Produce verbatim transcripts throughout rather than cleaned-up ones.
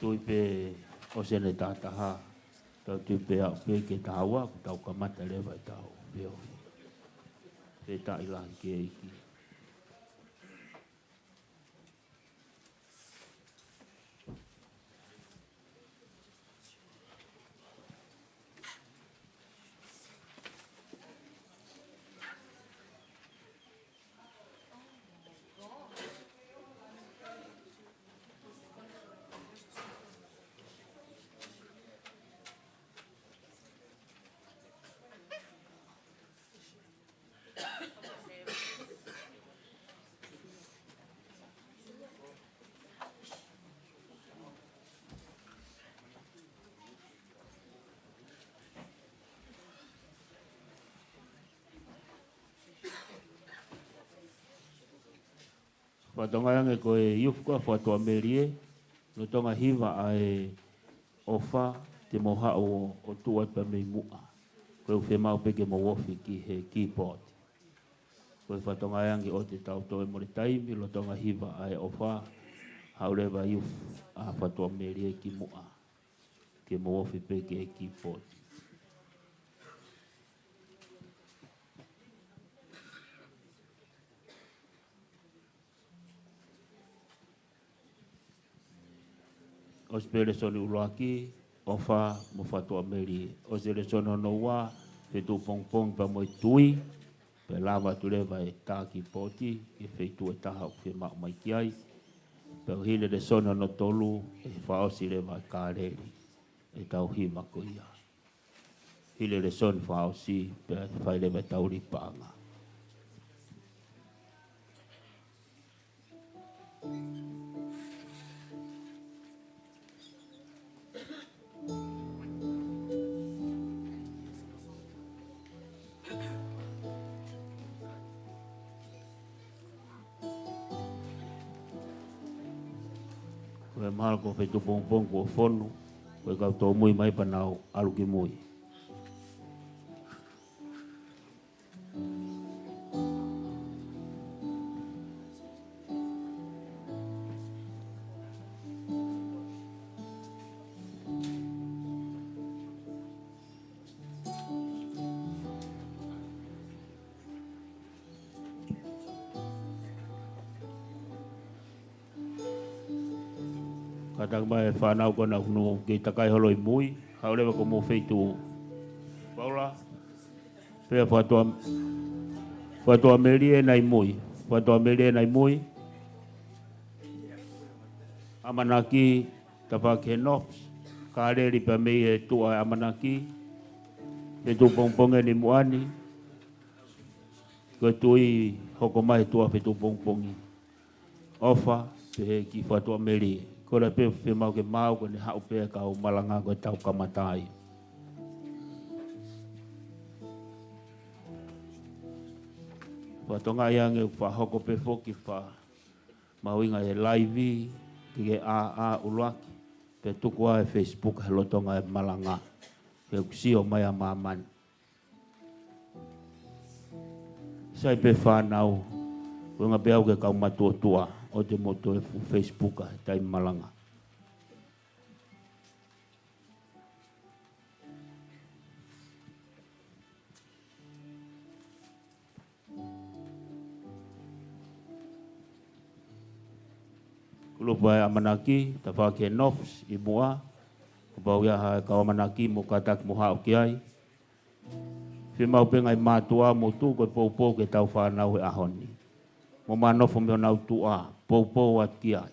Tui pē ʻosi ʻene tahataha, tau tui pē aʻu pē ki he taha ua, kuo tau kamata leva ʻetau feohi. Fakafetaʻi lahi ki he ʻEiki. Fakatokangaʻi ange ko e youth ko ia Fatuʻamelie, lolotonga hiva ʻa e ʻofa, te mou haʻu ʻo tuʻu atu pē mei muʻa. Ko e ʻuhi fiemaʻu pē ke mou ofi ki he keyboard. Ko e fakatokangaʻi ange ʻoua te tau toe mole taimi, lolotonga hiva ʻa e ʻofa, haʻu leva youth ʻa Fatuʻamelie ki muʻa. Ke mou ofi pē ki he keyboard. ʻOsi pē lēsoni ʻuluaki, ʻofa mo Fatuʻamelie. ʻOsi e lēsoni hono ua, fetuʻu pongipongi pea mo e tui, pea lava atu leva e tā keyboard ki he feituʻu ʻe taha ʻoku fiemaʻu mai ki ai. Pea hili e lēsoni hono tolu, ʻe fakaʻosi leva e Kāleli ʻetau hiva ko ia. Hili e lēsoni fakaʻosi, pea fai leva ʻetau lipaʻanga. Ko e mahalo ko e feituʻu pongipongi kuo fonu, ko e kau tōmui mai pea nau ʻalu ki mui. Kātaki mai e fānau ko ena ʻoku nau kei takai holo ʻi mui, haʻu leva ki homou feituʻu. Paula, pea Fatuʻa-, Fatuʻamelie naʻe ʻi mui, Fatuʻamelie naʻe ʻi mui. ʻAmanaki, tafaʻaki he Knops, Kāleli pea mei he tuʻa ʻe ʻAmanaki, fetuʻu pongipongi ʻeni muʻa ni, ko e tui hoko mai tuʻa fetuʻu pongipongi. ʻOfa, pehē ki Fatuʻamelie. Ko e lea pē fiemaʻu ke maʻu ko ʻene haʻu pē kau malanga ko ʻetau kamata ai. Fakatokangaʻi ange ʻoku fakahoko pē foki fakamahuʻinga e live ki he ʻā ʻā ʻuluaki. Pea tuku ā e Facebook he lolotonga e malanga. Ke ʻoku sio mai ʻa māmani. Sai pē fānau, ko e ngaahi pē au ki he kau matuʻotuʻa, ʻoua te mou toe fuʻu Facebook he taimi malanga. Kulupu ʻa e ʻAmanaki, tafaʻaki he Knops ʻi muʻa, kapau ʻe ʻi ai ha kau ʻAmanaki mou kātaki mou haʻu ki ai. Fiemaʻu pē ngaahi mātuʻa mou tuku e poupou ki heʻetau fānau he ʻaho ni. Mou mā nofo mei honau tuʻa, poupou atu ki ai.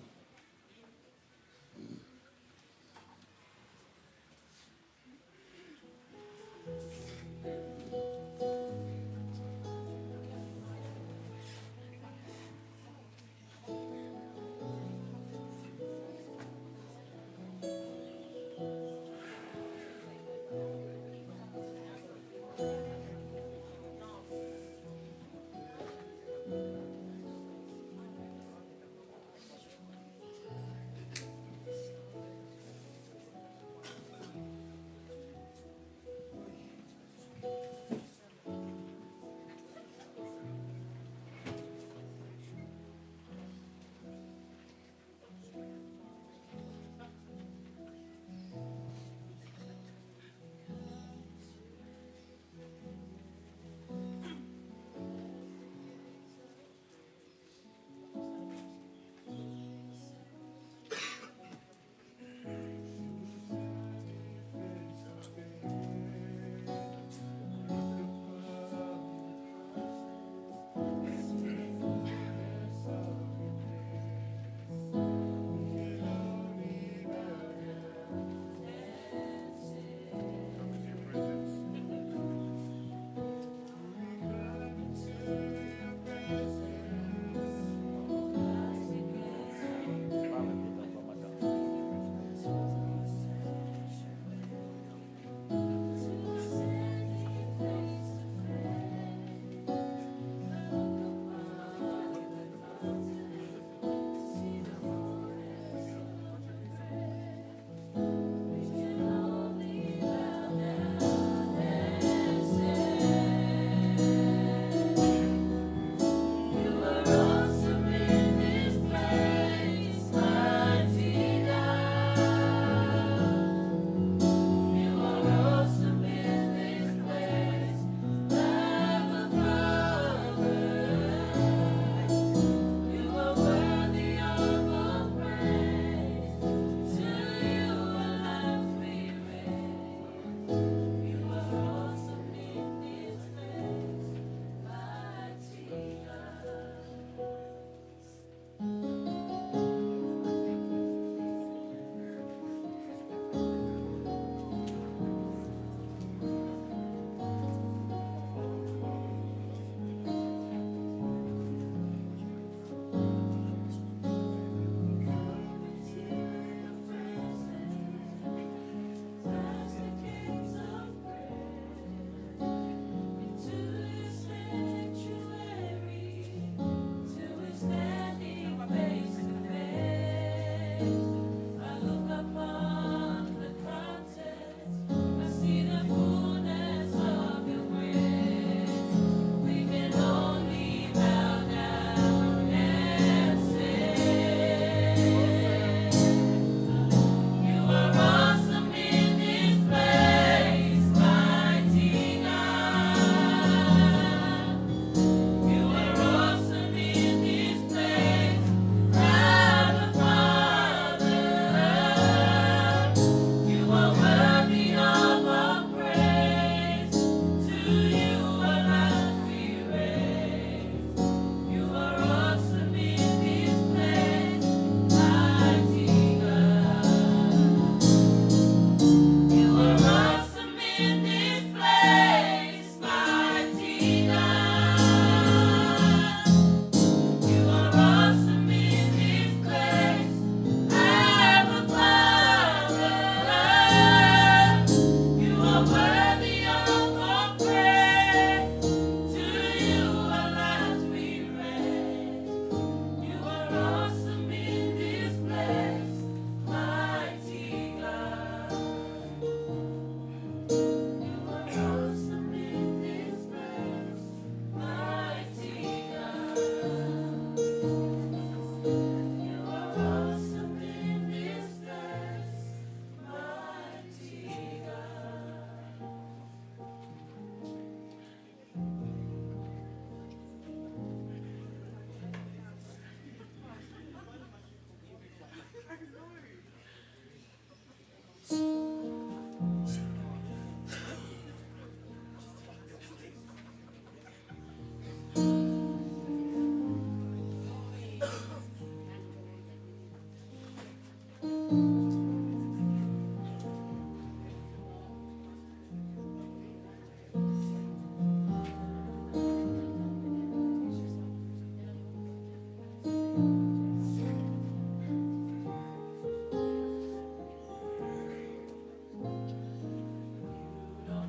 Don't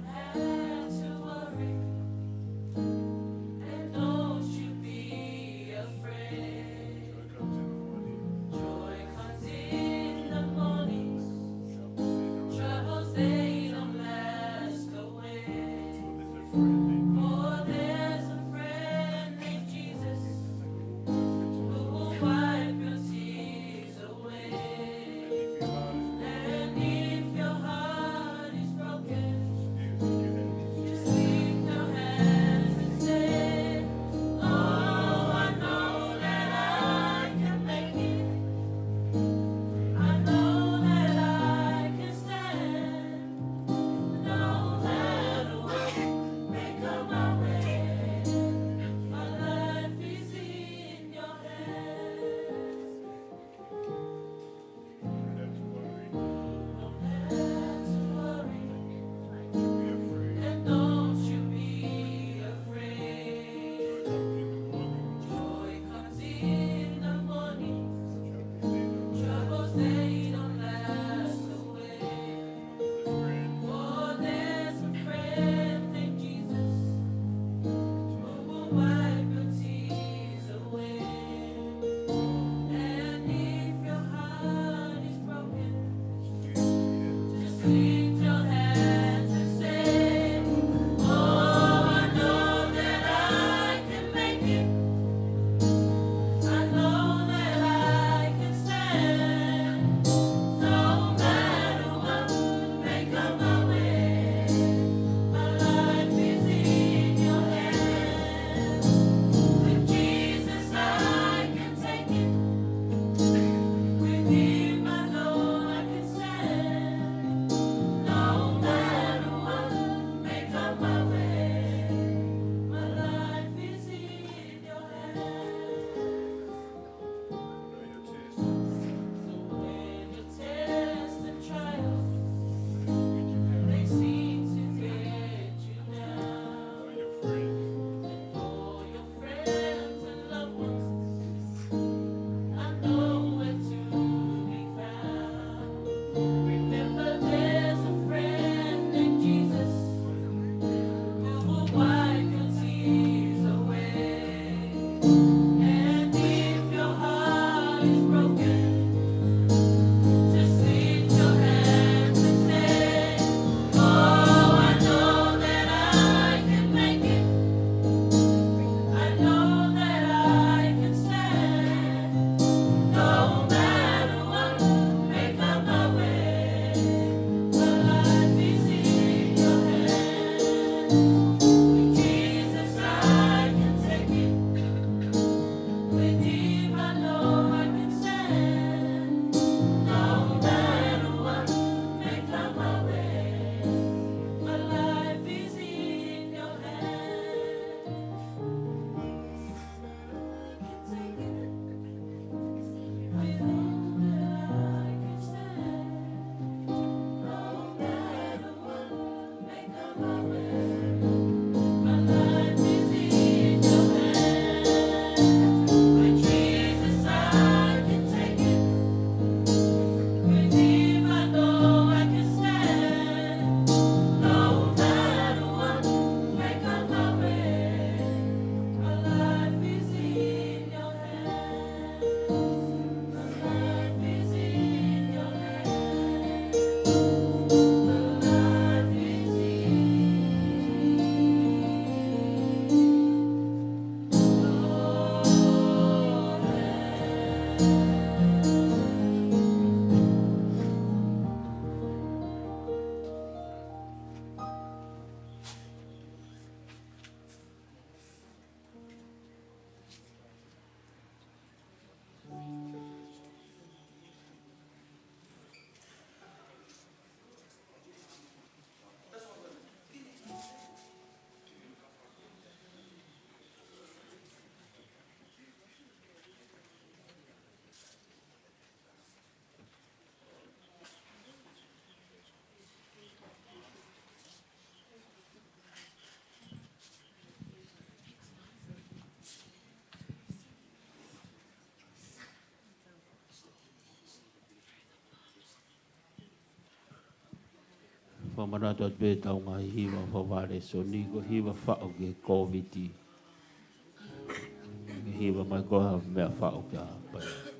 have to worry, and don't you be afraid. Joy comes in the morning. Fakamanatu atu pē ʻetau ngaahi hiva fakavālēsoni, ko e hiva faʻu ki he Kōviti. Hiva mai ko ha meʻa faʻu ki ha pea.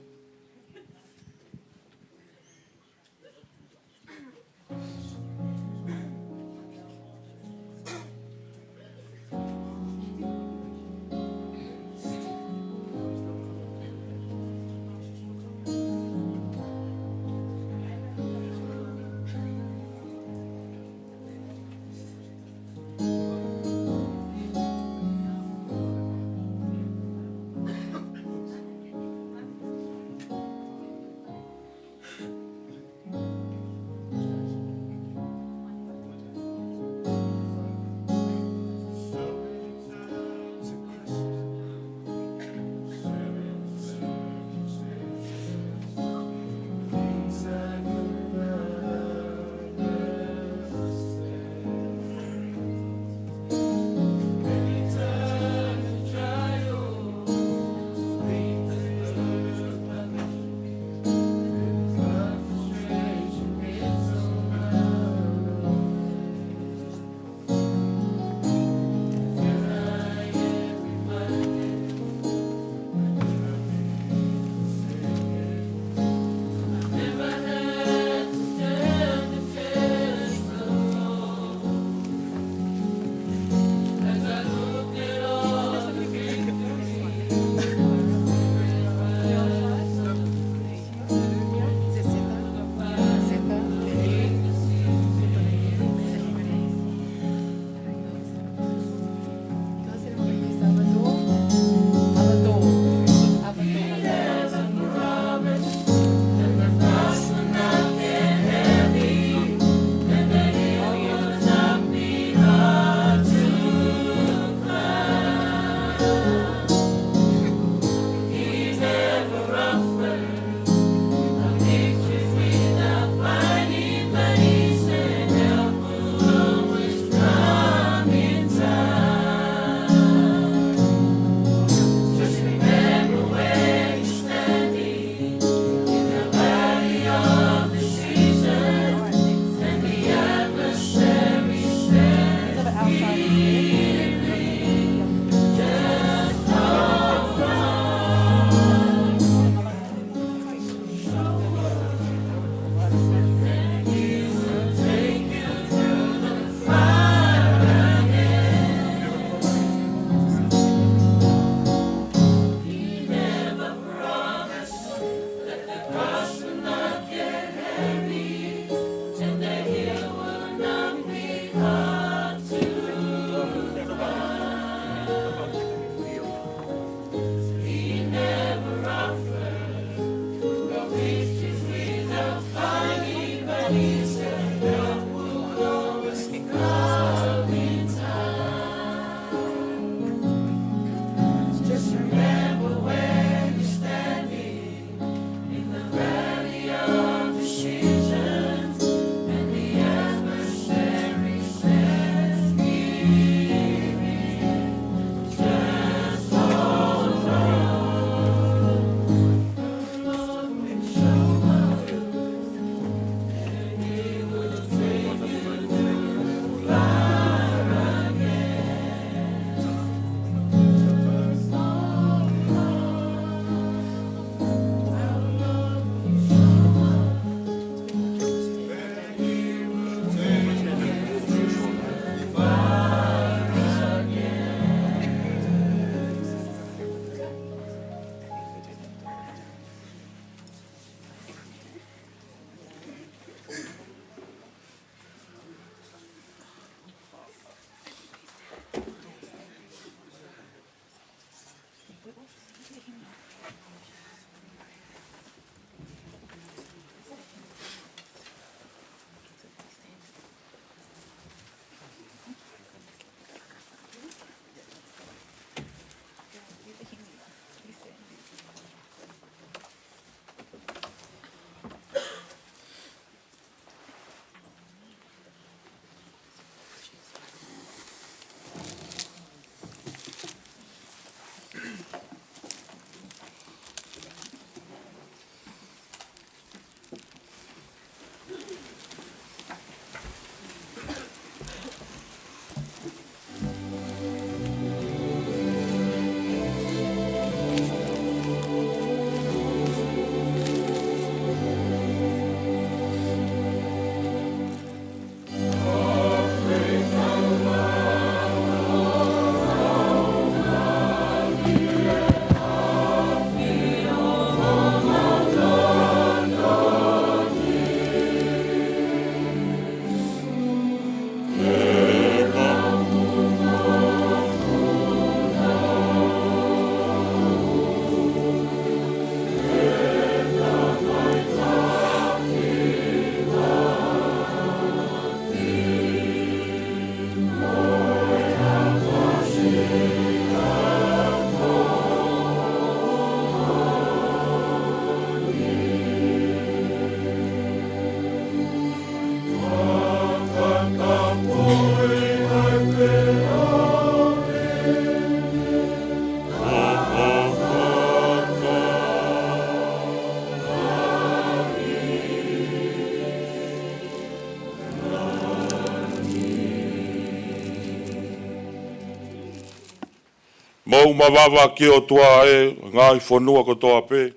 Mou mavava ki he ʻOtua ʻe ngaahi fonua kotoa pē.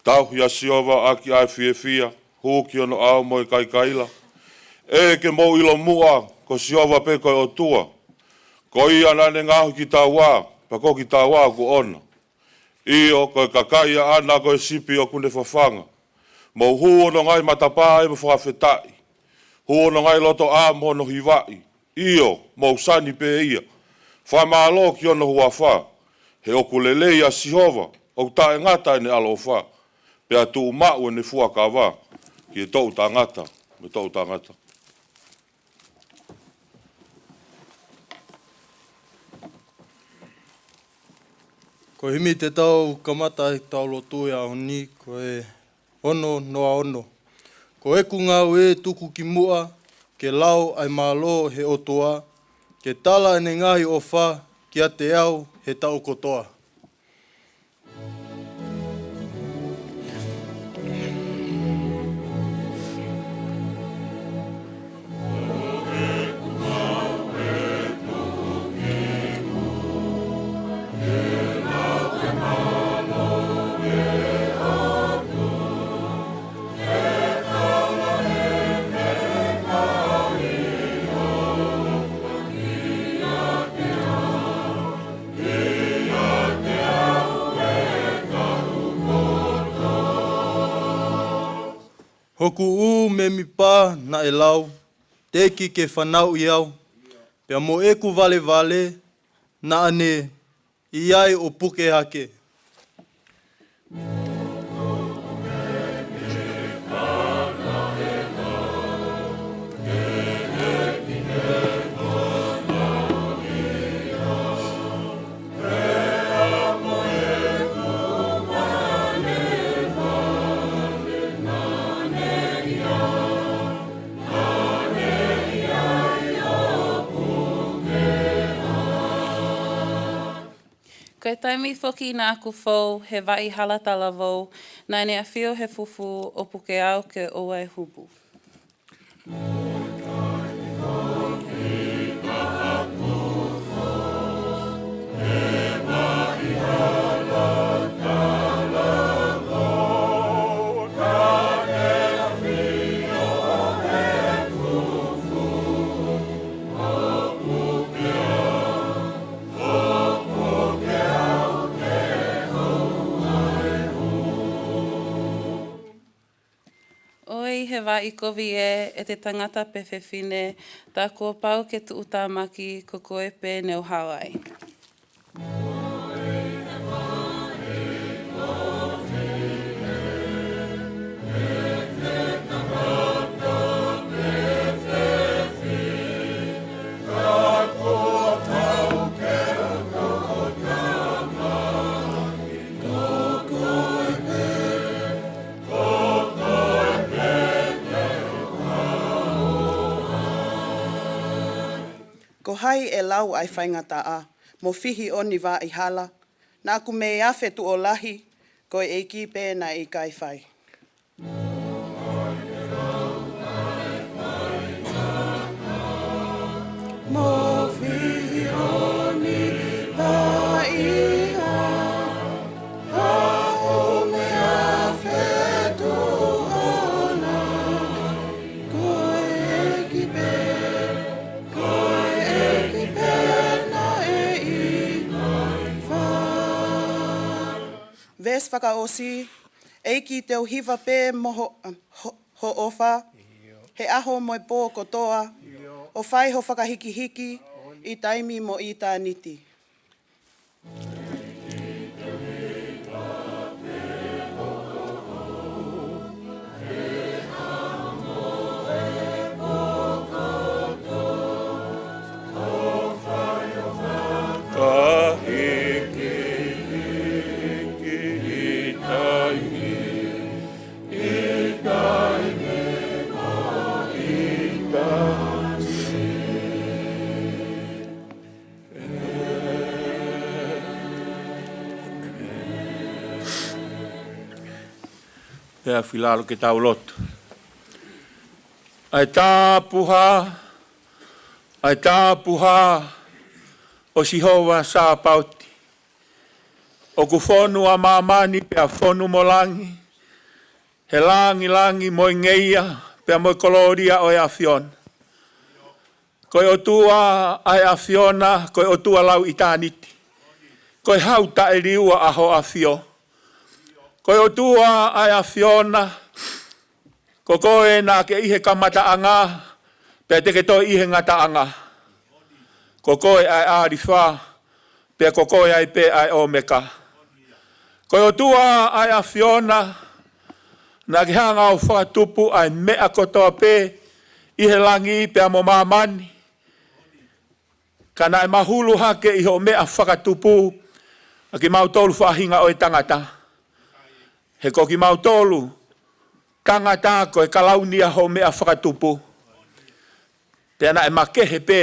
Tauhi ʻa Sihova ʻaki ʻa e fiefia, hū ki hono ʻao mo e kaikaila. ʻE ke mou ʻilo muʻa, ko Sihova pē ko e ʻOtua. Ko ia naʻa ne ngaohi kitaua, pea ko kitaua ʻoku ʻona. ʻIo, ko e kakai ʻaʻana ko e sipi ʻoku ne fafanga. Mou hū hono ngaahi matapā ʻo fakafetaʻi. Hū hono ngaahi lotoʻā mo hono hivaʻi. ʻIo, mou sani pē ia. Fakamālō ki hono huafa. He ʻoku lelei ʻa Sihova, ʻoku taʻengata ʻene ʻaloʻofa. Pea tuʻu maʻu ʻene fuakava ki he toʻutangata mo e toʻutangata. Ko e himi te tau kamata ai ʻetau lotu he ʻaho ni, ko e ono noa ono. Ko ʻeku ngāue tuku ki muʻa, ke lau ʻa e mālō he ʻOtua, ke tala ʻene ngaahi ʻofa kiate au he taʻu kotoa. Hoku ʻū mēmipa naʻe lau, teʻeki ke fanauʻi au, pea mo ʻeku valevale naʻa ne ʻi ai ʻo puke hake. Ko e taimi foki naʻa ku fou he vaʻi hala talavou, naʻa ne ʻafio he fufū ʻo puke au ke ʻoua ʻe hupu. ʻOi, he vaʻi kovi ē, ʻe te tangata pe fefine, tā kuo pau ke tuʻutāmaki, ko koe pē ne u hao ai. Ko hai ʻe lau ʻa e faingataʻa, mo fihi ʻo ni vaʻi hala? Naʻa ku mei afe tuʻo lahi, ko e ʻEiki pē naʻe ʻikai fai. Mo fihi ʻo ni vaʻi hala, ʻa ʻo mei afe tuʻo lahi, ko e ʻEiki pē, ko e ʻEiki pē naʻe ʻikai fai. Veesi fakaʻosi, ʻEiki te u hiva pē mo ho, ho, ho ʻofa, he ʻaho mo e pō kotoa, ʻo fai ho fakahikihiki ʻi taimi mo ʻitāniti. Fakahikihiki ʻi taimi, ʻi taimi mo ʻitāniti. Pea fai lalo ke tau lotu. ʻA e tapuhā, ʻa e tapuhā ʻo Sihova Sāpaoti, ʻOku fonu ʻa māmani pea fonu mo langi, he langilangi mo e ngeia pea mo e kolōlia ʻo e ʻAfiona. Ko e ʻOtua ʻa e ʻAfiona, ko e ʻOtua lau ʻitāniti. Ko e hau taʻeliua ʻa ho ʻAfio. Ko e ʻOtua ʻa e ʻAfiona, ko koe naʻa ke ʻi he kamataʻanga, pea te ke toe ʻi he ngataʻanga. Ko koe ʻa e ʻAlifa, pea ko koe ai pē ʻa e ʻOmeka. Ko e ʻOtua ʻa e ʻAfiona, naʻa ke hanga ʻo fakatupu ʻa e meʻa kotoa pē ʻi he langi pea mo māmani. Ka naʻe mahulu hake ʻi hoʻo meʻa fakatupu ʻa kimautolu faʻahinga ʻo e tangata. He ko kimautolu tangata ko e kalauni ʻa hoʻo meʻa fakatupu. Pea naʻe makehe pē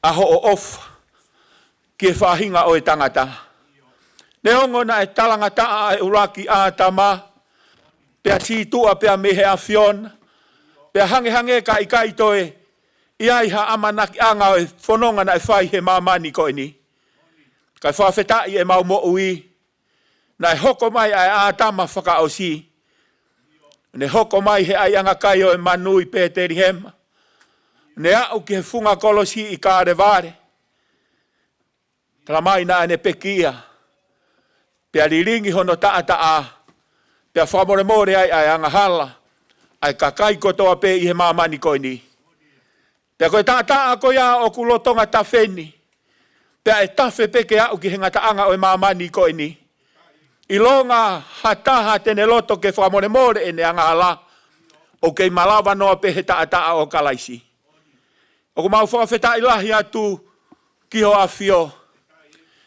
ʻa hoʻo ʻofa ki he faʻahinga ʻo e tangata. Neongo naʻe talangataʻa ʻa e ʻuluaki ʻĀtama, pea sītuʻa pea mei he ʻAfiona, pea hangehangē ka ʻikai toe ʻi ai ha ʻamanakiʻanga ʻo e fononga naʻe fai he māmani ko eni. Kae fakafetaʻi ʻemau moʻui, naʻe hoko mai ʻa e ʻĀtama fakaʻosi. Ne hoko mai he ʻaiʻanga kai ʻo e manu ʻi Pētelihema. Ne aʻu ki he funga kolosi ʻi Kalevale. Talamai naʻa ne pekia, pea lilingi hono taʻataʻa, pea fakamolemole ai ʻa e angahala ʻa e kakai kotoa pē ʻi he māmani ko eni. Pea ko e taʻataʻa ko ia ʻoku lolotonga tafe ni, pea ʻe tafe pē ke aʻu ki he ngataʻanga ʻo e māmani ko eni. ʻIlonga ha taha te ne loto ke fakamolemole ʻene angahala, ʻoku kei malava noa pē he taʻataʻa ʻo Kalaisi. ʻOku mau fakafetaʻi lahi atu ki ho ʻAfio.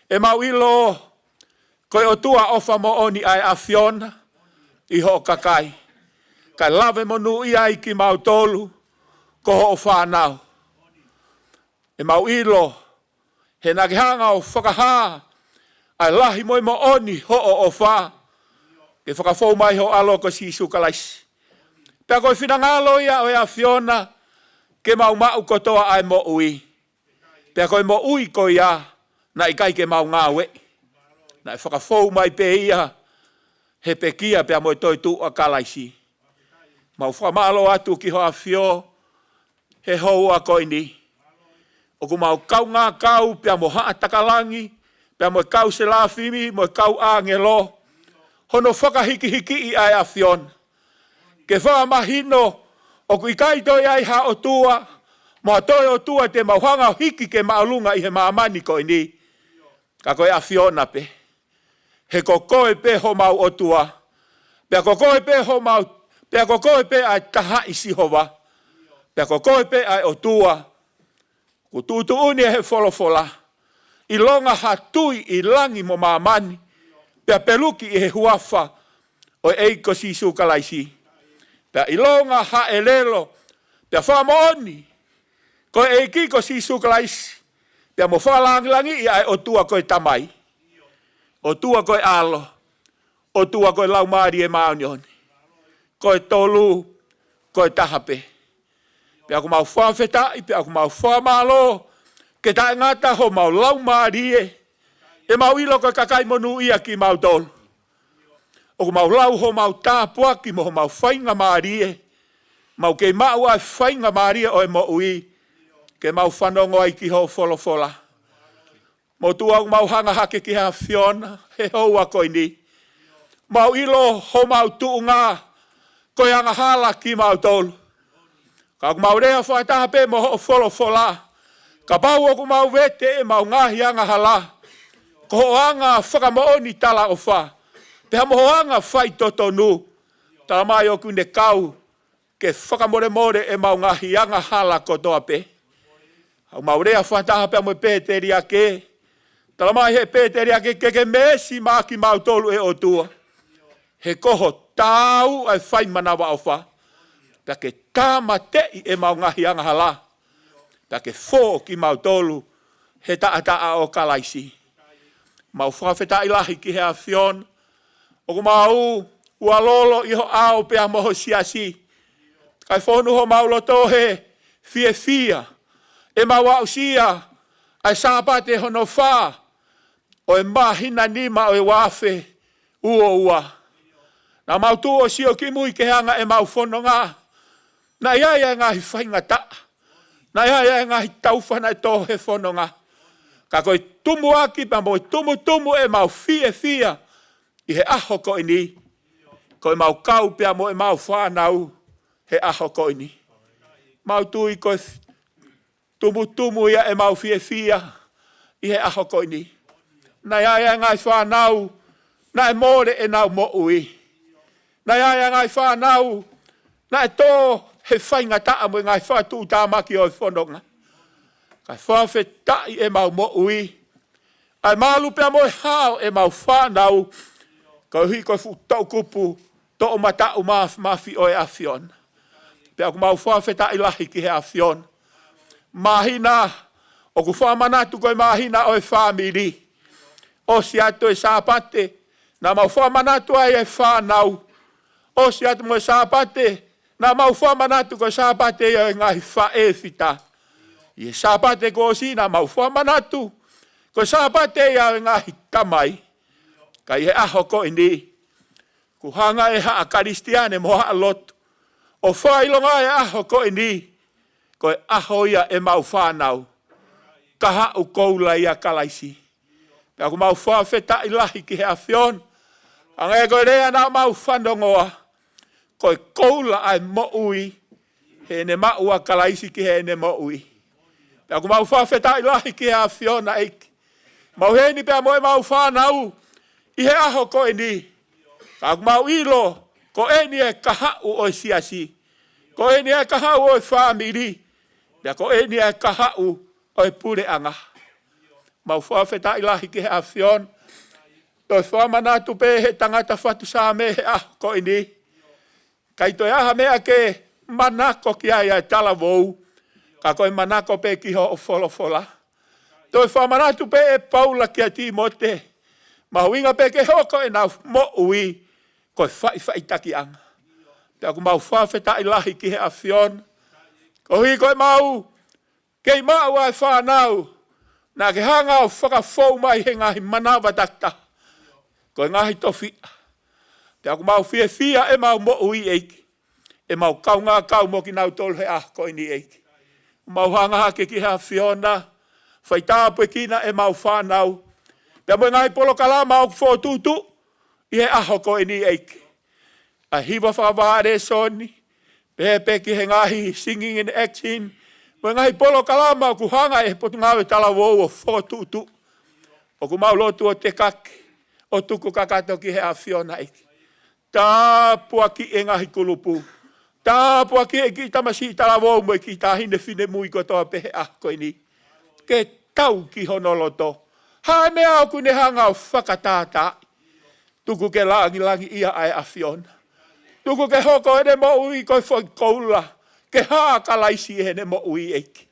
ʻEmau ʻilo ko e ʻOtua ʻofa moʻoni ʻa e ʻAfiona ʻi hoʻo kakai. Kae lave monūʻia ai kimautolu ko hoʻo fānau. ʻEmau ʻilo he naʻa ke hanga ʻo fakahā ʻa e lahi mo e moʻoni hoʻo ʻofa, ke fakafou mai ho ʻAlo ko Sīsū Kalaisi. Pea ko e finangalo ia ʻo e ʻAfiona ke mau maʻu kotoa ʻa e moʻui. Pea ko e moʻui ko ia naʻe ʻikai ke mau ngāueʻi. Naʻe fakafou mai pē ia he pekia pea mo e toetuʻu ʻa Kalaisi. Mau fakamālō atu ki ho ʻAfio he houa ko eni. ʻOku mau kaungā kau pea mo Haʻa Takalani, pea mo e kau selafimi, mo e kau ʻāngelo, hono fakahikihikiʻi ʻa e ʻAfiona. Ke fakamahino ʻoku ʻikai toe ʻi ai ha ʻotua, mo ha toe ʻotua te mau hanga ʻo hiki ke māʻolunga ʻi he māmani ko eni. Ka ko e ʻAfiona pē. He ko koe pē homau ʻOtua. Pea ko koe pē homau, pea ko koe pē ʻa e Tahaʻi Sihova. Pea ko koe pē ʻa e ʻOtua kuo tuʻutuʻuni ʻe he folofola. ʻIlonga ha tui ʻi langi mo māmani, pea peluki ʻi he huafa ʻo e ʻEiki ko Sīsū Kalaisi. Pea ʻilonga ha ʻelelo, pea fakamoʻoni ko e ʻEiki ko Sīsū Kalaisi, pea mo fakalangilangiʻi ʻa e ʻOtua ko e Tamai, ʻOtua ko e ʻAlo, ʻOtua ko e Laumālie Māʻoniʻoni. Ko e tolu, ko e taha pē. Pea ʻoku mau fakafetaʻi, pea ʻoku mau fakamālō, ke taʻengata homau laumālie, ʻemau ʻilo ko e kakai monūʻia kimautolu. ʻOku mau lau homau tāpuaki mo homau faingamālie, mau kei maʻu ʻa e faingamālie ʻo e moʻui, ke mau fanongo ai ki hoʻo folofola. Motuʻa ʻoku mau hanga hake ki he ʻAfiona he houa ko eni. Mau ʻilo homau tuʻunga ko e angahala kimautolu. Ka ʻoku mau lea fakataha pē mo hoʻo folofola. Kapau ʻoku mau vete ʻemau ngaahi angahala, ko hoʻo anga fakamoʻoni talaʻofa, pea mo hoʻo anga faitotonu, talamai ʻoku ne kau ke fakamolemole ʻemau ngaahi angahala kotoa pē. ʻOku mau lea fakataha pea mo e pēteliake. Talamai he pēteliake ke ke meesi maʻa kimautolu ʻe ʻOtua. He ko ho taau ʻa e fai manavaʻofa. Pea ke tāmateʻi ʻemau ngaahi angahala. Pea ke fō kimautolu he taʻataʻa ʻo Kalaisi. Mau fakafetaʻi lahi ki he ʻAfiona. ʻOku mau ʻualolo ʻi ho ʻao pea mo ho siasi. Kae fonu homau loto he fiefia. ʻEmau aʻusia ʻa e Sāpate hono fā. ʻo e māhina nima ʻo e ua afe ua ua. Naʻa mau tuʻu ʻo sio ki mui ki he anga ʻemau fononga. Naʻe ʻi ai ʻa e ngaahi faingataʻa. Naʻe ʻi ai ʻa e ngaahi taufa naʻe tō he fononga. Ka ko e tumuʻaki pea mo e tumutumu ʻemau fiefia ʻi he ʻaho ko eni, ko ʻemau kau pea mo ʻemau fānau he ʻaho ko eni. Mau tui ko e tumutumu ia ʻemau fiefia ʻi he ʻaho ko eni. Naʻe ʻi ai ʻa e ngaahi fānau naʻe mole ʻenau moʻui. Naʻe ʻi ai ʻa e ngaahi fānau naʻe tō he faingataʻa mo e ngaahi fakatuʻutāmaki ʻo e fononga. Kae fakafetaʻi ʻemau moʻui, ʻa e malu pea mo e hao ʻemau fānau, koeʻuhi ko e fuʻu toʻukupu toʻomataʻu māfimafi ʻo e ʻAfiona. Pea ʻoku mau fakafetaʻi lahi ki he ʻAfiona. Māhina ʻoku fakamanatu ko e māhina ʻo e fāmili. ʻOsi atu e Sāpate, naʻa mau fakamanatu ai e fānau. ʻOsi atu mo e Sāpate, naʻa mau fakamanatu ko e Sāpate ia ʻo e ngaahi faʻē fita. ʻI he Sāpate kuo ʻosi naʻa mau fakamanatu ko e Sāpate ia ʻo e ngaahi tamai. Ka ʻi he ʻaho ko eni, kuo hanga ʻe haʻa Kalisitiane mo haʻa lotu ʻo fakaʻilonga e ʻaho ko eni, ko e ʻaho ia ʻemau fānau. Kahaʻu koula ʻia Kalaisi. Pea ʻoku mau fakafetaʻi lahi ki he ʻAfiona. Hangē ko e lea naʻa mau fanongoa, ko e koula ʻa e moʻui, heʻene maʻu ʻa Kalaisi ki heʻene moʻui. Pea ʻoku mau fakafetaʻi lahi ki he ʻAfiona ʻEiki. Mau ʻi heni pea mo ʻemau fānau ʻi he ʻaho ko eni. Ka ʻoku mau ʻilo ko eni e kahaʻu ʻo e siasi. Ko eni e kahaʻu ʻo e fāmili. Pea ko eni e kahaʻu ʻo e puleʻanga. Mau fakafetaʻi lahi ki he ʻAfiona. Toe fakamanatu pē he tangata fatu Saame he ʻaho ko eni, ʻikai toe ʻi ai ha meʻa ke manako ki ai ʻa e talavou, ka ko e manako pē ki hoʻo folofola. Toe fakamanatu pē ʻe Paula kia Tīmote, mahuʻinga pē ke hoko ʻenau moʻui ko e faʻifaʻitakiʻanga. Pea ʻoku mau fakafetaʻi lahi ki he ʻAfiona. Koeʻuhi ko ʻemau kei maʻu ʻa e fānau naʻa ke hanga ʻo fakafou mai he ngaahi manava takitaha, ko e ngaahi tofiʻa. Pea ʻoku mau fiefia ʻemau moʻui ʻEiki, ʻemau kaungā kau mo kinautolu he ʻaho ko eni ʻEiki. Mau hanga hake ki he ʻAfiona, faitāpuekina ʻemau fānau. Pea mo e ngaahi polokalama ʻoku fokotuʻutuʻu ʻi he ʻaho ko eni ʻEiki. ʻA e hiva fakavālesoni, pehē pē ki he ngaahi singing and acting, mo e ngaahi polokalama ʻoku hanga ʻe he Potungāue Talavou ʻo fokotuʻutuʻu. ʻOku mau lotu ʻo tekaki, ʻo tuku kakato ki he ʻAfiona ʻEiki. Tāpuakiʻi e ngaahi kulupu. Tāpuakiʻi e kiʻi tamasiʻi talavou mo e kiʻi taʻahine finemui kotoa pē he ʻaho ko eni. Ke tau ki hono loto ha meʻa ʻoku ne hanga ʻo fakatātaaʻi. Tuku ke langilangiʻia ʻa e ʻAfiona. Tuku ke hoko ʻene moʻui ko e foʻi koula, ke hā ʻa Kalaisi ʻi heʻene moʻui ʻEiki.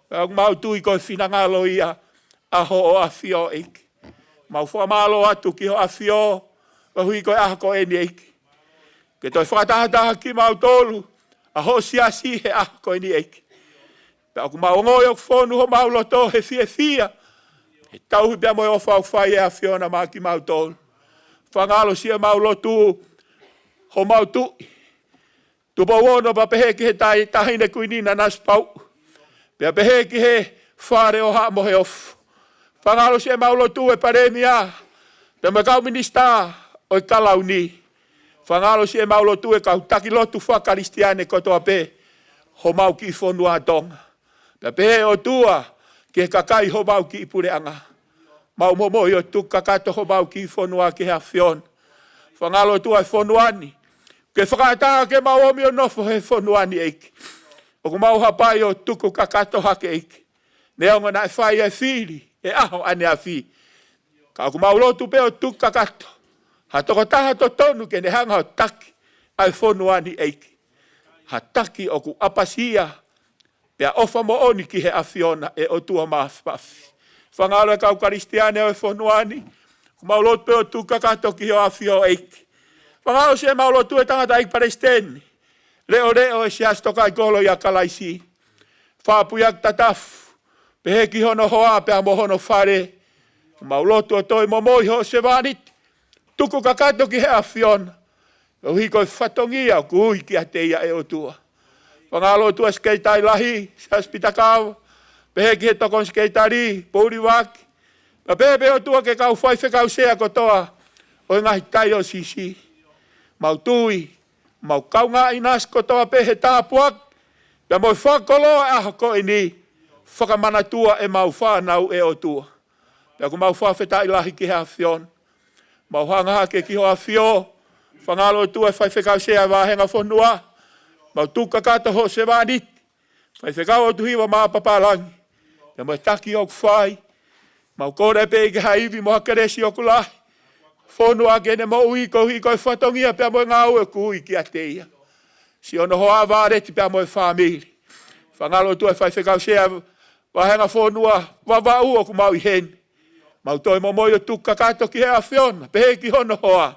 Pea ʻoku mau tui ko e finangalo ia ʻa hoʻo ʻAfio ʻEiki. Mau fakamālō atu ki hoʻo ʻAfio, koeʻuhi ko e ʻaho ko eni ʻEiki. Ke toe fakatahataha kimautolu ʻa hoʻo siasi he ʻaho ko eni ʻEiki. Pea ʻoku mau ongoʻi ʻoku fonu homau loto he fiefia, he tauhi pea mo e ʻofa ʻoku fai ʻe he ʻAfiona maʻa kimautolu. Fakangalo siʻemau lotu homau Tuʻi Tupou Ono, pea pehē ki he tai, Taʻahine Kuini Nanasipauʻu, pea pehē ki he Fale ʻo Haʻa Moheofo. Fakangalo siʻemau lotu e Palēmia pea mo e kau minisitā ʻo e Kalauni. Fakangalo siʻemau lotu e kau taki lotu fakakalisitiane kotoa pē homau kiʻi fonua Tonga. Pea pehē ʻOtua ki he kakai homau kiʻi puleʻanga. Mau momoi ʻo tuku kakato homau kiʻi fonua ki he ʻAfiona. Fakangalo ʻOtua e fonua ni, ke fakaʻatā ke mau omi ʻo nofo he fonua ni ʻEiki. ʻOku mau hapai ʻo tuku kakato hake ʻEiki. Neongo naʻe fai e fili he ʻaho ʻaneafi, ka ʻoku mau lotu pē ʻo tuku kakato ha tokotaha totonu ke ne hanga ʻo taki ʻa e fonua ni ʻEiki. Ha taki ʻoku ʻapasia pea ʻofa moʻoni ki he ʻAfiona, ʻe ʻOtua Māfimafi. Fakangalo e kau Kalisitiane ʻo e fonua ni, ʻoku mau lotu pē ʻo tuku kakato ki hoʻo ʻAfio ʻEiki. Fakangalo siʻemau lotu e tangataʻeiki palesiteni leʻoleʻo e Siasi Tokaikoloi ʻa Kalaisi, Faʻapuiaki Tatafu, pehē ki hono hoa pea mo hono fale. Mau lotu ʻo toe momoi hoʻo sevāniti, tuku kakato ki he ʻAfiona, koeʻuhi ko e fatongia ʻoku ui kiate ia ʻe ʻOtua. Fakangaloʻi ʻOtua e sekelitali lahi, Siaosi Pita Kava, pehē ki he tokoni sekelitali, Pouli Vaki, pea pehē pē ʻOtua ki he kau faifekau sea kotoa ʻo e ngaahi taiosisi. Mau tui, mau kaungā ʻinasi kotoa pē he tāpuaki pea mo e fakakoloa ʻo e ʻaho ko eni, fakamanatua ʻemau fānau ʻe ʻOtua. Pea ʻoku mau fakafetaʻi lahi ki he ʻAfiona. Mau hanga hake ki hoʻo ʻAfio, fakangaloʻi ʻOtua e faifekau sea e vāhenga fonua, mau tuku kakato hoʻo sevāniti, Faifekau ʻOtuhiva Mapapālangi, pea mo e taki ʻoku fai. Mau kole pē ʻEiki ha ivi mo ha kelesi ʻoku lahi, fonu ʻaki ʻene moʻui koeʻuhi ko e fatongia pea mo e ngāue ʻoku ui kiate ia. Siʻono hoa Vāleti pea mo e fāmili. Fakangaloʻi ʻOtua e faifekau sea vāhenga fonua Vavaʻu ʻoku mau ʻi heni. Mau toe momoi ʻo tuku kakato ki he ʻAfiona, pehē ki hono hoa.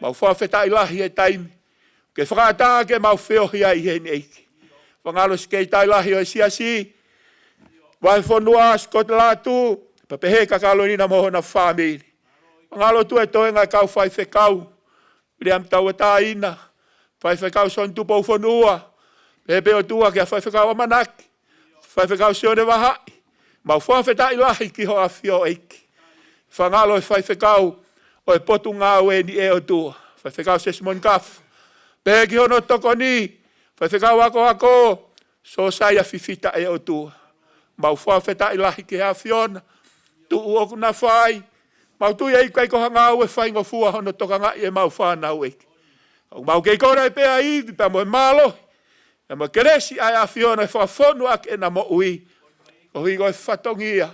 Mau fakafetaʻi lahi he taimi ke fakaʻatā ke mau feohi ai heni ʻEiki. Fakangaloʻi e sekelitali lahi ʻo e siasi, vahefonua Sikotilatu, pea pehē kia Kalonina mo hona fāmili. Fakangaloʻi ʻOtua e toenga e kau faifekau, Viliami Tauʻatāina, faifekau Sione Tupoufonua, pehē pē ʻOtua kia faifekau ʻAmanaki, faifekau Sione Vahaʻi, mau fakafetaʻi lahi ki hoʻo ʻAfio ʻEiki. Fakangaloʻi e faifekau ʻo e potungāue ni ʻe ʻOtua, faifekau Sesimoni Kafa, pehē ki hono tokoni, faifekau akoako, Siosaia Fifita ʻe ʻOtua. Mau fakafetaʻi lahi ki he ʻAfiona, tuʻu ʻoku na fai, mau tui ʻEiki ʻoku ʻikai ko ha ngāue faingofua hono tokangaʻi ʻemau fānau ʻEiki. ʻOku mau kei kole pē ha ivi pea mo e mālohi, pea mo e kelesi ʻa e ʻAfiona ʻe fakafonu ʻaki ʻena moʻui, koeʻuhi ko e fatongia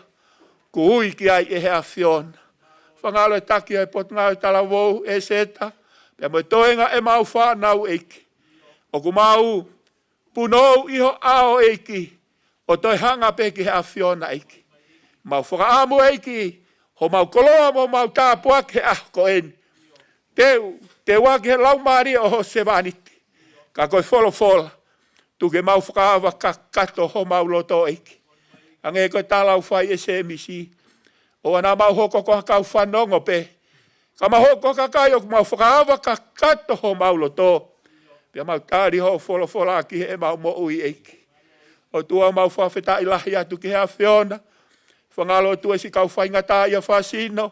ʻoku ui ki ai ʻe he ʻAfiona. Fakangaloʻi e taki ʻo e potungāue talavou ʻEseta, pea mo e toenga ʻemau fānau ʻEiki. ʻOku mau punou ʻi ho ʻao ʻEiki, ʻo toe hanga pē ki he ʻAfiona ʻEiki. Mau fakaʻamu ʻEiki, homau koloa mo homau tāpuaki he ʻaho ko eni, teu, teu ʻaki he Laumālie ʻo ho sevāniti. Ka ko e folofola, tuku ke mau fakaava kakato homau loto ʻEiki. Hangē ko e tala ʻoku fai ʻe Sēmisi, ʻoua naʻa mau hoko ko ha kau fanongo pē, ka mau hoko ko ha kakai ʻoku mau fakaava kakato homau loto, pea mau tali hoʻo folofola ki heʻemau moʻui ʻEiki. ʻOtua, mau fakafetaʻi lahi atu ki he ʻAfiona. Fakangaloʻi ʻOtua e siʻi kau faingataʻaʻia fakasino.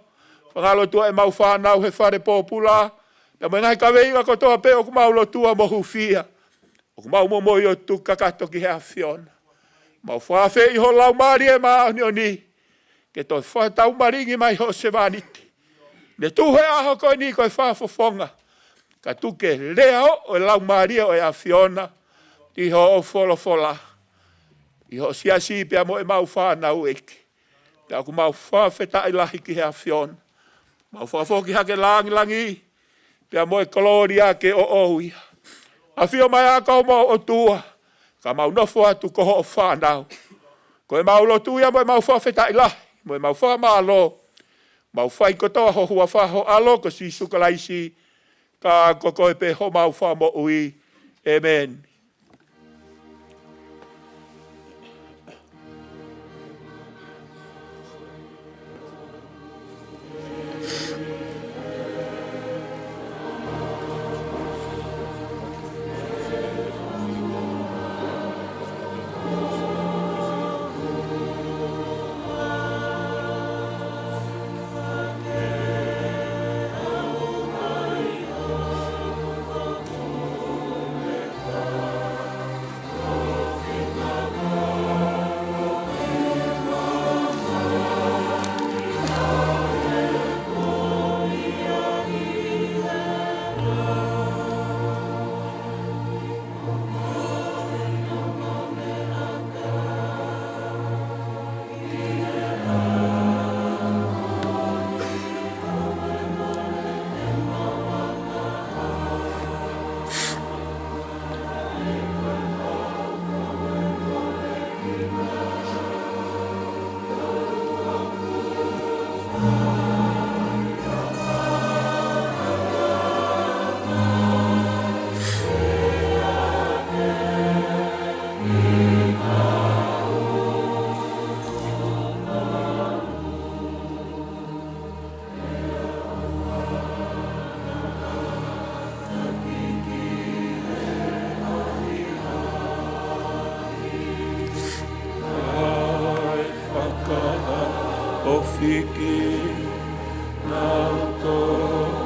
Fakangaloʻi ʻOtua ʻemau fānau he fale pōpula, pea mo e ngaahi kaveinga kotoa pē ʻoku mau lotua mo hūfia, ʻoku mau momoi ʻo tuku kakato ki he ʻAfiona. Mau fakaafeʻi ho Laumālie Māʻoniʻoni ke toe fakataumalingi mai hoʻo sevāniti. Ne tuʻu he ʻaho ko eni ko e fakafofonga, ka tuku ke lea ʻo e Laumālie ʻo e ʻAfiona ʻi hoʻo folofola, ʻi hoʻo siasi pea mo ʻemau fānau ʻEiki. Pea ʻoku mau fakafetaʻi lahi ki he ʻAfiona. Mau fakafoki hake e lāngilangi pea mo e kolōlia ke ʻoʻou ia. ʻAfio mai ā ko homau ʻOtua, ka mau nofo atu ko hoʻo fānau. Ko ʻemau lotu ia mo ʻemau fakafetaʻi lahi mo ʻemau fakamālō, mau fai kotoa ho huafa ho ʻAlo ko Sīsū Kalaisi, ka ko koe pē homau Fakamoʻui. ʻĒmeni. Fiki nautolu.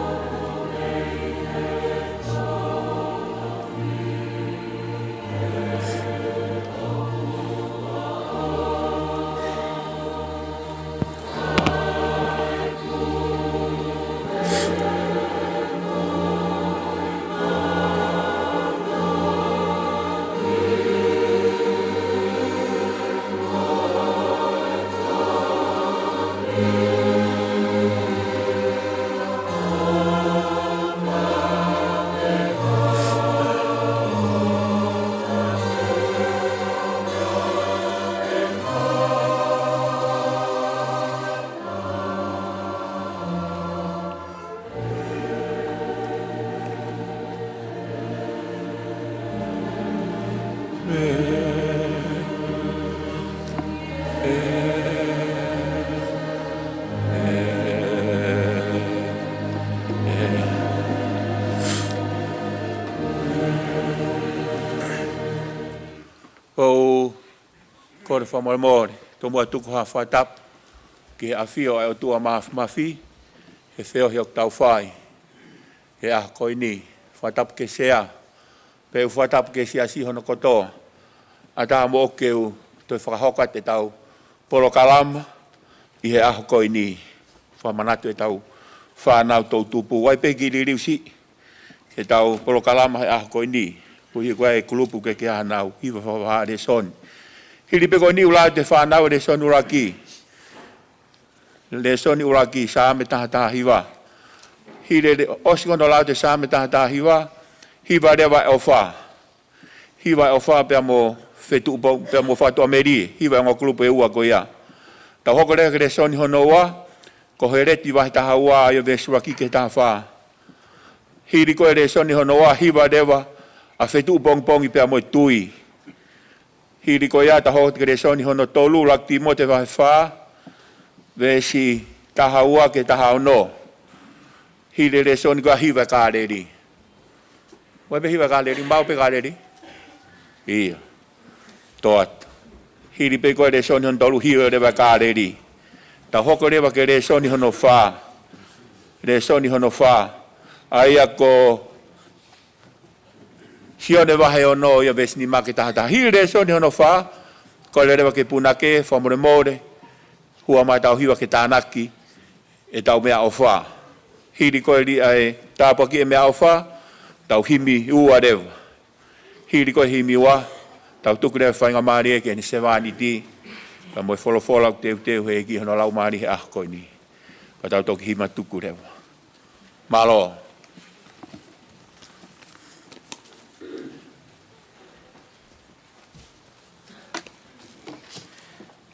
ʻOku ou kole fakamolemole, tomuʻa tuku ha fakatapu ki he ʻafio ʻa e ʻOtua Māfimafi, he feohi ʻoku tau fai he ʻaho ko eni. Fakatapu ki he Sea, pea u fakatapu ki he Siasi hono kotoa. ʻAtā moʻoku ke u toe fakahoko atu ʻetau polokalama ʻi he ʻaho ko eni. Fakamanatu ʻetau fānau toʻutupu. ʻOua pē ke liliu siʻi ʻetau polokalama he ʻaho ko eni. Koeʻuhi ko e kulupu ke ke ʻaha nau hiva fakavahaʻa lēsoni. Hili pē ko eni ʻoku lau atu ʻe he fānau e lēsoni ʻuluaki. Lēsoni ʻuluaki, Saame taha taha hiva. Hili e le-, ʻosi ko hono lau atu e Saame taha taha hiva, hiva leva e ʻofa. Hiva e ʻofa pea mo fetuʻupo-, pea mo fakatuʻamelie, hiva e ongo kulupu ʻe ua ko ia. Tau hoko leva ki he lēsoni hono ua, ko Hēleti vahe taha ua ʻa ia veesi ʻuluaki ki he taha fā. Hili ko e lēsoni hono ua, hiva leva ʻa e fetuʻu pongipongi pea mo e tui. Hili ko ia tau hoko ki he lēsoni hono tolu, ʻuluaki Tīmote vahe fā, veesi taha ua ki he taha ono. Hili e lēsoni ko ia, hiva e Kāleli. ʻOua pē hiva e Kāleli, maʻu pē Kāleli. ʻIa. Toʻa atu. Hili pē ko e lēsoni hono tolu, hiva leva e Kāleli. Tau hoko leva ki he lēsoni hono fā. Lēsoni hono fā. ʻA ia ko Sione vahe ono ʻa ia veesi nima ki he taha taha. Hili e lēsoni hono fā, kole leva ki he punake, fakamolemole, hū mai ʻetau hiva ke tānaki ʻetau meʻaʻofa. Hili ko e lī ʻa e tāpuakiʻi e meʻaʻofa, tau himi ua leva. Hili ko e himi ua, tau tuku leva e faingamālie ki heʻene sevāniti, pea mo e folofola ʻoku teuteu ʻe he ʻEiki hono Laumālie he ʻaho ko eni. Pea tau toki himi atu leva. Mālō.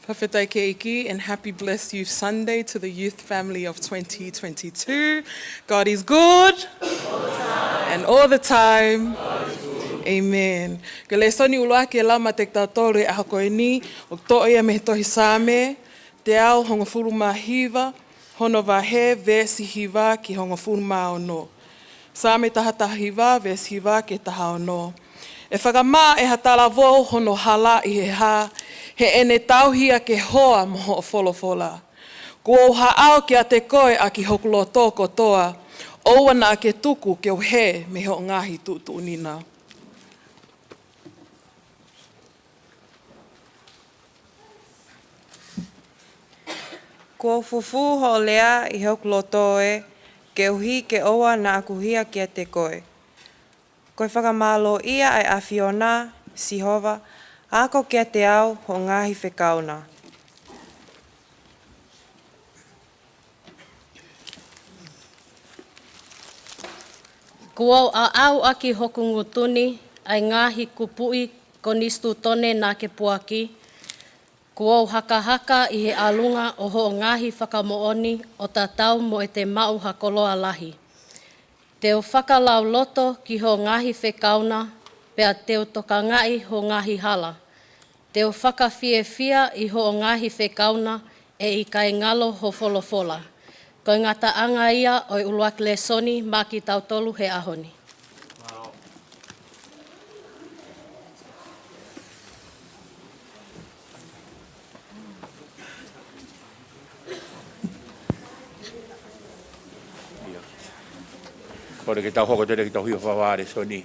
Fakafetaʻi ki he ʻEiki, and happy blessed youth Sunday to the youth family of twenty twenty-two. God is good. And all the time. Amen. Ko e lēsoni ʻuluaki ʻe lau maʻatautolu he ʻaho ko eni, ʻoku toʻo ia mei he tohi Saame, teau hongofulu mā hiva, hono vahe, veesi hiva ki he hongofulu mā ono. Saame taha taha hiva, veesi hiva ki he taha ono. ʻE fakamaʻa ʻe ha talavou hono hala ʻi he hā, heʻene tauhi ʻaki e hoa mo hoʻo folofola. Kuo u haʻao kiate koe ʻaki hoku loto kotoa, ʻoua naʻa ke tuku ke u hē mei hoʻo ngaahi tuʻutuʻuni na. Kuo u fufū hoʻo lea ʻi hoku loto ē, koeʻuhi ke ʻoua naʻa ku hia kiate koe. Ko e fakamālōʻia ʻa e ʻAfiona, Sihova, ako kiate au hoʻo ngaahi fekau na. Kuo u ʻaʻau ʻaki hoku ngutu ni ʻa e ngaahi kupuʻi konisitūtone naʻa ke puaki. Kuo u hakahaka ʻi he ʻalunga ʻo hoʻo ngaahi fakamoʻoni ʻo tatau mo ʻete maʻu ha koloa lahi. Te u fakalauloto ki hoʻo ngaahi fekau na, pea te u tokangaʻi hoʻo ngaahi hala. Te u fakafiefia ʻi hoʻo ngaahi fekau na, ʻe ʻikai ngalo hoʻo folofola. Ko e ngataʻanga ia ʻo e ʻuluaki lēsoni maʻa kitautolu he ʻaho ni. Kole ke tau hoko atu ki heʻetau hiva fakavahaʻa lēsoni.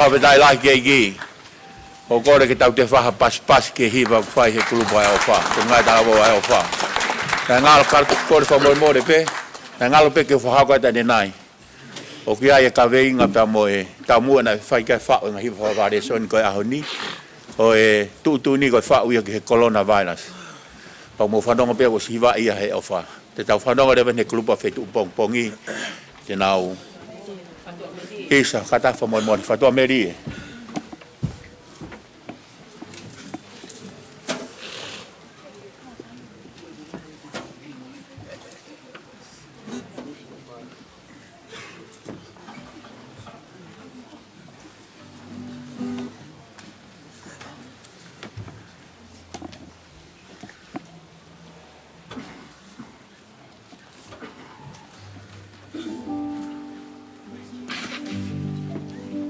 Fakafetaʻi lahi ki he ʻEiki. ʻOku kole ke tau toe fai ha pasipasi ki he hiva ʻoku fai ʻe he kulupu ʻa e ʻOfa, ko e ngaahi talavou ʻa e ʻOfa. Naʻe ngalo, ka kole fakamolemole pē, naʻe ngalo pē ke fakahoko atu ʻanenai. ʻOku ʻi ai e kaveinga pea mo e taumuʻa naʻe fai ki ai e faʻu e ngaahi hiva fakavalesoni ko e ʻaho ni, ʻo e tuʻutuʻuni ko e faʻu ia ki he coronavirus. Pea mou fanongo pē kuo ʻosi hivaʻi ia ʻe he ʻOfa. Te tau fanongo leva ki he kulupu ʻa e feituʻu pongipongi. Te nau hisa, kātaki fakamolemole, Fatua Melie.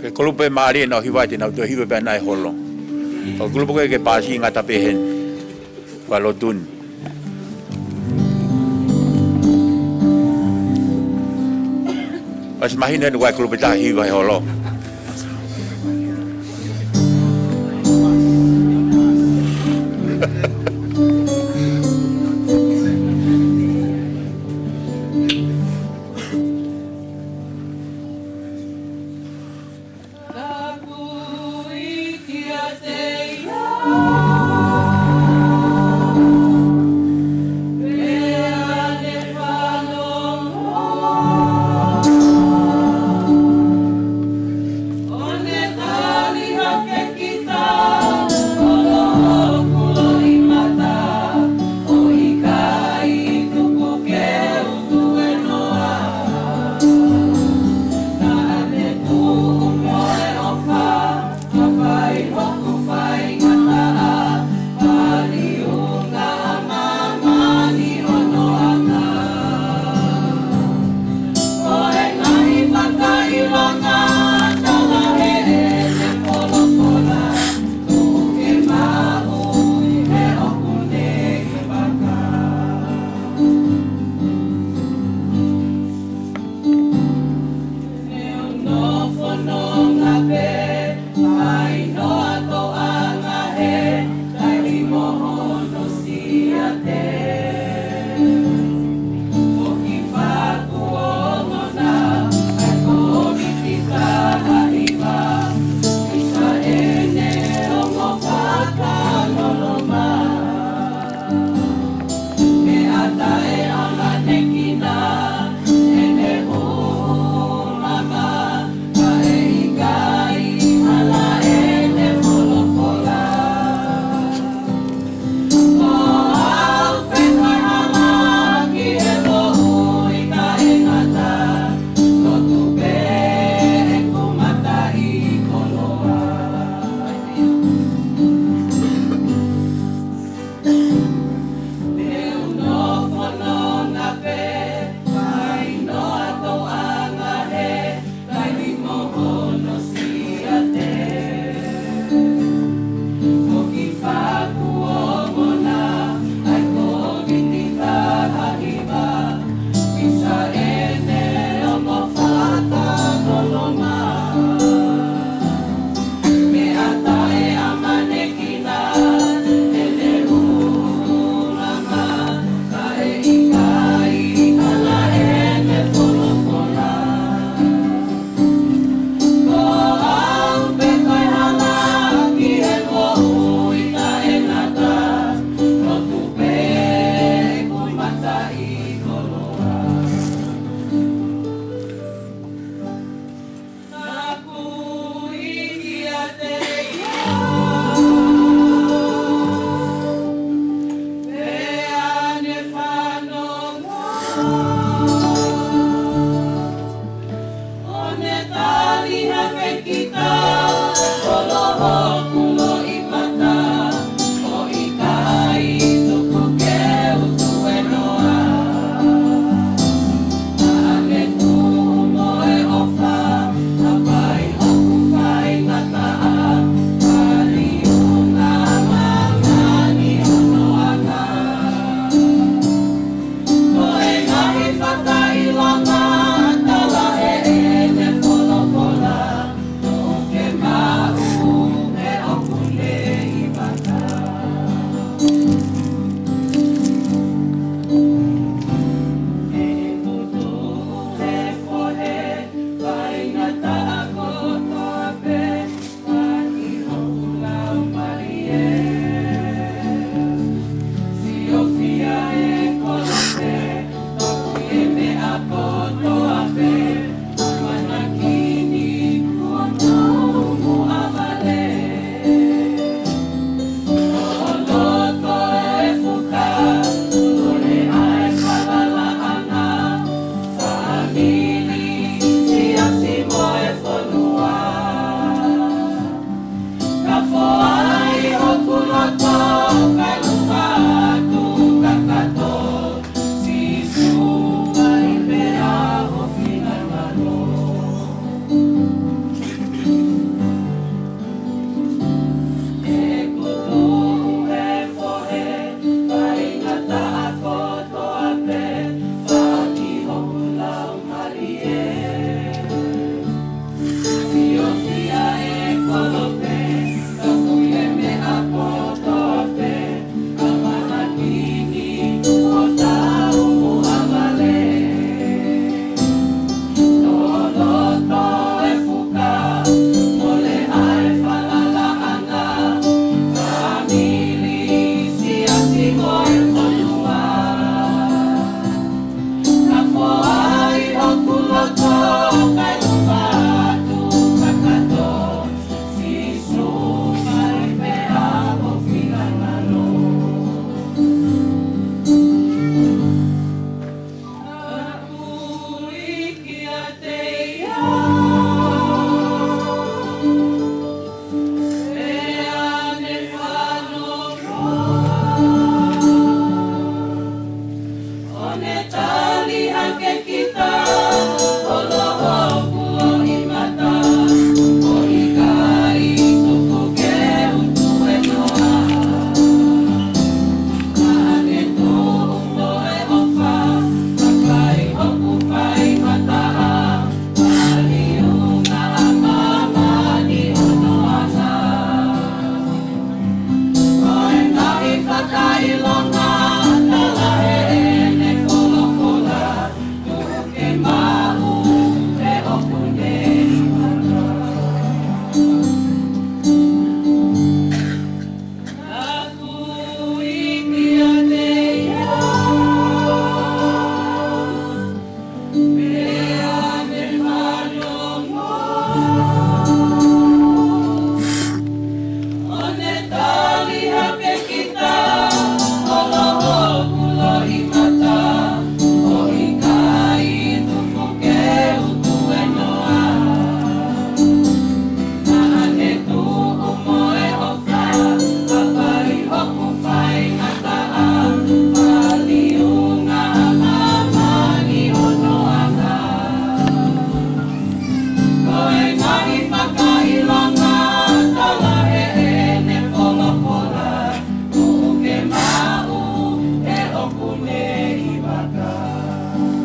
Ko e kulupu ʻe mālie naʻa nau hiva, te nau toe hiva pē ʻanenai holo. Ko e kulupu ko ē ke pasi ngata pē heni. Falotu ni. Pasi mahino eni ko e kulupu ʻe taha hiva he holo.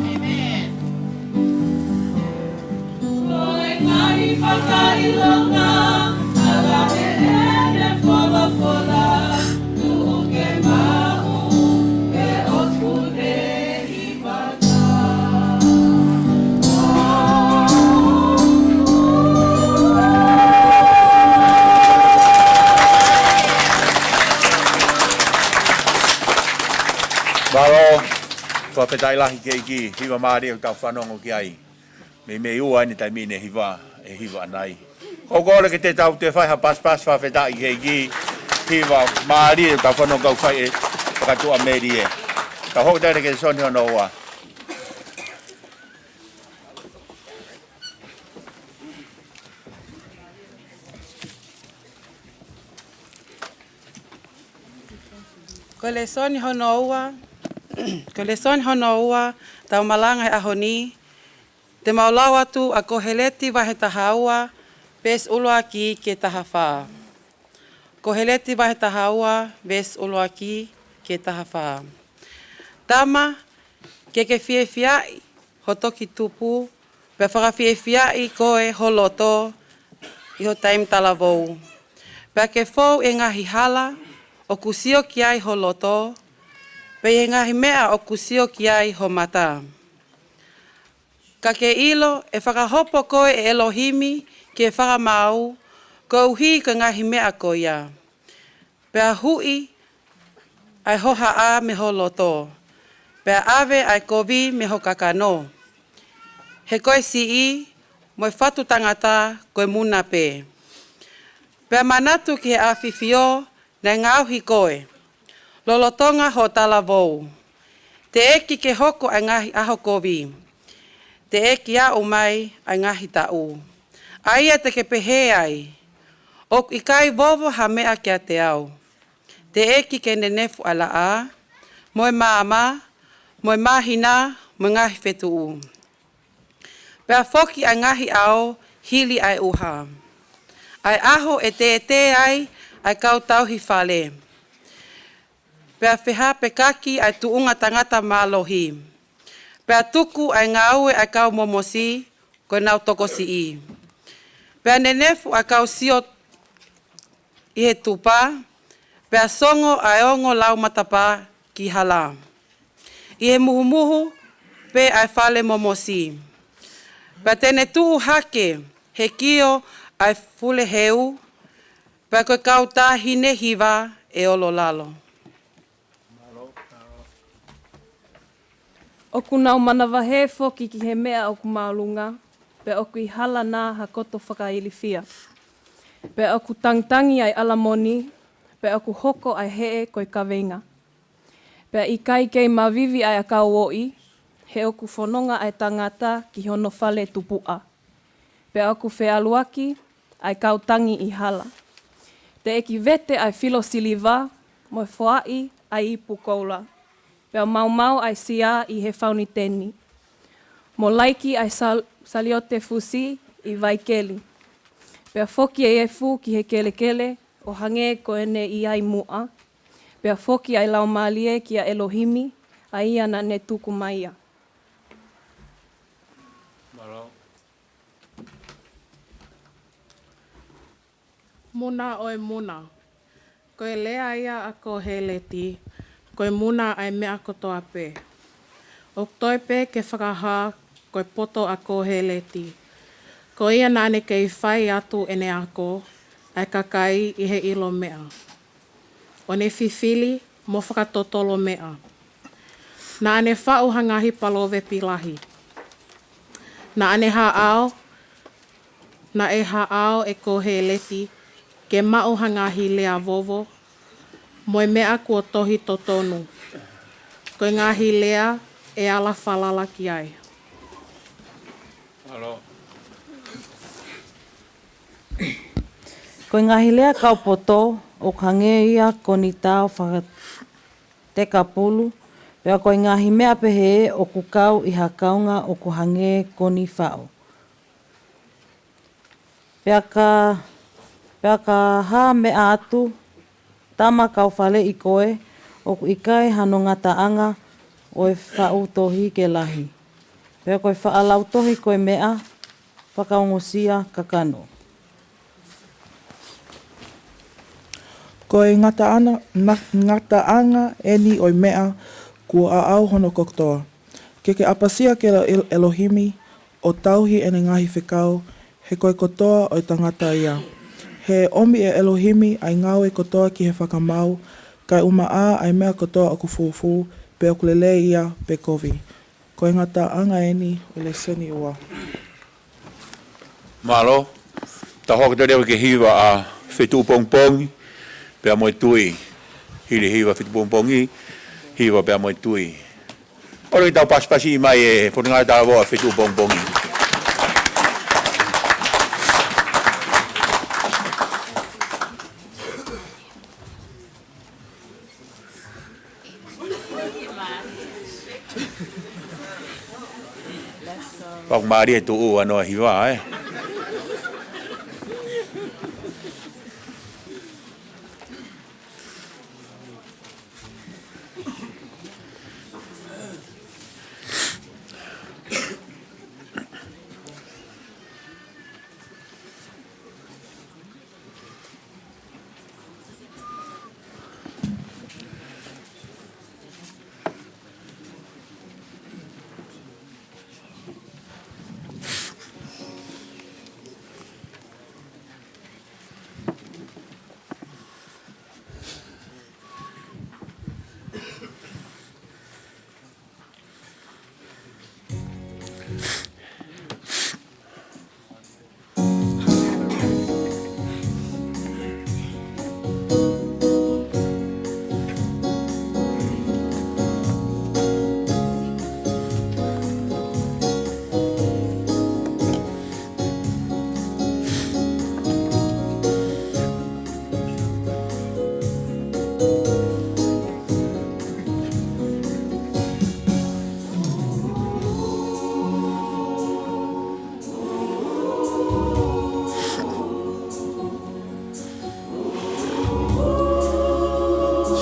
Amen. Ko e ngaahi fakaʻilonga, ʻa e ʻEne folofola, tuʻu ke maʻu, ʻe ʻoku ne ʻi mata. Mālō, fakafetaʻi lahi ki he ʻEiki, hiva mālie ʻoku tau fanongo ki ai. Meimei ua eni taimi ne hiva, ʻe hiva ʻanai. Ko e kole ke te tau toe fai ha pasipasi fakafetaʻi ki he ʻEiki, hiva mālie ʻoku tau fanongo kau fai ʻe Fakatuʻamelie. Tau hoko atu ki he lēsoni hono ua. Ko e lēsoni hono ua, ko e lēsoni hono ua, tau malanga he ʻaho ni, te mau lau atu ʻa Koheleti vahe taha ua, veesi ʻuluaki ki he taha fā. Koheleti vahe taha ua, veesi ʻuluaki ki he taha fā. Tama, ke ke fiefiaʻi ho toki tupu, pea fakafiefiaʻi koe ho loto ʻi ho taimi talavou. Pea ke fou ʻi he ngaahi hala ʻoku sio ki ai ho loto, pea ʻi he ngaahi meʻa ʻoku sio ki ai ho mata. Ka ke ʻilo ʻe fakahopo koe ʻe ʻElohimi ki he fakamaau, koeʻuhi ko e ngaahi meʻa ko ia. Pea huʻi ʻa e hohaʻa mei ho loto, pea ʻave ʻa e kovi mei ho kakano. He ko e siʻi mo e fatu tangata ko e muna pē. Pea manatu ki he ʻafifio naʻe ngaohi koe, lolotonga hoʻo talavou. Teʻeki ke hoko ʻa e ngaahi ʻaho kovi, teʻeki aʻu mai ʻa e ngaahi taʻu, ʻa ia te ke pehē ai, ʻoku ʻikai vovo ha meʻa kiate au. Teʻeki ke nenefu ʻa e laʻā, mo e maama, mo e māhina, mo e ngaahi fetuʻu. Pea foki ʻa e ngaahi ʻao hili ʻa e ʻuha, ʻa e ʻaho ʻe tētē ai ʻa e kau tauhi fale. Pea fehāpekaki ʻa e tuʻunga tangata mālohi. Pea tuku ʻa e ngāue ʻa e kau momosi ko ʻenau tokosiʻi. Pea nenefu ʻa e kau sio ʻi he tupa, pea songo ʻa e ongo lau matapā ki hala, ʻi he muhumuhu pē ʻa e fale momosi. Pea te ne tuʻu hake he kio ʻa e fuleheu, pea ko e kau taʻahine hiva ʻe olo lalo. ʻOku nau manavahē foki ki he meʻa ʻoku māʻolunga, pea ʻoku ʻi hala na ha koto fakailifia. Pea ʻoku tangitangi ʻa e ʻalamoni, pea ʻoku hoko ʻa e heʻe ko e kaveinga. Pea ʻikai kei mavivi ʻa e ʻakau oʻi, he ʻoku fononga ʻa e tangata ki hono fale tupuʻa. Pea ʻoku feʻaluaki ʻa e kau tangi ʻi hala. Teʻeki vete ʻa e filo siliva, mo e foaʻi ʻa e ipu koula. Pea maumau ʻa e sia ʻi he fauniteni, mo laiki ʻa e sal-, saliote fusi ʻi vaikeli. Pea foki e efu ki he kelekele ʻo hangē ko ʻene ʻi ai muʻa. Pea foki ʻa e laumālie kia ʻElohimi, ʻa ia naʻa ne tuku mai ia. Muna ʻo e muna. Ko e lea ia ʻa Koheleti, ko e muna ʻa e meʻa kotoa pē. ʻOku toe pē ke fakahā ko e poto ʻa Koheleti. Ko ia naʻa ne kei fai atu ʻene ako ʻa e kakai ʻi he ʻilo meʻa, ʻo ne fifili mo fakatotolo meʻa. Naʻa ne faʻu ha ngaahi palovepi lahi. Naʻa ne haʻao, naʻe haʻao ʻe Koheleti ke maʻu ha ngaahi lea vovo, mo e meʻa kuo tohi totonu. Ko e ngaahi lea ʻe ala falala ki ai. Ko e ngaahi lea kau poto, ʻoku hangē ia ko ʻeni tao fakatekapulu, pea ko e ngaahi meʻa pehē ʻoku kau ʻi ha kaunga ʻoku hangē ko ʻeni faʻo. Pea ka, pea ka hā meʻa atu, tama kau faleʻi koe, ʻoku ʻikai hano ngataʻanga ʻo e faʻu tohi ke lahi, pea ko e faʻa lautohi ko e meʻa fakaongosia kakano. Ko e ngataʻanga, na-, ngataʻanga eni ʻo e meʻa kuo aʻau hono kotoa. Ke ke ʻapasia kia ʻElo-, ʻElohimi ʻo tauhi ʻene ngaahi fekau, he ko e kotoa ʻo e tangata ia. He ʻomi ʻe ʻElohimi ʻa e ngāue kotoa ki he fakamaau, kae ʻumaʻā ʻa e meʻa kotoa ʻoku fufū, pea ʻoku lelei ia pe kovi. Ko e ngataʻanga eni ʻo e lēsoni ua. Mālō. Tau hoko atu leva ki he hiva ʻa Fetuʻupongipongi pea mo e Tui. Hili hiva Fetuʻupongipongi, hiva pea mo e Tui. ʻOua ke tau pasipasi mai e Potungāue Talavou ʻa Fetuʻupongipongi. Pau mālie tuʻu ano hiva, ē.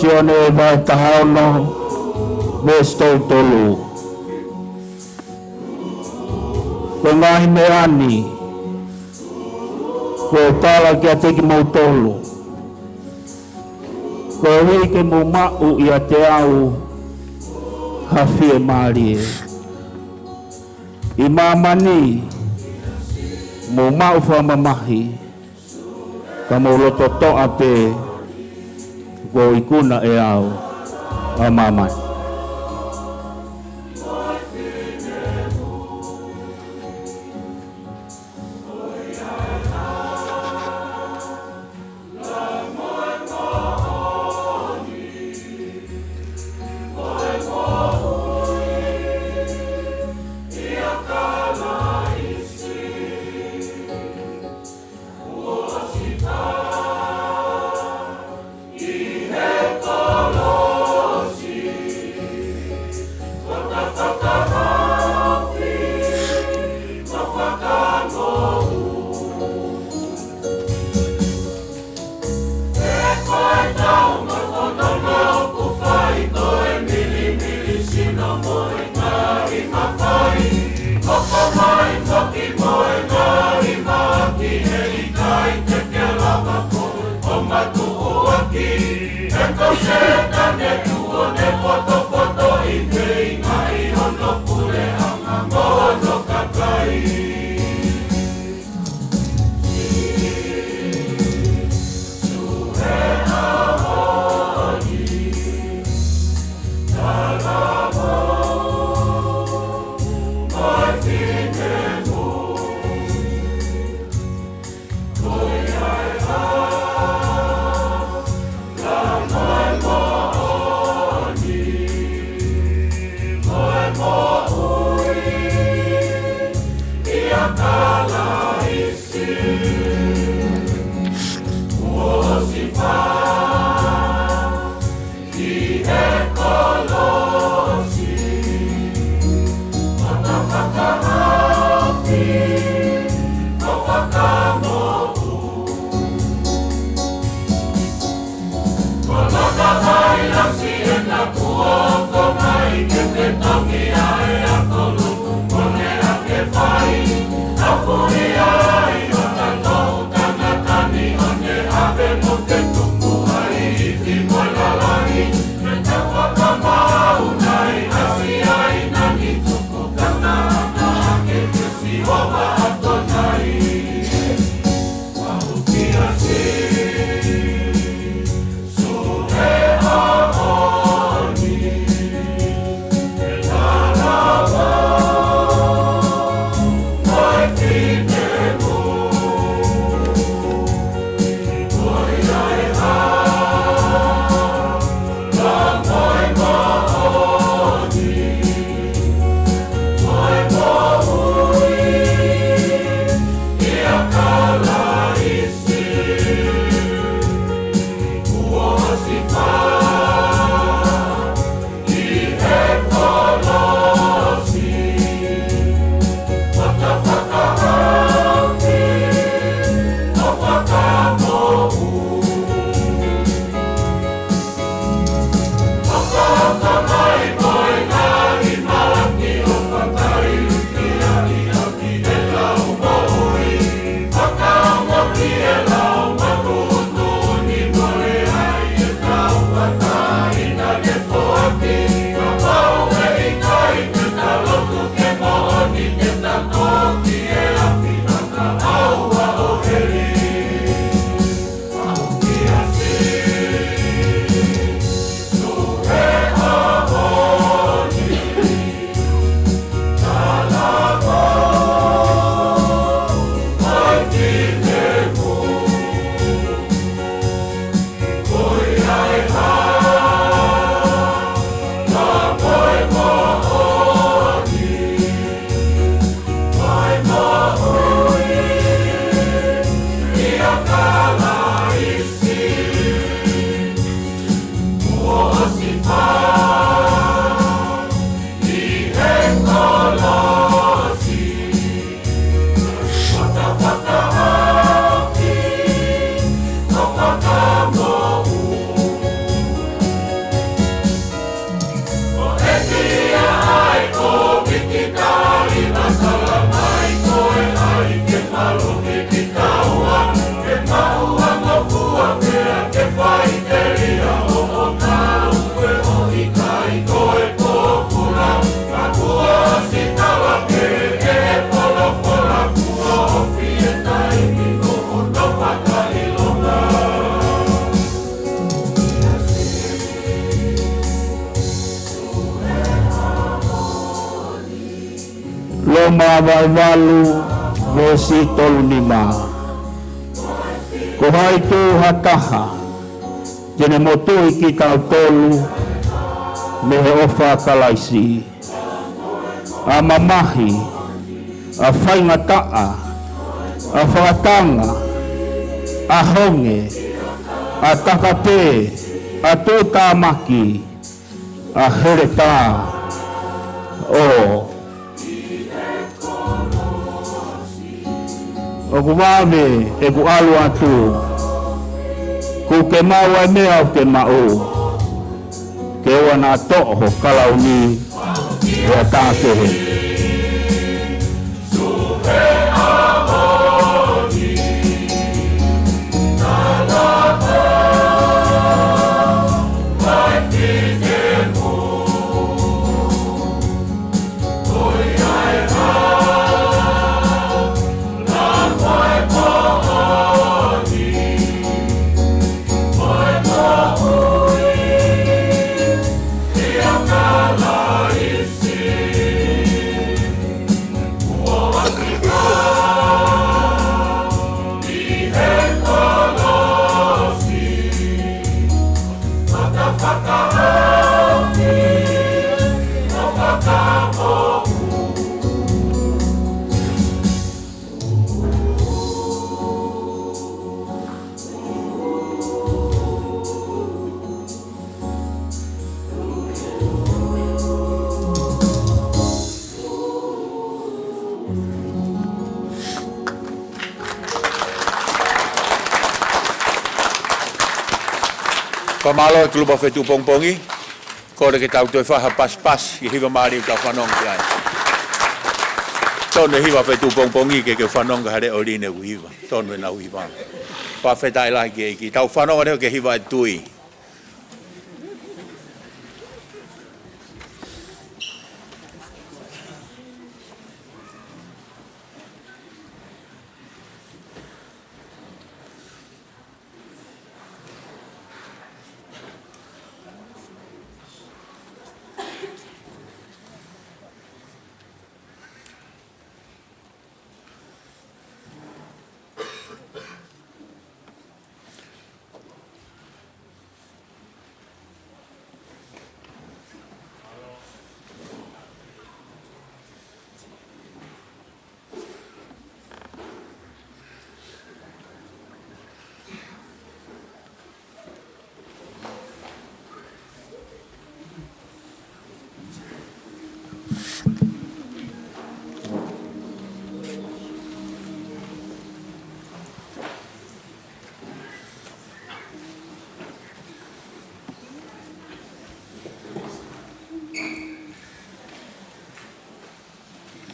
Sione vahe taha ono, veesi tolu tolu. Ko e ngaahi meʻa ni kuo u tala kiate kimoutolu, koeʻuhi ke mou maʻu ʻiate au ha fiemālie. ʻI māmani mou maʻu fakamamahi, ka mou loto toʻa pē, kuo ikuna ʻe au ʻa māmani. Mavaevalu, veesi tolu nima. Ko hai tuʻu ha taha te ne motuʻi kitautolu mei he ʻofa ʻa Kalaisi? ʻA mamahi, ʻa faingataʻa, ʻa fakatanga, ʻa honge, ʻa takape, ʻa tuʻutāmaki, ʻa heletā. ʻO ʻoku vave ʻeku ʻalu atu, kuo ke maʻu ʻa e meʻa ʻoku ke maʻu, ke ʻoua naʻa toʻo ho kalauni he ʻatā kehe. Fakamālō e kulupu fetuʻu pongipongi. Kole ke tau toe fai ha pasipasi ki he hiva mālie ʻoku tau fanongo ki ai. Tonu e hiva fetuʻu pongipongi ke ke fanongo ha leʻo ʻi he ʻū hiva. Tonu ʻenau hiva. Fakafetaʻi lahi ki he ʻEiki. Tau fanongo leva ki he hiva ʻa e tui.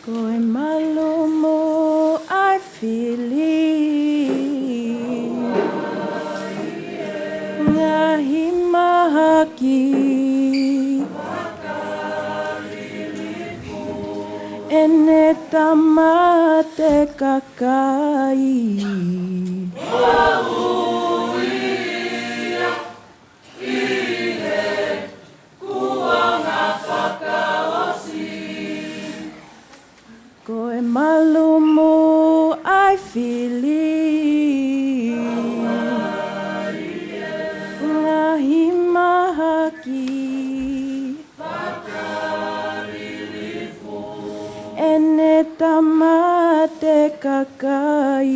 Ko e malumu ʻa e fili, ngaahi mahaki, ʻene tamate kakai. Ko e malumu ʻa e fili, ngaahi mahaki, ʻene tamate kakai.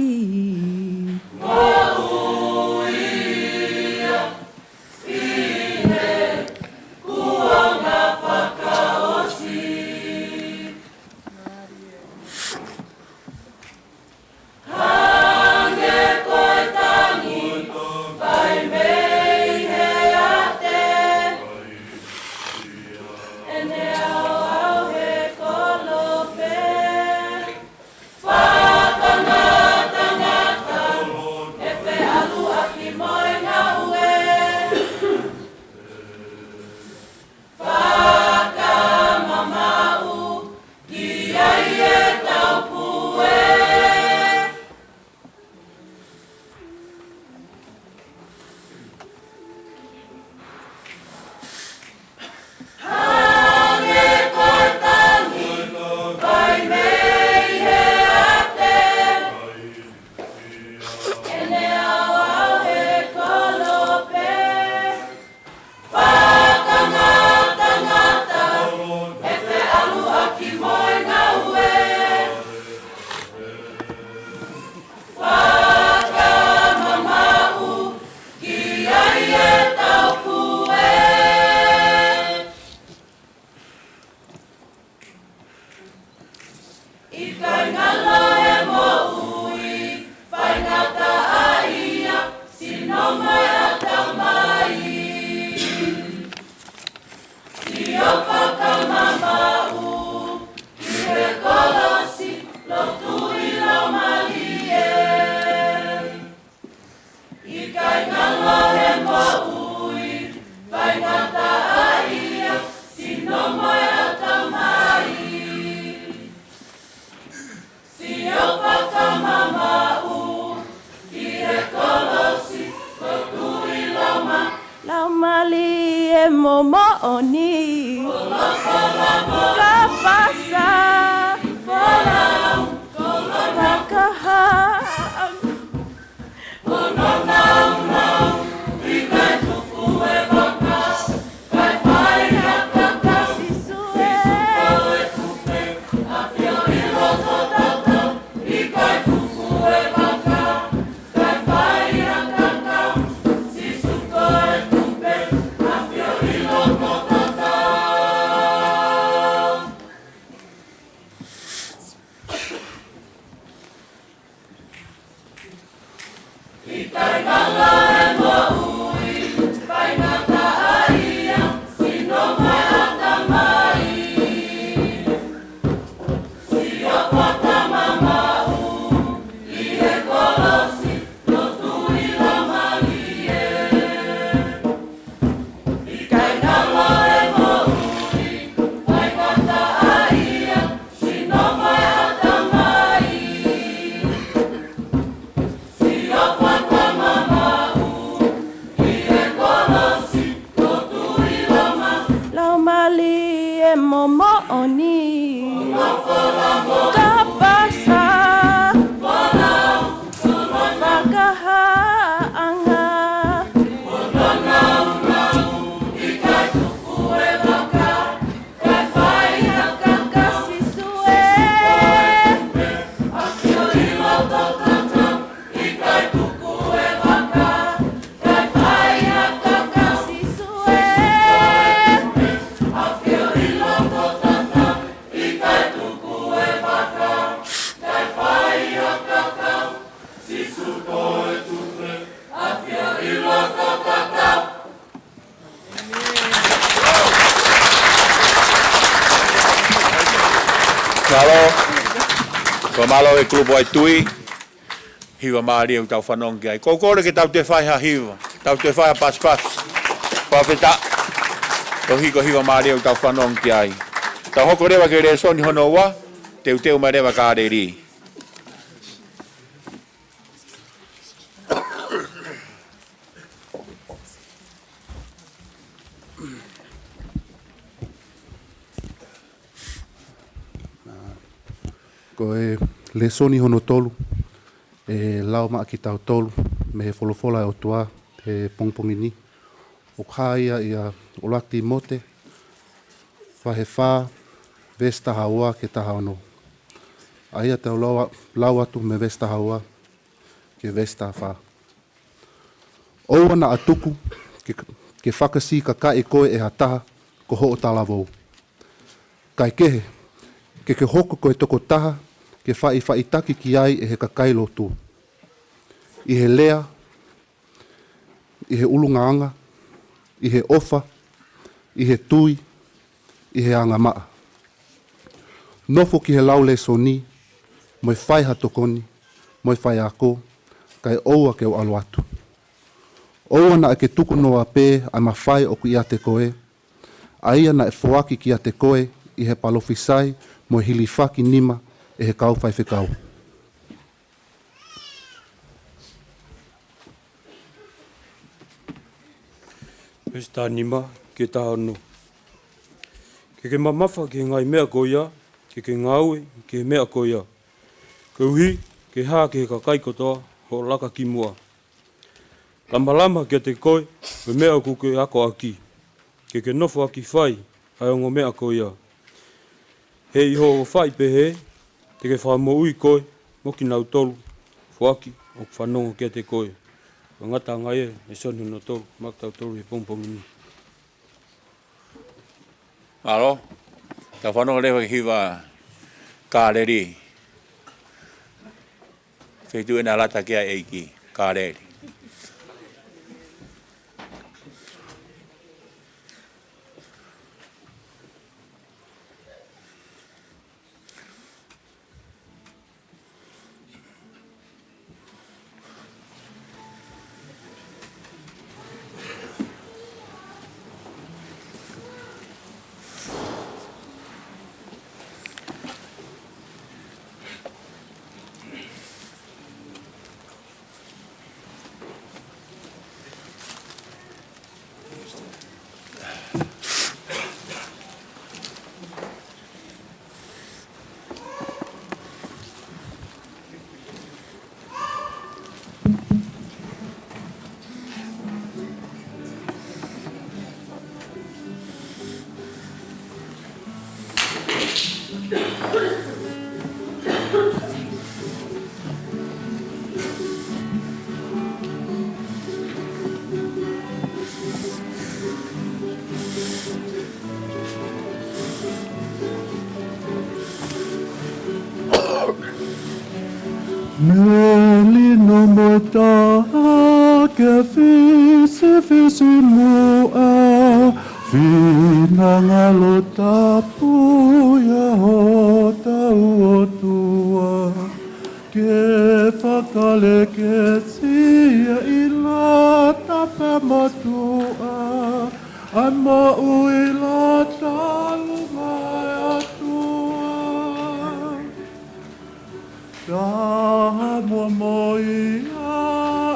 ʻIkai ngalo e moʻui, faingataʻaʻia, sino mo e ʻatamai. Sio fakamamaʻu ki he kolosi, lotu ʻi laumālie. ʻIkai ngalo e moʻui, faingataʻaʻia, sino mo e ʻatamai. Sio fakamamaʻu ki he kolosi, lotu ʻi lauma-, laumālie mo moʻoni. Ka pasa, folau, fakahā. Laumālie mo moʻoni. Ka pasa, fakahāʻanga. Mālō. Ko mālō e kulupu ʻa e tui. Hiva mālie ʻoku tau fanongo ki ai. Ko e kole ke tau toe fai ha hiva. Tau toe fai ha pasipasi. Fakafetaʻi. Tohi ko e hiva mālie ʻoku tau fanongo ki ai. Tau hoko leva ki he lēsoni hono ua. Teuteu mai leva Kāleli. Ko e lēsoni hono tolu, ʻe lau maʻa kitautolu mei he folofola ʻa e ʻOtua he pongipongi ni. ʻOku hā ia ʻia ʻuluaki Tīmote, vahe fā, veesi taha ua ki he taha ono. ʻA ia te u lau a-, lau atu mei he veesi taha ua ki he veesi taha fā. ʻOua naʻa tuku ke, ke fakasīkakaʻi koe ʻe ha taha ko hoʻo talavou. Kae kehe, ke ke hoko ko e tokotaha ke faʻifaʻitaki ki ai ʻe he kakai lotu. ʻI he lea, ʻi he ʻulungaanga, ʻi he ʻofa, ʻi he tui, ʻi he angamaʻa. Nofo ki he lau lēsoni, mo e fai ha tokoni, mo e faiako, kae ʻoua ke u ʻalu atu. ʻOua naʻa ke tukunoa pē ʻa e mafai ʻoku ʻiate koe, ʻa ia naʻe foaki kiate koe ʻi he palofisai mo e hilifaki nima ʻe he kau faifekau. Veesi taha nima ki he taha ono. Ke ke mamafa ki he ngaahi meʻa ko ia, ke ke ngāue ki he meʻa ko ia. Koeʻuhi ke hā ki he kakai kotoa hoʻo laka ki muʻa. Lamalama kiate koe mo e meʻa ʻoku ke akoʻaki. Ke ke nofo ʻaki fai ʻa e ongo meʻa ko ia. He ʻi hoʻo fai pehē, te ke fakamoʻui koe mo kinautolu foaki ʻoku fanongo kiate koe. Ko e ngataʻanga ia e lēsoni hono tolu maʻa kitautolu he pongipongi ni. Mālō, tau fanongo leva ki he hiva Kāleli. Feituʻu ʻe lata ki ai e ʻEiki, Kāleli. Melino mo e taha ke fisifisimuʻa, finangalo tapu ia hotau ʻOtua, ke fakalekesi ia ʻi lata pea mātuʻa, ʻa e moʻui lata ʻi he ʻOtua. Taha muʻa mo ia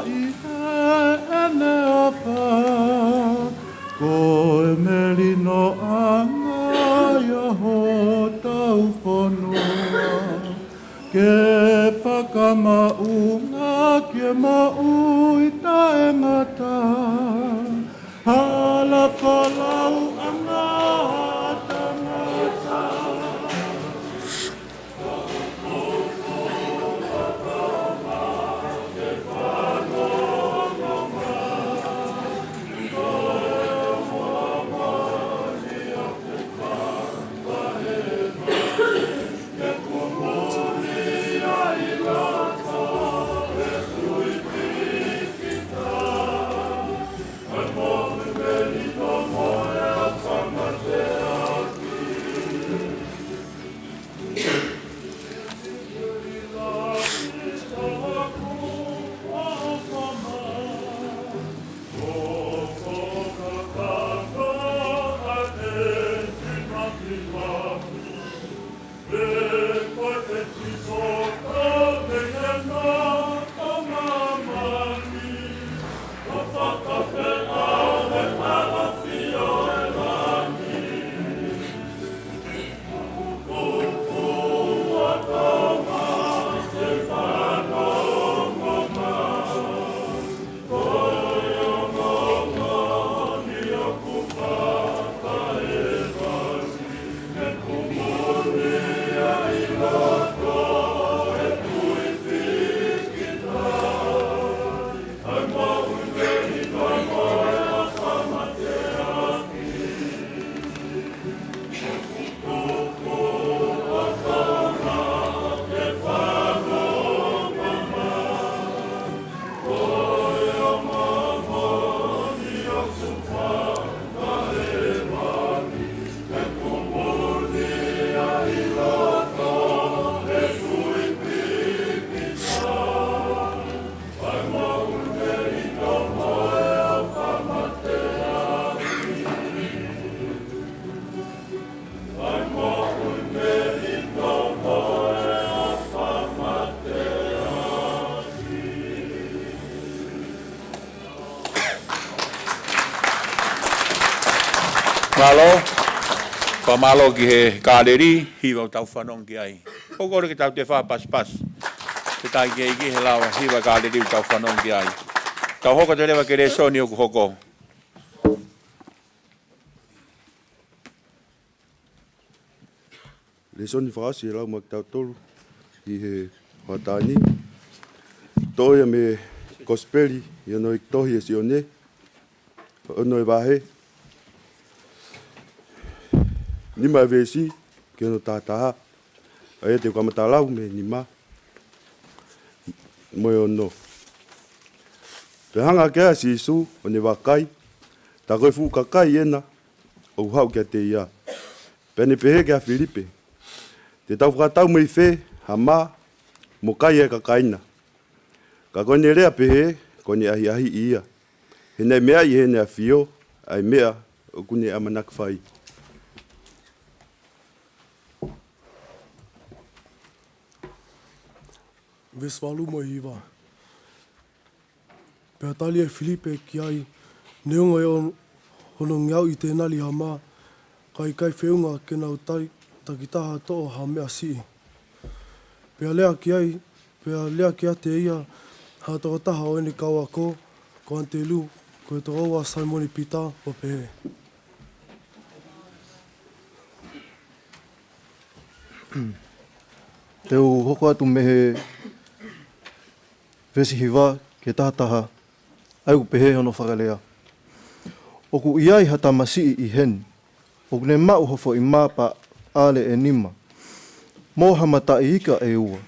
ʻi heʻene ʻofa, ko e melinoʻanga ia hotau fonua, ke fakamaʻunga ki he moʻui taʻengata, hala folau ʻa e tangata. Mālō. Fakamālō ki he Kāleli, hiva ʻoku tau fanongo ki ai. ʻOku ou kole ke tau toe fakapasipasi. Ke tau kei ki he lava hiva Kāleli ʻoku tau fanongo ki ai. Tau hoko atu leva ki he lēsoni ʻoku hoko. Lēsoni fakaʻosi ʻe lau maʻa kitautolu ʻi he hoʻatā ni. Toʻo ia mei he Kosipeli ʻi hono tohi ʻe Sione, ono e vahe, nima e veesi ki hono taha taha. ʻA ia te u kamata lau mei he nima. mo e ono. Pea hanga hake ʻa Sīsū ʻo ne vakai, tā ko e fuʻu kakai ʻena ʻoku haʻu kiate ia. Pea ne pehē kia Filipe, Te tau fakatau mei fē ha mā mo kai ʻa e kakai na? Ka ko ʻene lea pehē, ko ʻene ʻahiʻahiʻi ia, he naʻe meaʻi ʻe heʻene ʻafio ʻa e meʻa ʻoku ne ʻamanaki fai. Veesi valu mo e hiva. Pea tali ʻe Filipe ki ai, Neongo ʻe on-, onongeau ʻi tēnali ha mā, ka ʻikai feʻunga ke nau tai-, takitaha toʻo ha meʻa siʻi. Pea lea ki ai, pea lea kiate ia ha tokotaha ʻo ʻene kau ako, ko ʻAnitelū, ko e tokoua ʻo Saimone Pita, ʻo pehē. Te u hoko atu mei he veesi hiva ki he taha taha, ʻa ia ʻoku pehē hono fakalea. ʻOku ʻi ai ha tamasiʻi ʻi heni, ʻoku ne maʻu ha foʻi mā pea ʻale ʻe nima, mo ha mataʻi ika ʻe ua.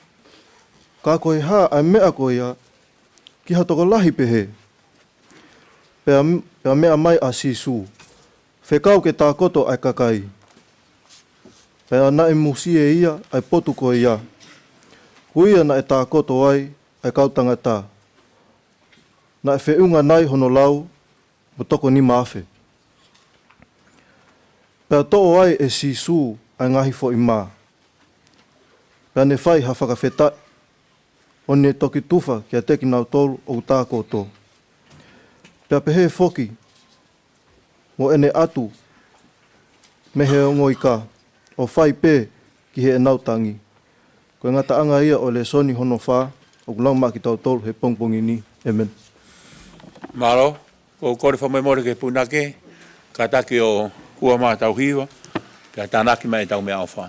Ka ko e hā ʻa e meʻa ko ia ki ha tokolahi pehē? Pea, pea meʻa mai ʻa Sīsū, Fekau ke tākoto ʻa e kakai. Pea naʻe musie ia ʻa e potu ko ia, ko ia naʻe tākoto ai ʻa e kau tangata. Naʻe feʻunga nai hono lau mo toko nima afe. Pea toʻo ai ʻe Sīsū ʻa e ngaahi foʻi mā, pea ne fai ha fakafetaʻi, ʻo ne toki tufa kiate kinautolu ʻoku tākoto. Pea pehē foki mo ʻene ʻatu mei he ongo ika, ʻo fai pē ki heʻenau tangi. Ko e ngataʻanga ia ʻo e lēsoni hono fā ʻoku lau maʻa kitautolu he pongipongi ni. ʻĒmeni. Mālō, ʻoku ou kole fakamolemole ki he punake, kātaki ʻo hua mai ʻetau hiva, pea tānaki mai ʻetau meʻaʻofa.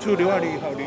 Tuli wali hauli.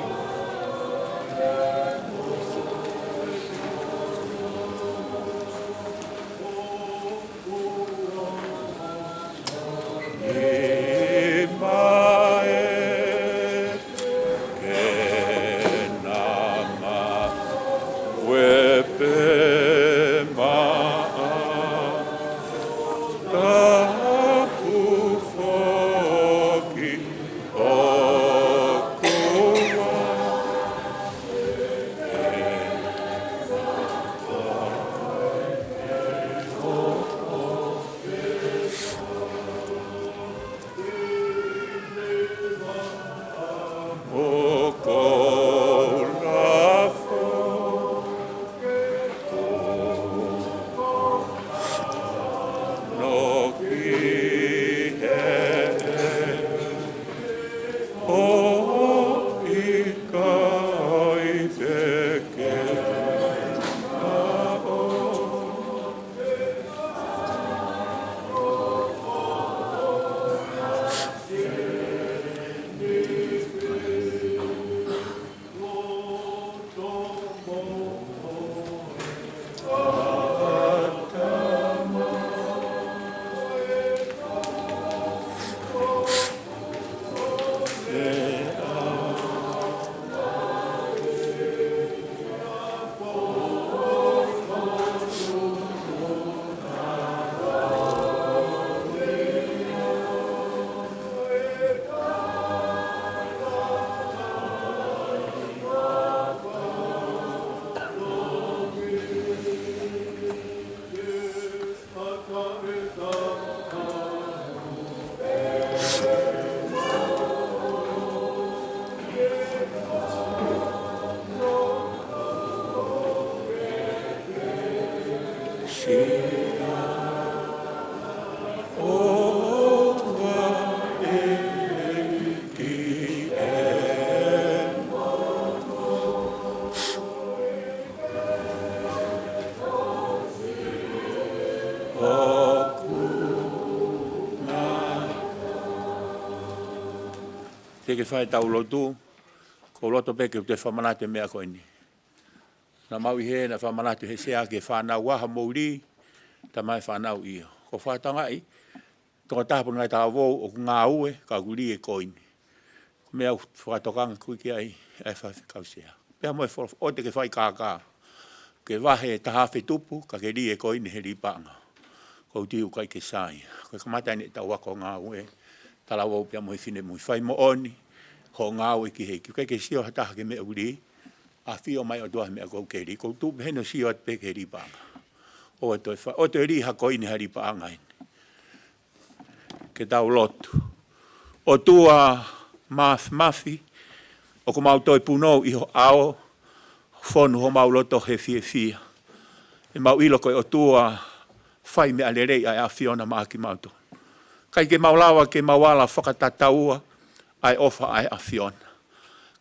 Ke fai ʻetau lotu, ʻoku ou loto pē ke u toe fakamanatu e meʻa ko eni. Naʻa mau ʻi heni, naʻe fakamanatu ʻe he sea ki he fānau, ʻa hoʻomou lī, tā mai fānau ʻio. Ko e fakatangaʻi, tokotaha pē ʻo e ngaahi talavou ʻoku ngāue, ka ʻoku lī e koini. Ko e meʻa ʻoku fakatokanga ʻaupito ki ai ʻa e faifekau sea. Pea mo e fo-, ʻoua te ke fai kākā. Ke vahe taha afe tupu, ka ke lī e koini he lī paʻanga. Ko u tui ʻoku ʻikai ke sai. Ko e kamata eni ʻetau ako ngāue, talavou pea mo e finemui. Fai moʻoni hoʻo ngāue ki he ʻEiki. ʻIkai ke sio ha taha ki he meʻa ʻoku lī, ʻafio mai ʻOtua he meʻa ʻoku ke lī. Ko u tuʻu pē heni ʻo sio atu pē ki he lī paʻanga. ʻOua toe fa-, ʻoua toe lī ha koini he lī paʻanga eni. Ke tau lotu. ʻOtua Māfimafi, ʻoku mau toe punou ʻi ho ʻao, fonu homau loto he fiefia. ʻOku mau ʻilo ko e ʻOtua fai meʻa lelei ʻa e ʻAfiona maʻa kimautolu. ʻIkai ke mau lava ke mau ala fakatataua ʻa e ʻofa ʻa e ʻAfiona.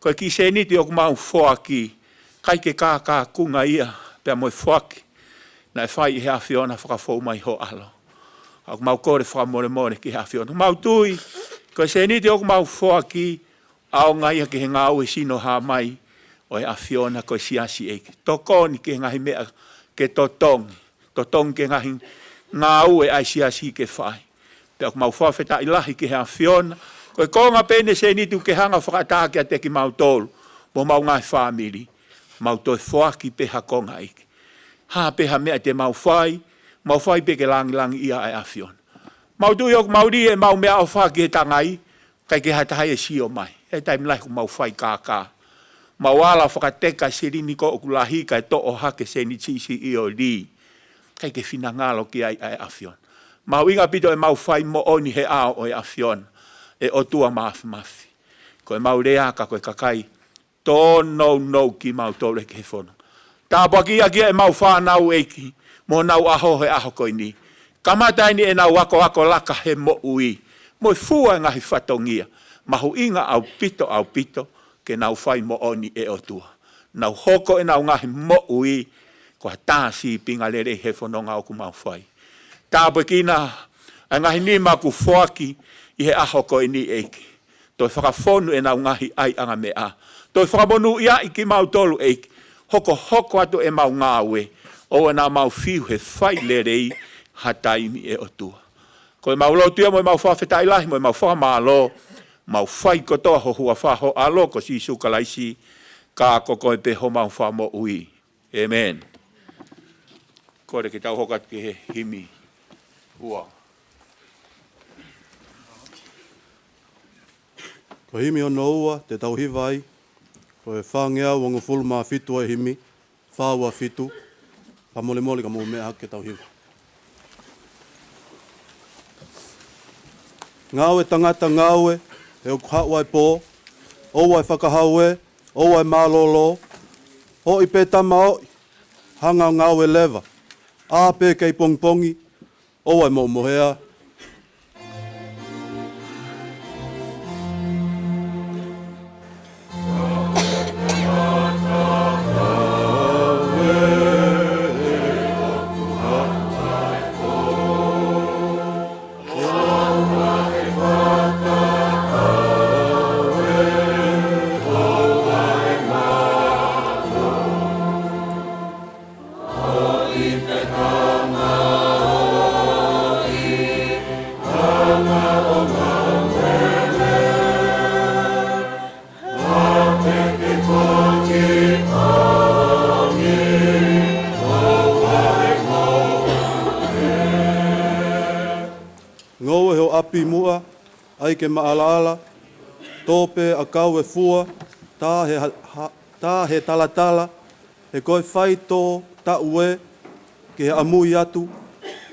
Ko e kiʻi sēniti ʻoku mau foaki, ʻikai ke kākākunga ia, pea mo e foaki naʻe fai ʻe he ʻAfiona fakafou mai ho ʻAlo. ʻOku mau kole fakamolemole ki he ʻAfiona. Mau tui, ko e sēniti ʻoku mau foaki, ʻaonga ia ki he ngāue sino hā mai ʻo e ʻAfiona ko e siasi, ʻEiki. Tokoni ki he ngaahi meʻa ke totongi. Totongi ki he ngaahi ngāue ʻa e siasi ke fai. Pea ʻoku mau fakafetaʻi lahi ki he ʻAfiona. Ko e konga pē eni e sēniti ʻoku ke hanga ʻo fakaʻatā kiate kimautolu mo homau ngaahi fāmili. Mau toe foaki pē ha konga, ʻEiki. Hā pē ha meʻa te mau fai, mau fai pē ke langilangiʻia ʻa e ʻAfiona. Mau tui ʻoku mau lī ʻemau meʻaʻofa ki he tangai, ʻikai ke ha taha ia ʻe sio mai. ʻI he taimi lahi ʻoku mau fai kākā. Mau ala fakateka e silini ko ē ʻoku lahi kae toʻo hake e sēniti siʻisiʻi ʻo lī. ʻIkai ke finangalo ki ai ʻa e ʻAfiona. Mahuʻinga ʻaupito ʻemau fai moʻoni he ʻao ʻo e ʻAfiona, ʻe ʻOtua Māfimafi. Ko ʻemau lea ka ko e kakai tōnounou kimautolu, ʻEiki, he fononga. Tāpuakiʻi ʻaki ʻemau fānau, ʻEiki, mo honau ʻaho he ʻaho ko eni. Kamata eni ʻenau akoako laka he moʻui, mo e fua e ngaahi fatongia. Mahuʻinga ʻaupito, ʻaupito, ke nau fai moʻoni, ʻe ʻOtua. Nau hoko ʻenau ngaahi moʻui ko ha tā sīpinga lelei he fononga ʻoku mau fai. Tāpuekina ʻa e ngaahi nima kuo foaki ʻi he ʻaho ko eni, ʻEiki. Toe fakafonu ʻenau ngaahi ʻaiʻanga meʻa. Toe fakamonūʻiaʻi kimautolu, ʻEiki. Hokohoko atu ʻemau ngāue. ʻOua naʻa mau fiu he fai lelei ha taimi, ʻe ʻOtua. Ko ʻemau lotu ia mo ʻemau fakafetaʻi lahi mo ʻemau fakamālō, mau fai kotoa ho huafa ho ʻAlo ko Sīsū Kalaisi, ka ko koe pē homau Fakamoʻui. ʻĒmeni. Kole ke tau hoko atu ki he himi ua. Ko e himi hono ua te tau hiva ai, ko e fāngeau uangofulu mā fitu ʻo e himi, fā ua fitu, fakamolemole ka mou meʻa hake ke tau hiva. Ngāue tangata ngāue, he ʻoku haʻu ʻa e pō, ʻoua ʻe fakahau ē, ʻoua ʻe mālōlō, hoʻi pē tama hoʻi, hanga ʻo ngāue leva, ʻā pē kei pongipongi, ʻoua ʻe momohea. Ngoue ho ʻapi muʻa, ʻai ke maʻalaʻala, tō pē ʻakau e fua, tā he ha-, ha-, tā he talatala, he ko e faitō taʻu ē, ki he ʻamui atu,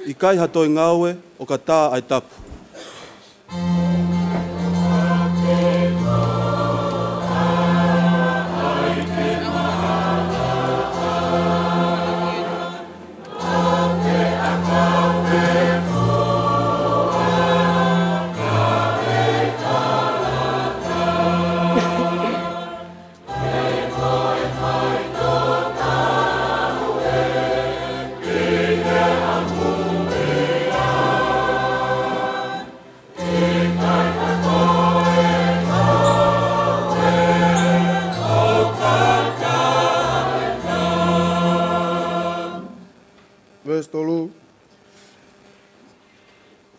ʻikai ha toe ngāue, ʻo ka tā ʻa e tapu. Veesi tolu.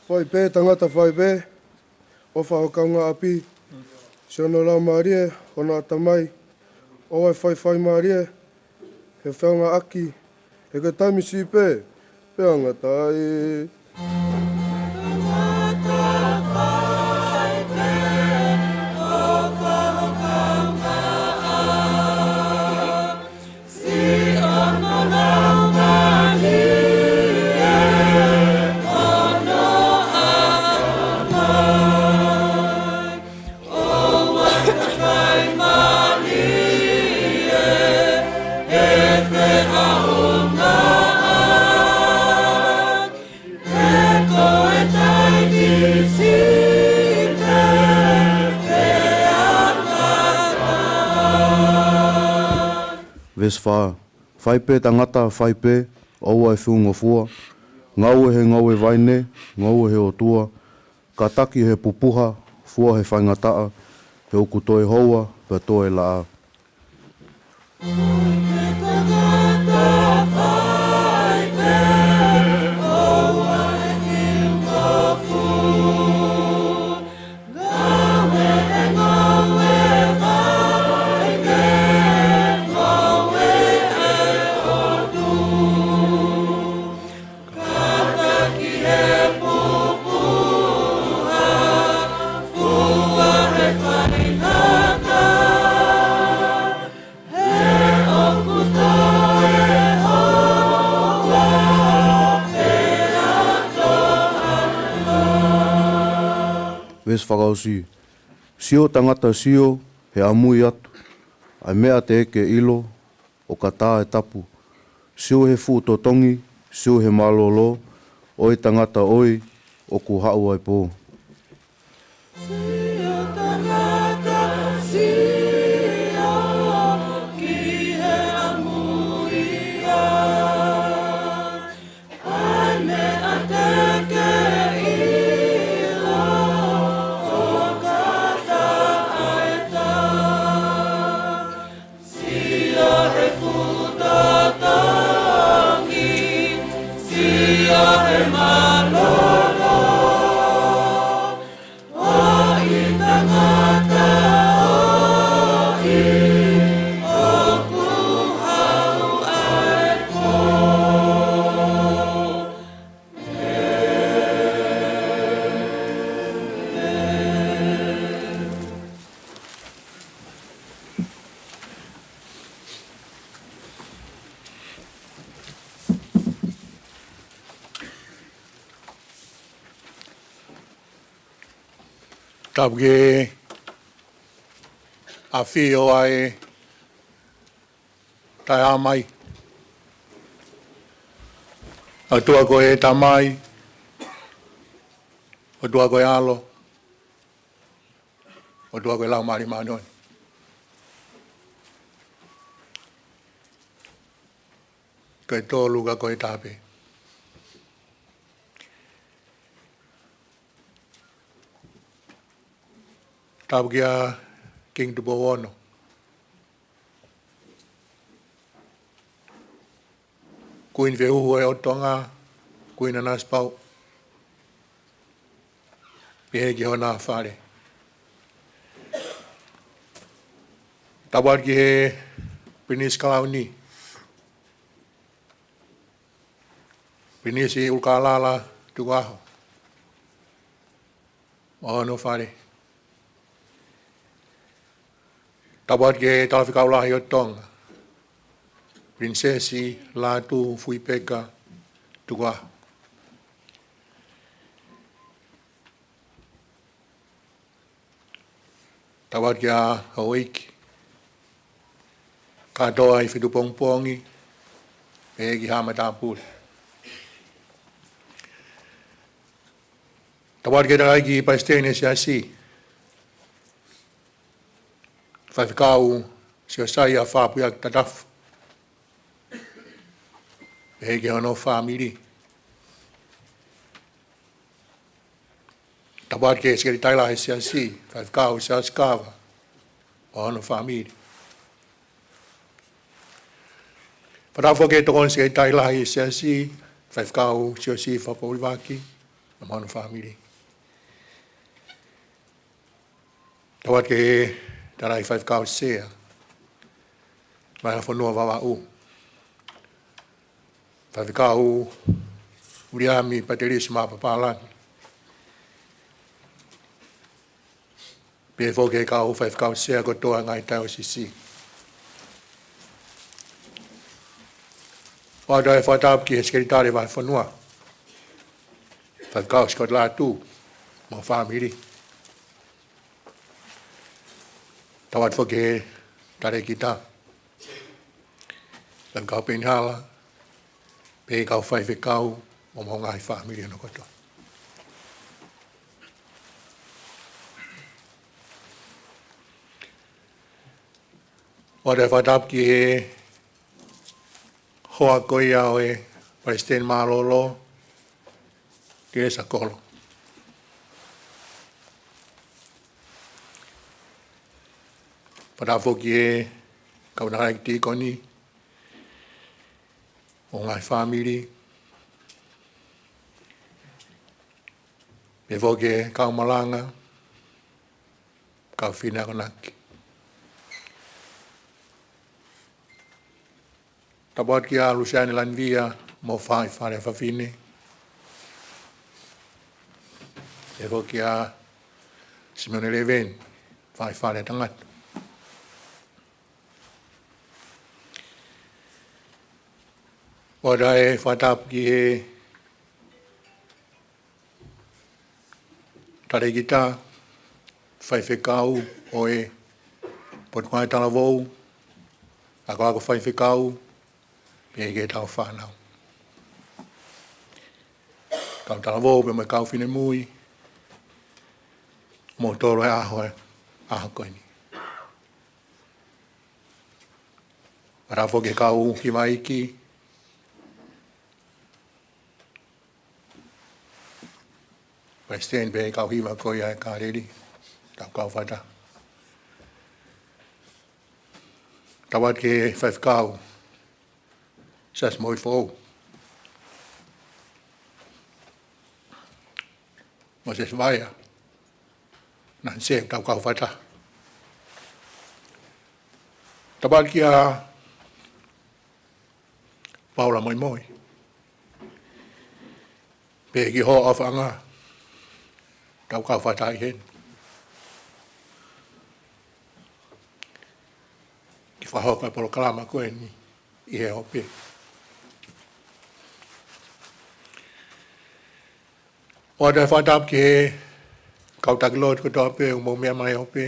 Fai pē tangata fai pē, ʻofa ho kaungāʻapi, siʻono laumālie, hono ʻatamai, ʻoua ʻe faifai mālie, he feʻunga ʻaki, he ko e taimi siʻi pē, pea ngata ai. Veesi fā. Fai pē tangata, fai pē, ʻoua ʻe fiungofua, ngaue he ngoue vaine, ngoue he ʻOtua, kātaki he pupuha, fua he faingataʻa, he ʻoku toe houa, pea toe laʻā. Veesi fakaʻosi. Sio tangata sio, he ʻamui atu, ʻa e meʻa te ke ʻilo, ʻo ka tā ʻe tapu. Sio he fuʻu totongi, sio he mālōlō, ʻoi tangata ʻoi, ʻoku haʻu ʻa e pō. Sio tangata sio, ki he ʻamui atu. Tapu ki he ʻafio ʻa e Taʻehāmai. ʻOtua ko e Tamai, ʻOtua ko e ʻAlo, ʻOtua ko e Laumālie Māʻoniʻoni. Ko e tolu ka ko e taha pē. Tapu kia Kingi Tupou Ono, Kuini Fehuhu ʻo Tonga, Kuini Nanasipauʻu, pehē ki hona fale. Tapu atu ki he Pilinisi Kalauni, Pilinisi ʻUlukālala Tukuʻaho, mo hono fale. Tapu atu ki he Talafekau Lahi ʻo Tonga, Pilinisesi Lātūfuipeka Tukuʻaho. Tapu atu kia houʻeiki kātoa ʻi he feituʻu pongipongi, pehē ki he haʻa matāpule. Tapu atu ki he tangataʻeiki palesiteni ʻo e Siasi, Faifekau Siosaia Fapuiaki Tatafu, pehē ki hono fāmili. Tapu atu ki he Sekelitali Lahi ʻo e Siasi, Faifekau Siaosi Kava, mo hono fāmili. Fakatapu foki ki he Tokoni Sekelitali Lahi ʻo e Siasi, Faifekau Siosifa Poulivaki, mo hono fāmili. Tau atu ki he Tala Faifekau Sea, Vahefonua Vavaʻu, Faifekau Uliami Patelisi Mapapalagi, pehē foki ki he kau Faifekau Sea kotoa ngaahi taiosisi. ʻOatu e fakatapu ki he Sekelitali Vahefonua, Faifekau Scott Latu mo e fāmili. Tau atu foki ki he Talēkita, Faifekau Penihala, pehē ki he kau faifekau mo e ngaahi fāmili hono kotoa. ʻOatu e fakatapu ki he hoa ko ia ʻo e Palesiteni Mālōlō, Tilesa Kolo. Fakatapu foki ki he kau nakalaki tīkoni mo e ngaahi fāmili, pehē foki ki he kau malanga, kau fefine akonaki. Tapu atu kia Lusiane Lanivia mo e faʻahi fale fafine. Pehē foki kia Simione Leveni, faʻahi fale tangata. ʻOatu e fakatapu ki he Talēkita, faifekau ʻo e Potungāue Talavou, akoako faifekau, pehē ki he kau fānau, kau talavou pea mo e kau finemui, mo e tolo e ʻaho, ʻaho ko eni. Fakatapu foki ki he kau hiva iiki, Palesiteni pea mo e kau hiva ko ia ʻa e Kāleli, tau kau fakatapu. Tapu atu ki he Faifekau Siaosi Moʻui Foʻou, Mōsese Vaea, Nanisē, tau kau fakatapu. Tapu atu kia Paula Moimoi, pehē ki ho ʻaofaʻanga, tau kau fakataha heni ki he fakahoko e polokalama ko eni ʻi he ope. ʻOatu e fakatapu ki he kau taki lotu kotoa pē ʻoku mou meʻa mai he ope,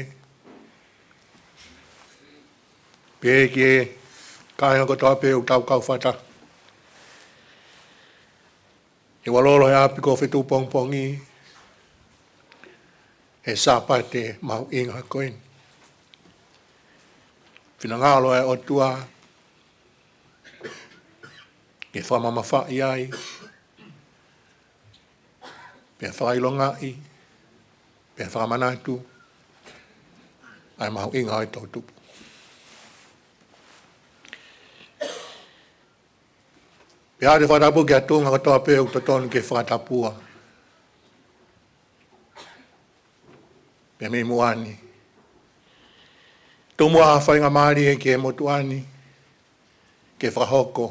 pehē ki he kāinga kotoa pē ʻoku tau kau fakataha he ʻaho loloto he ʻapi ko Fetuʻu pongipongi, he Sāpate mahuʻinga ko eni. Finangalo e ʻOtua ke fakamamafaʻi ai, pea fakaʻilongaʻi, pea fakamanatu ʻa e mahuʻinga ʻo e toʻutupu. Pea ʻoatu e fakatapu ki he tuʻunga kotoa pē ʻoku totonu ke fakatapua pea mei muʻa ni. Tuku muʻa ha faingamālie ki he motuʻa ni ke fakahoko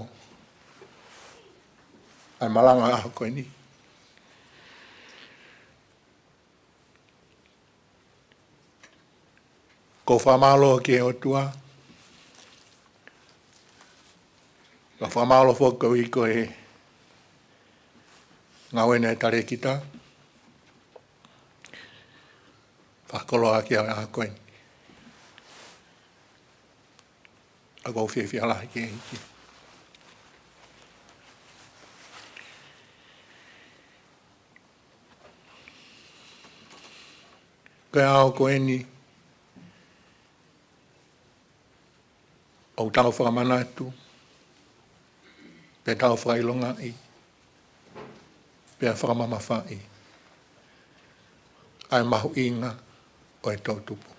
ʻa e malanga ʻaho ko eni. ʻOku ou fakamālō ki he ʻOtua, ʻoku ou fakamālō foki koeʻuhi ko e ngāue ʻa e Talēkita, fakakoloa ki he ʻaho ko eni. ʻOku ou fiefia lahi ki he ʻEiki. Ko e ʻaho ko eni, ʻoku tau fakamanatu, pea tau fakaʻilongaʻi, pea fakamamafaʻi ʻa e mahuʻinga ʻo e toʻutupu.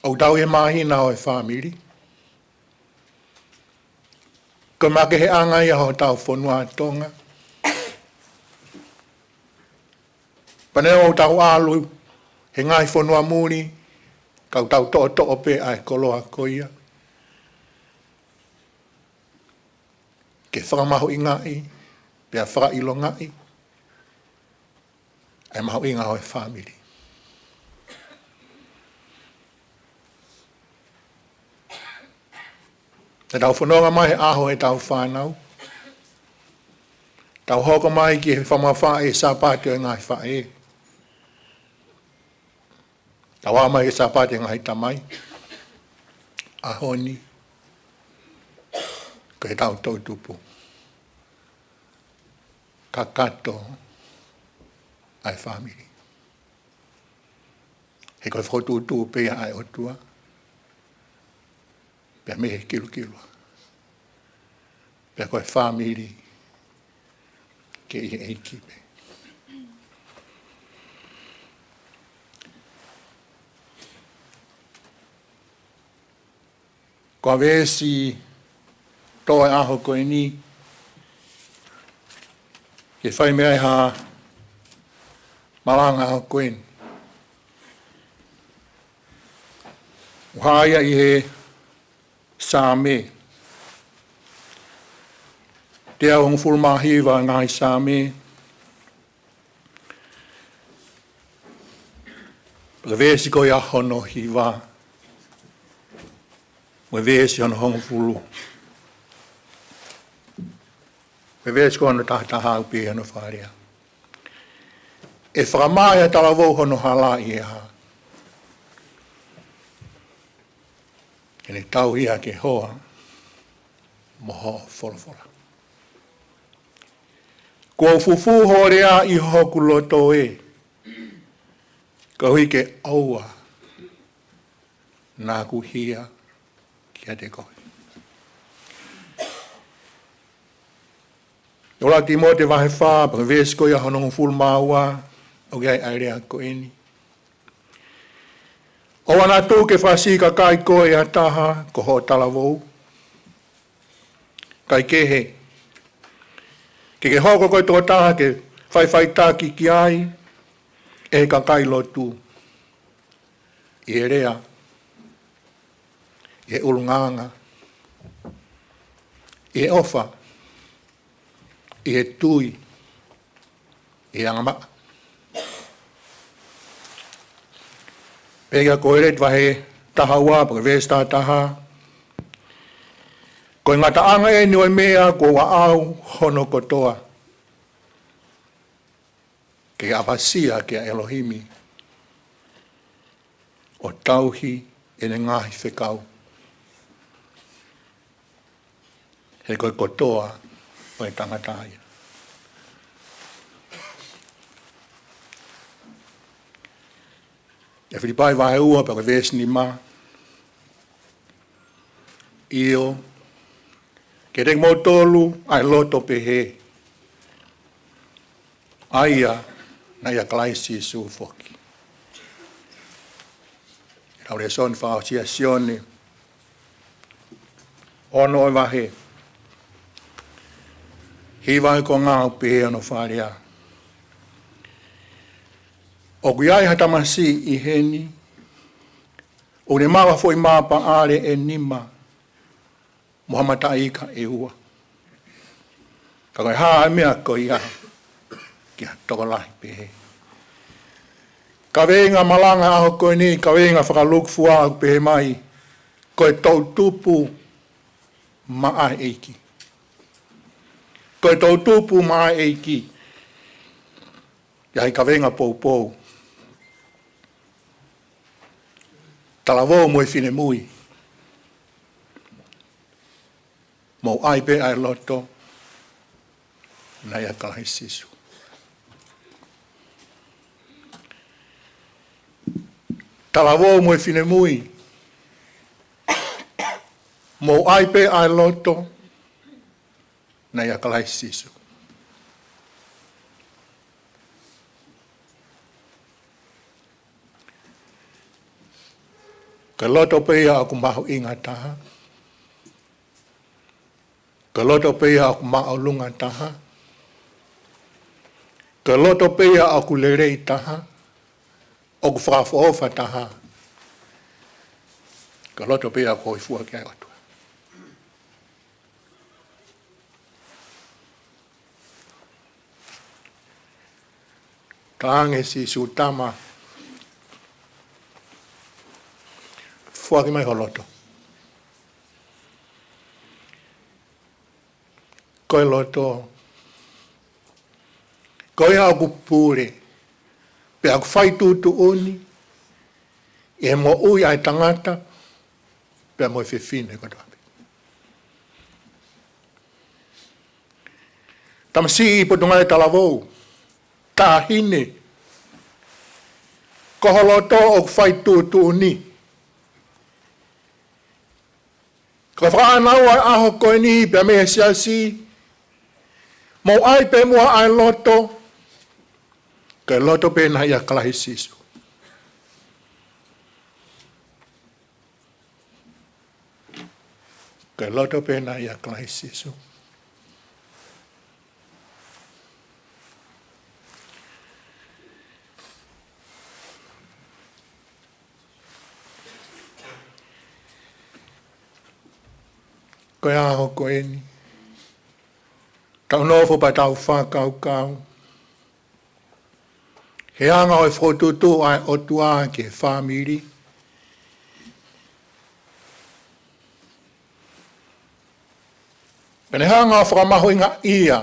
ʻOku tau ʻi he māhina ʻo e fāmili, Ko e makeheʻanga ia hotau fonua Tonga. Pea neongo ʻoku tau ʻalu he ngaahi fonua muli, ka ʻoku tau toʻotoʻo pē ʻa e koloa ko ia ke fakamahuʻingaʻi pea fakaʻilongaʻi ʻa e mahuʻinga ʻo e fāmili. Te tau fononga mai he ʻaho ʻetau fānau. Tau hoko mai ki he fakamamafaʻi e Sāpate ʻo e ngaahi faʻē. Tau aʻu mai ki he Sāpate ʻo e ngaahi tamai. ʻAho ni, ko ʻetau toʻutupu kakato ʻa e fāmili. He ko e fokotuʻutuʻu pē ia ʻa e ʻOtua, pea mei he kilukilua, pea ko e fāmili ke ʻi he ʻEiki pē. Ko e veesi toʻo e ʻaho ko eni ke fai mei ai ha malanga ʻaho ko eni, ʻoku hā ia ʻi he Saame teau hongofulu mā hiva, ngaahi Saame, pea ko e veesi ko ia hono hiva, mo e veesi hono hongofulu, mo e veesi ko hono tahataha, ʻoku pehē hono fakalea: ʻE fakamā ʻe ha talavou hono hala ʻi he hā? Ke ne tauhi ʻaki e hoa mo hoʻo folofola. Kuo u fufū hoʻo lea ʻi hoku loto ē, koeʻuhi ke ʻoua naʻa ku hia kiate koe. ʻUluaki Tīmote vahe fā, pea ko e veesi ko ia hono hongofulu mā ua, ʻoku ʻi ai ʻa e lea ko eni: ʻOua naʻa tuku ke fakasiʻi kakai koe ʻe ha taha ko hoʻo talavou. Kae kehe, ke ke hoko ko e tokotaha ke faʻifaʻitaki ki ai ʻe he kakai lotu, ʻi he lea, ʻi he ʻulungaanga, ʻi he ʻofa, ʻi he tui, ʻi he angamaʻa. Pea ko Koheleti vahe taha ua, pea ko e veesi taha taha: Ko e ngataʻanga eni ʻo e meʻa kuo u aʻau hono kotoa, ke ʻapasia kia ʻElohimi, ʻo tauhi ʻene ngaahi fekau, he ko e kotoa ʻo e tangata ia. ʻI he Filipai vahe ua, pea ko e veesi nima: ʻIo, ke ʻiate kimoutolu ʻa e loto pehē, ʻa ia naʻe ʻia Kalaisi Sīsū foki. Lau lēsoni fakaʻosi ʻa Sione, ono ʻo e vahe, hiva ʻo e konga, ʻoku pehē hono fakalea: ʻOku ʻi ai ha tamasiʻi ʻi heni, ʻoku ne maʻu ha foʻi mā paʻale ʻe nima, mo ha mataʻi ika ʻe ua. Ka ko e hā ʻa e meʻa ko ia ki ha tokolahi pehē? Kaveinga malanga ʻaho ko eni, kaveinga fakalūkufua, ʻoku pehē mai: Ko e toʻutupu maʻa e ʻEiki. Ko e toʻutupu maʻa e ʻEiki. ʻI ai e kaveinga poupou: Talavou mo e finemui, mou ʻai pē ʻa e loto naʻe ʻia Kalaisi Sīsū. Talavou mo e finemui, mou ʻai pē ʻa e loto naʻe ʻia Kalaisi Sīsū. Ko e loto pē ia ʻoku mahuʻinga taha. Ko e loto pē ia ʻoku māʻolunga taha. Ko e loto pē ia ʻoku lelei taha. ʻOku fakaʻofoʻofa taha. Ko e loto pē ia ʻoku hōifua ki ai e ʻOtua. Talaange ʻe Sīsū, Tama, foaki mai ho loto. Ko e loto, ko ia ʻoku pule, pea ʻoku fai tuʻutuʻuni ʻi he moʻui ʻa e tangata pea mo e fefine kotoa pē. Tamasiʻi Potungāue Talavou, taʻahine, ko ho loto ʻoku fai tuʻutuʻuni. Ko e fakaʻānaua ʻo e ʻaho ko eni pea mei he Siasi, mou ʻai pē muʻa ʻa e loto, ko e loto pē ena ʻia Kalaisi Sīsū. Ko e loto pē ena ʻia Kalaisi Sīsū. Ko e ʻaho ko eni, tau nofo pea tau fakakaukau he anga ʻo e fokotuʻutuʻu ʻa e ʻOtua ki he fāmili. Pea ne hanga ʻo fakamahuʻingaʻia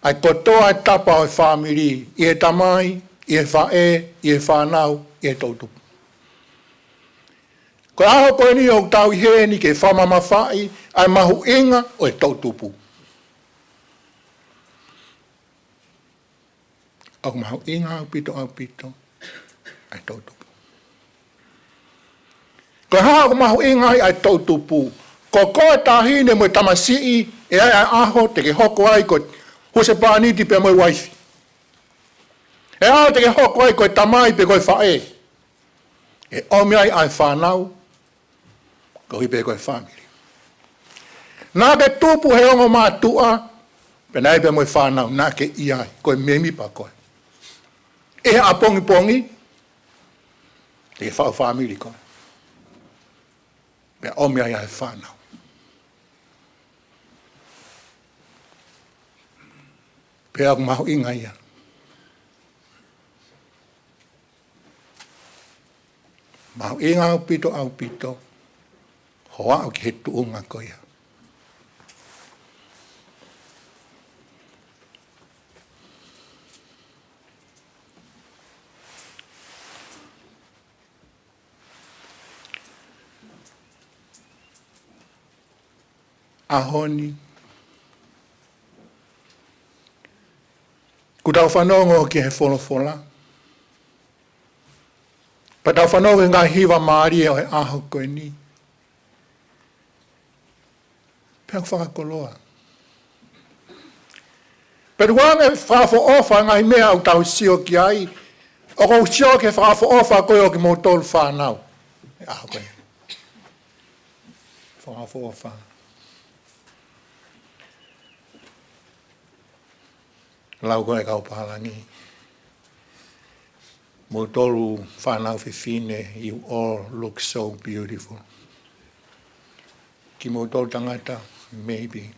ʻa e kotoa e tapa ʻo e fāmili, ʻi he tamai, ʻi he faʻē, ʻi he fānau, ʻi he toʻutupu. Ko e ʻaho ko eni ʻoku tau ʻi heni ke fakamamafaʻi ʻa e mahuʻinga ʻo e toʻutupu. ʻOku mahuʻinga ʻaupito, ʻaupito ʻa e toʻutupu. Ko e hā ʻoku mahuʻinga ai ʻa e toʻutupu? Ko koe taʻahine mo e tamasiʻi, ʻe ʻi ai ʻa e ʻaho te ke hoko ai ko e husepāniti pea mo e uaifi. ʻE ʻi ai ʻa e ʻaho te ke hoko ai ko e tamai pe ko e faʻē. ʻE ʻomi ai ʻa e fānau, koeʻuhi pē ko e fāmili. Naʻa ke tupu he ongo mātuʻa, pea naʻe ʻi ai pē mo e fānau, naʻa ke ʻi ai, ko e mēmipa koe. ʻI he ʻapongipongi, te ke faʻu fāmili koe. Pea ʻomi ai ʻa e fānau. Pea ʻoku mahuʻinga ia. Mahuʻinga ʻaupito, ʻaupito ho aʻu ki he tuʻunga ko ia. ʻAho ni, kuo tau fanongo ki he folofola, pea tau fanongo ki he ngaahi hiva mālie ʻo e ʻaho ko eni. Pea ʻoku fakakoloa. Pea ʻoku ʻikai ke fakaʻofoʻofa e ngaahi meʻa ʻoku tau sio ki ai, ʻoku ou sio ki he fakaʻofoʻofa ko ē ʻo kimoutolu fānau. ʻE ʻaho ko ē. Fakaʻofoʻofa. Lau ko ē kau pālangi. Moutolu fānau fefine, you all look so beautiful. Kimoutolu tangata, maybe.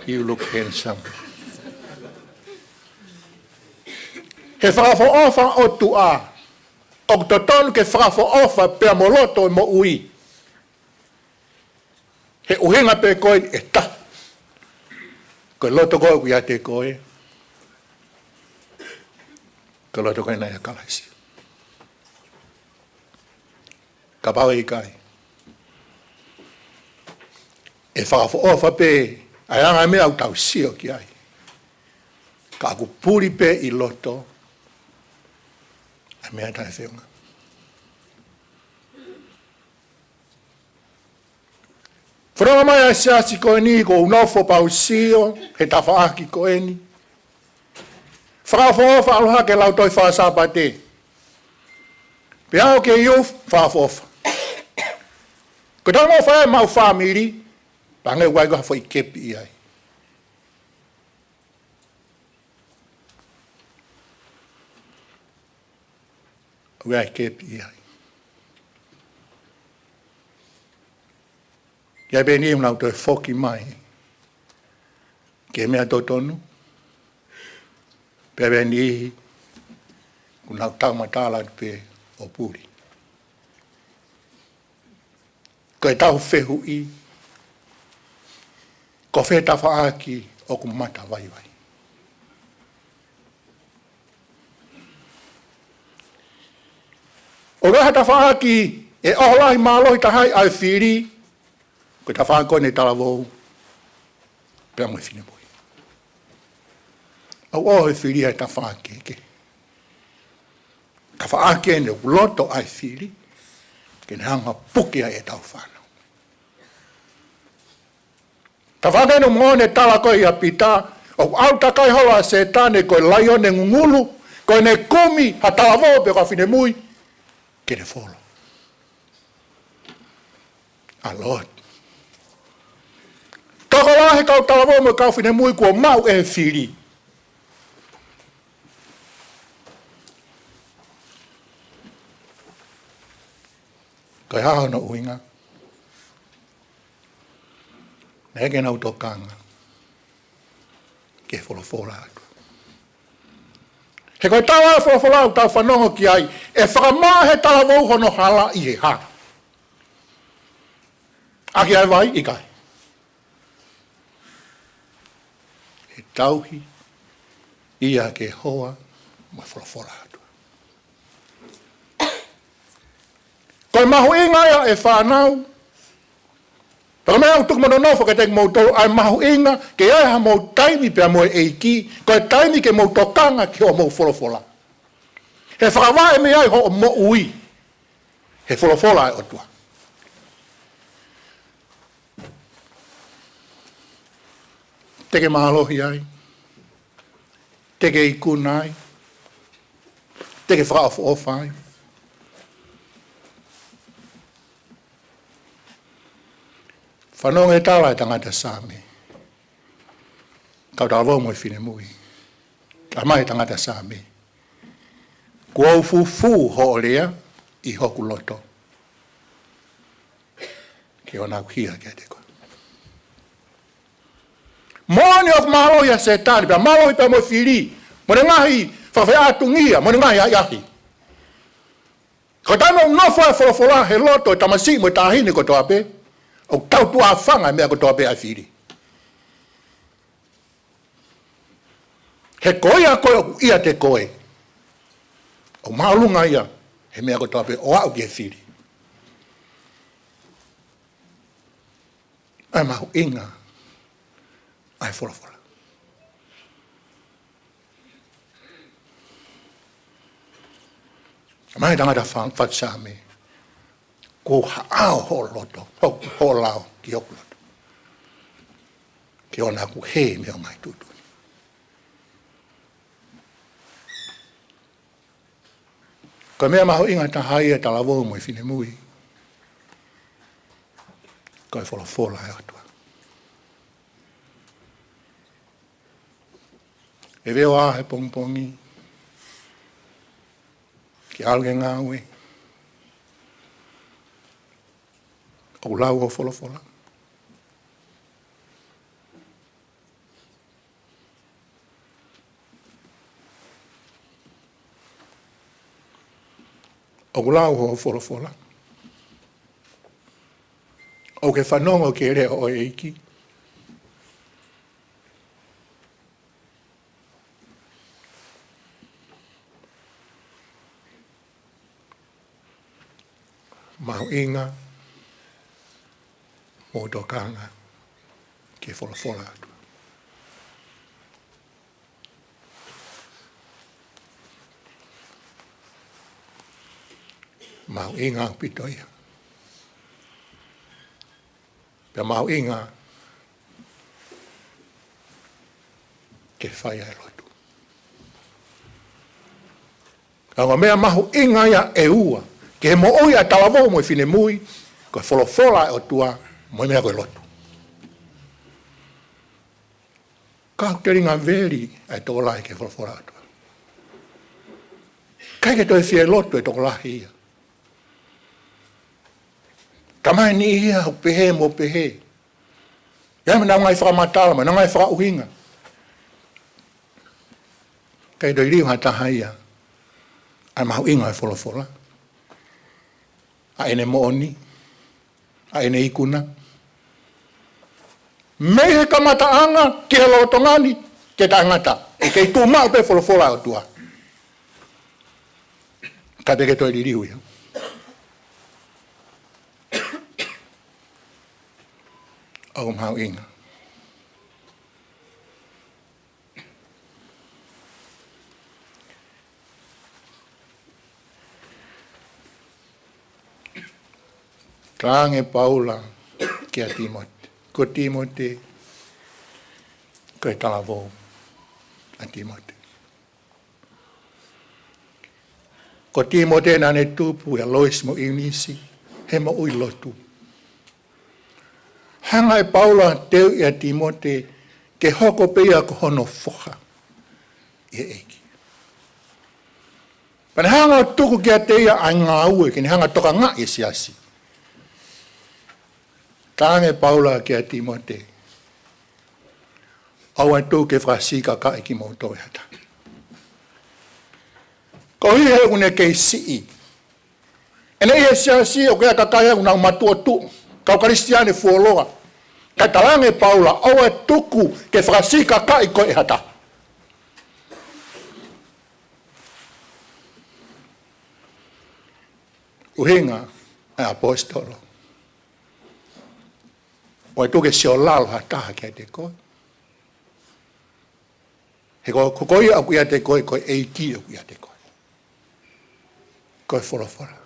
You look handsome. He fakaʻofoʻofa ʻOtua, ʻoku totonu ke fakaʻofoʻofa pea mo loto e moʻui. He ʻuhinga pē ko ē ʻe taha. Ko e loto ko ē ʻoku ʻiate koe, ko e loto ko ena ʻia Kalaisi. Kapau ʻe ʻikai, ʻe fakaʻofoʻofa pē ʻa e anga e meʻa ʻoku tau sio ki ai. Ka ʻoku puli pē ʻi loto ʻa e meʻa taʻefeʻunga. Fanongo mai ʻa e siasi ko eni, ʻoku ou nofo pea u sio he tafaʻaki ko eni. Fakaʻofoʻofa ʻalu hake lau tohi faka-Sāpate. Pea ʻoku ʻi ai e fakaʻofoʻofa. Ko e taimi ʻoku fai ai ʻemau fāmili, pea hangē ʻoku ʻi ai ko ha foʻi kepi ʻi ai. ʻOku ʻi ai e kepi ʻi ai. ʻI ai pē niʻihi ʻoku nau toe foki mai ki he meʻa totonu, pea ʻi ai pē niʻihi ʻoku nau taumatala atu pē ʻo puli. Ko ʻetau fehuʻi, ko fē tafaʻaki ʻoku matavaivai? ʻOku ʻi ai ha tafaʻaki ʻe ʻoho lahi mālohi taha ai ʻa e fili, ko e tafaʻaki ko eni ʻa e talavou pea mo e finemui. ʻOku ʻoho e fili ʻi he tafaʻaki kehekehe. Tafaʻaki eni ʻoku loto ai e fili ke ne hanga ʻo puke ai ʻetau fānau. Tafaʻaki eni ʻoku moʻoni e tala ko ē ʻa Pita, ʻoku ʻalu takai holo ʻa Sētane ko e laione ngungulu, ko ʻene kumi ha talavou pe ko ha finemui ke ne folo. ʻA lotu. Tokolahi e kau talavou mo e kau finemui kuo maʻu ʻe he fili. Ko e hā hono ʻuhinga? Naʻe ʻikai ke nau tokanga ki he folofola ʻa e ʻOtua. He ko e taha e folofola ʻoku tau fanongo ki ai, ʻe fakamaʻa ʻe he talavou hono hala ʻi he hā? ʻAki ʻa e vai? ʻIkai. ʻE tauhi ia ke hoa mo e folofola ʻa e ʻOtua. Ko e mahuʻinga ia ʻe fānau, pea ko e meʻa ʻoku tuku mo nonofo kiate kimoutolu, ʻa e mahuʻinga ke ʻi ai haʻamou taimi pea mo e ʻEiki, ko e taimi ke mou tokanga ki hoʻomou folofola. He fakavaʻe mei ai hoʻo moʻui he folofola ʻa e ʻOtua. Te ke mālohi ai, te ke ikuna ai, te ke fakaʻofoʻofa ai. Fanongo e tala ʻa e tangata Saame, kau talavou mo e finemui. Talamai ʻe he tangata Saame, kuo u fufū hoʻo lea ʻi hoku loto, ke ʻoua naʻa ku hia kiate koe. Moʻoni ʻoku mālohi ʻa Sētane, pea mālohi pea mo e fili, mo ʻene ngaahi fakafeʻātungia, mo ʻene ngaahi ʻahiʻahi. Ka ko e taimi ʻoku nofo ai e folofola he loto ʻo e tamasiʻi mo e taʻahine kotoa pē, ʻoku tautuʻafanga e meʻa kotoa pē ʻa e fili. He ko ia koe ʻoku ʻiate koe, ʻoku māʻolunga ia he meʻa kotoa pē ʻo aʻu ki he fili. ʻA e mahuʻinga ʻa e folofola. Talamai ʻe he tangata fa-, fatu Saame, kuo u haʻao hoʻo loto, ho-, hoʻo lao ki hoku loto, ke ʻoua naʻa ku hē mei hoʻo ngaahi tuʻutuʻuni. Ko e meʻa mahuʻinga taha ia ʻa e talavou mo e finemui, ko e folofola ʻa e ʻOtua. ʻE veo ā he pongipongi ke ʻalu ki he ngāue, ʻoku lau hoʻo folofola? ʻOku lau hoʻo folofola? ʻOku ke fanongo ki he lea ʻo e ʻEiki? Mahuʻinga hoʻo tokanga ki he folofola ʻa e ʻOtua. Mahuʻinga ʻaupito ia. Pea mahuʻinga ke fai ʻa e lotu. Ka ko e meʻa mahuʻinga ia ʻe ua ki he moʻui ʻa e talavou mo e finemui, Ko e folofola ʻa e ʻOtua, mo e meʻa ko e lotu. Ka ʻoku telinga veli ʻa e tokolahi ki he folofola ʻa e ʻOtua. ʻIkai ke toe fie lotu e tokolahi ia. Ka mai ni ia ʻoku pehē mo pehē. ʻI ai mo ʻenau ngaahi fakamatala, mo ʻenau ngaahi fakaʻuhinga. ʻIkai toe liliu ha taha ia ʻa e mahuʻinga ʻo e folofola, ʻa ʻene moʻoni, ʻa ʻene ikuna. Mei he kamataʻanga ki he lolotonga ni, ke taʻengata. ʻE kei tuʻu maʻu pē folofola ʻa e ʻOtua. Ka te ke toe liliu ia. ʻOku mahuʻinga. Talaange ʻe Paula kia Tīmote. Ko Tīmote, ko e talavou ʻa Tīmote. Ko Tīmote naʻa ne tupu ʻia Loisi mo ʻIunisi, he moʻui lotu. Hanga ʻe Paula ʻo teuʻi ʻa Tīmote ke hoko pē ia ko hono foha ʻi he ʻEiki. Pea ne hanga ʻo tuku kiate ia ʻa e ngāue ke ne hanga ʻo tokangaʻi e siasi. Talaange ʻe Paula kia Tīmote, ʻoua ʻe tuku ke fakasikakaʻi kimoutolu ʻe ha taha. Koeʻuhi he ʻoku ne kei siʻi. ʻEne ʻi he siasi ʻoku ʻi ai e kakai ʻoku nau matuʻotuʻu, kau Kalisitiane fuoloa. Kae talaange ʻe Paula, ʻoua ʻe tuku ke fakasikakaʻi koe ʻe ha taha. ʻUhinga ʻa e ʻaposetolo, ʻoua ʻe tuku ke siolalo ha taha kiate koe. He ko, ko, ko ia ʻoku ʻiate koe, ko e ʻEiki ʻoku ʻiate koe. Ko e folofola.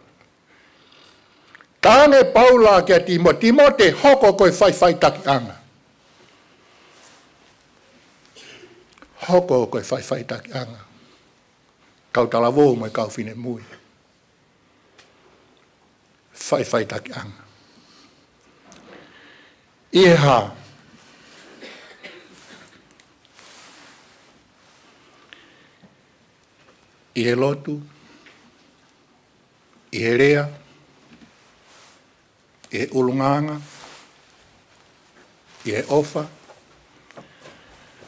Talaange ʻe Paula kia Tīmo-, Tīmote, hoko ko e faʻifaʻitakiʻanga. Hoko ko e faʻifaʻitakiʻanga. Kau talavou mo e kau finemui. Faʻifaʻitakiʻanga. ʻI he hā? ʻI he lotu, ʻi he lea, ʻi he ʻulungaanga, ʻi he ʻofa,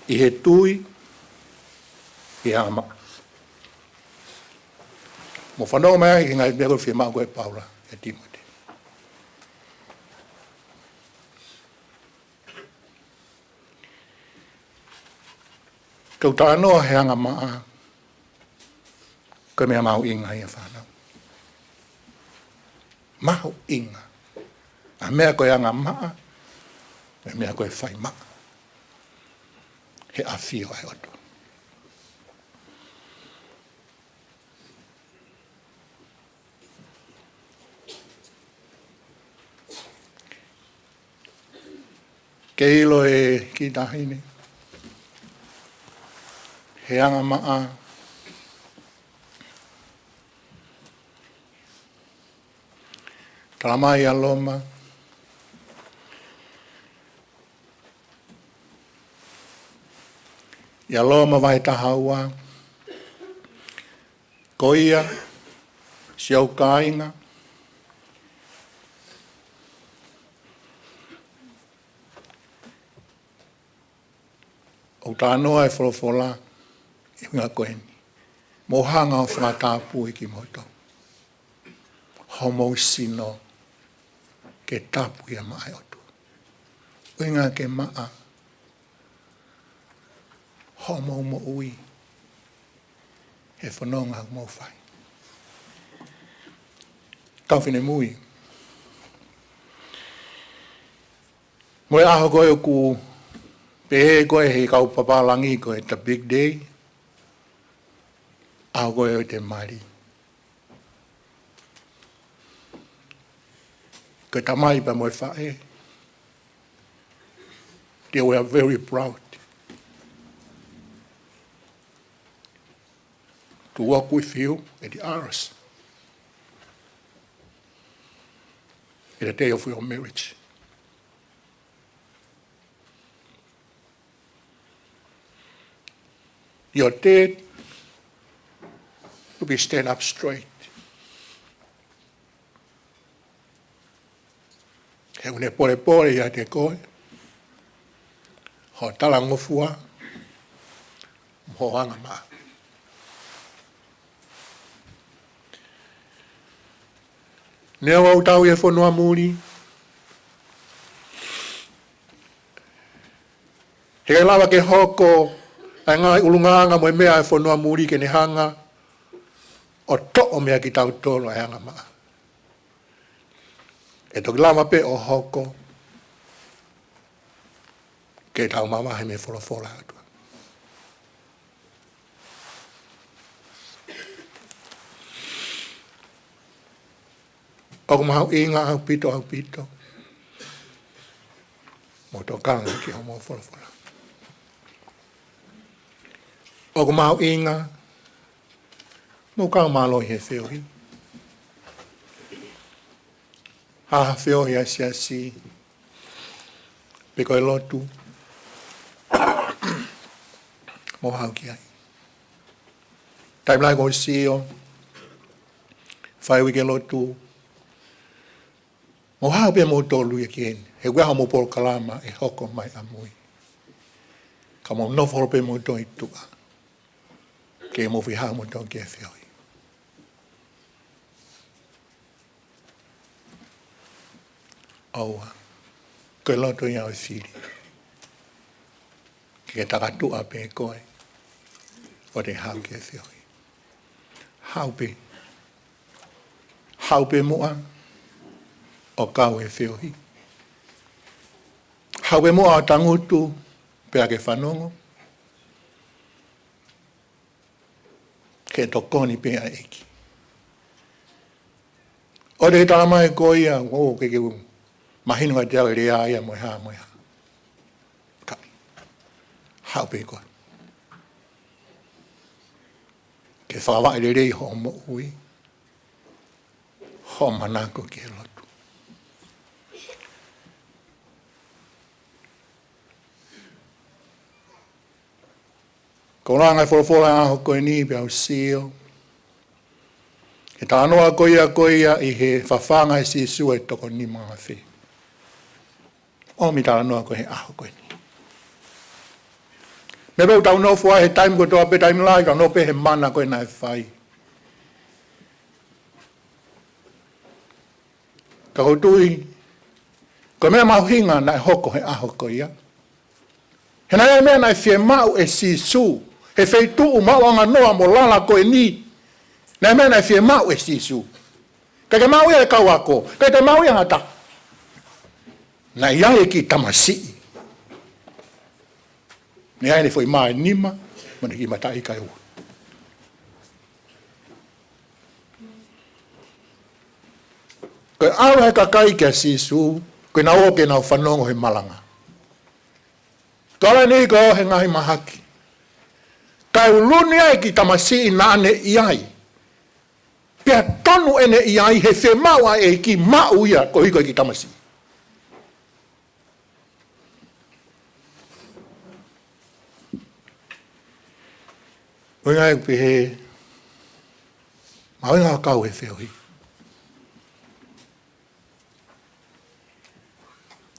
ʻi he tui, ʻi he angamaʻa. Mou fanongo mai ki he ngaahi meʻa ko ē ʻoku fiemaʻu ko ē ʻe Paula kia Tīmote. Ko e talanoa he angamaʻa, ko e meʻa mahuʻinga ia, fānau. Mahuʻinga. ʻA e meʻa ko e angamaʻa, ʻa e meʻa ko e faimaʻa. He ʻafio ʻa e ʻOtua. Ke ʻilo ʻe he kiʻi taʻahine, he angamaʻa, talamai ʻia Loma, ʻia Loma vahe taha ua, ko ia, siʻoku kāinga, ʻoku talanoa e folofola ʻi he ʻuhinga ko eni. Mou hanga ʻo fakatapui kimoutolu. Homou sino ke tapu ia maʻa e ʻOtua. ʻUhinga ke maʻa hoʻomou moʻui he fononga ʻoku mou fai. Kau finemui. Mo e ʻaho ko ē ʻoku pehē ko ē he kau papālangi ko e the big day. ʻAho ko ē ʻo e mali. Ko e tamai pea mo e faʻē, they were very proud to walk with you at the aisles. the day of your marriage. Your dad will be stand up straight. He ʻoku ne polepole ʻiate koe hoʻo talangofua mo hoʻo angamaʻa. Neongo ʻoku tau ʻi he fonua muli, he ʻikai lava ke hoko ʻa e ngaahi ʻulungaanga mo e meʻa ʻa e fonua muli ke ne hanga ʻo toʻo meiate kitautolu ʻa e angamaʻa. ʻE toki lava pē ʻo hoko ke tau mavahe mei he folofola ʻa e ʻOtua. ʻOku mahuʻinga ʻaupito, ʻaupito, mou tokanga ki hoʻomou folofola. ʻOku mahuʻinga mou kau mālohi he feohi. Ha feohi ʻa e siasi pe ko e lotu, mou haʻu ki ai. Taimi lahi ʻoku ou sio, fai uike lotu, mou haʻu pē moutolu ia ki heni. He ʻoku ʻi ai haʻamou polokalama ʻe hoko mai ʻamui. Ka mou nofo holo pē moutolu ʻi tuʻa ke mou fihau moutolu ki he feohi. ʻOua, ko e loto ia ʻo e fili ke ke takatuʻa pē koe ʻo te haʻu ki he feohi. Haʻu pē. Haʻu pē muʻa ʻo kau he feohi. Haʻu pē muʻa ʻo tangutu pea ke fanongo. Ke tokoni pē ʻa e ʻEiki. ʻOua te ke tala mai ko ia, ʻoku ke, ke mahino kiate au e lea ia mo e hā, mo e hā. Ka, haʻu pē koe ke fakavaʻe lelei hoʻo moʻui, hoʻo manako ki he lotu. Ko e langa e folofola ʻaho ko eni pea u sio he talanoa ko ia, ko ia ʻi he fafanga ʻe Sīsū e toko nima afe. ʻOmi talanoa ko ē he ʻaho ko eni. Meʻa pē ʻoku tau nofo ai he taimi kotoa pē, taimi lahi, tau nofo pē he mana ko ē naʻe fai. Ka ʻoku ou tui, ko e meʻa mahuʻinga naʻe hoko he ʻaho ko ia. He naʻe ʻi ai e meʻa naʻe fiemaʻu ʻe Sīsū he feituʻu maʻuʻanga noa mo lala ko eni. Naʻe ʻi ai e meʻa naʻe fiemaʻu ʻe Sīsū. ʻIkai ke maʻu ia ʻe he kau ako, ʻikai ke maʻu ia ʻe ha taha. Naʻe ʻi ai e kiʻi tamasiʻi naʻe ʻi ai ʻene foʻi mā ʻe nima mo ʻene kiʻi mataʻi ika ʻe ua. Ko e ʻalu ʻa e kakai kia Sīsū, ko ʻenau ō ke nau fanongo he malanga. Ko e ʻalu eni ko e ō he ngaahi mahaki. Kae ʻulu ni ʻa e kiʻi tamasiʻi naʻa ne ʻi ai. Pea tonu ʻene ʻi ai he fiemaʻu ʻa e ʻEiki maʻu ia koeʻuhi ko e kiʻi tamasiʻi. ʻUhinga ia ʻeku pehē, mahuʻinga ʻo kau he feohi.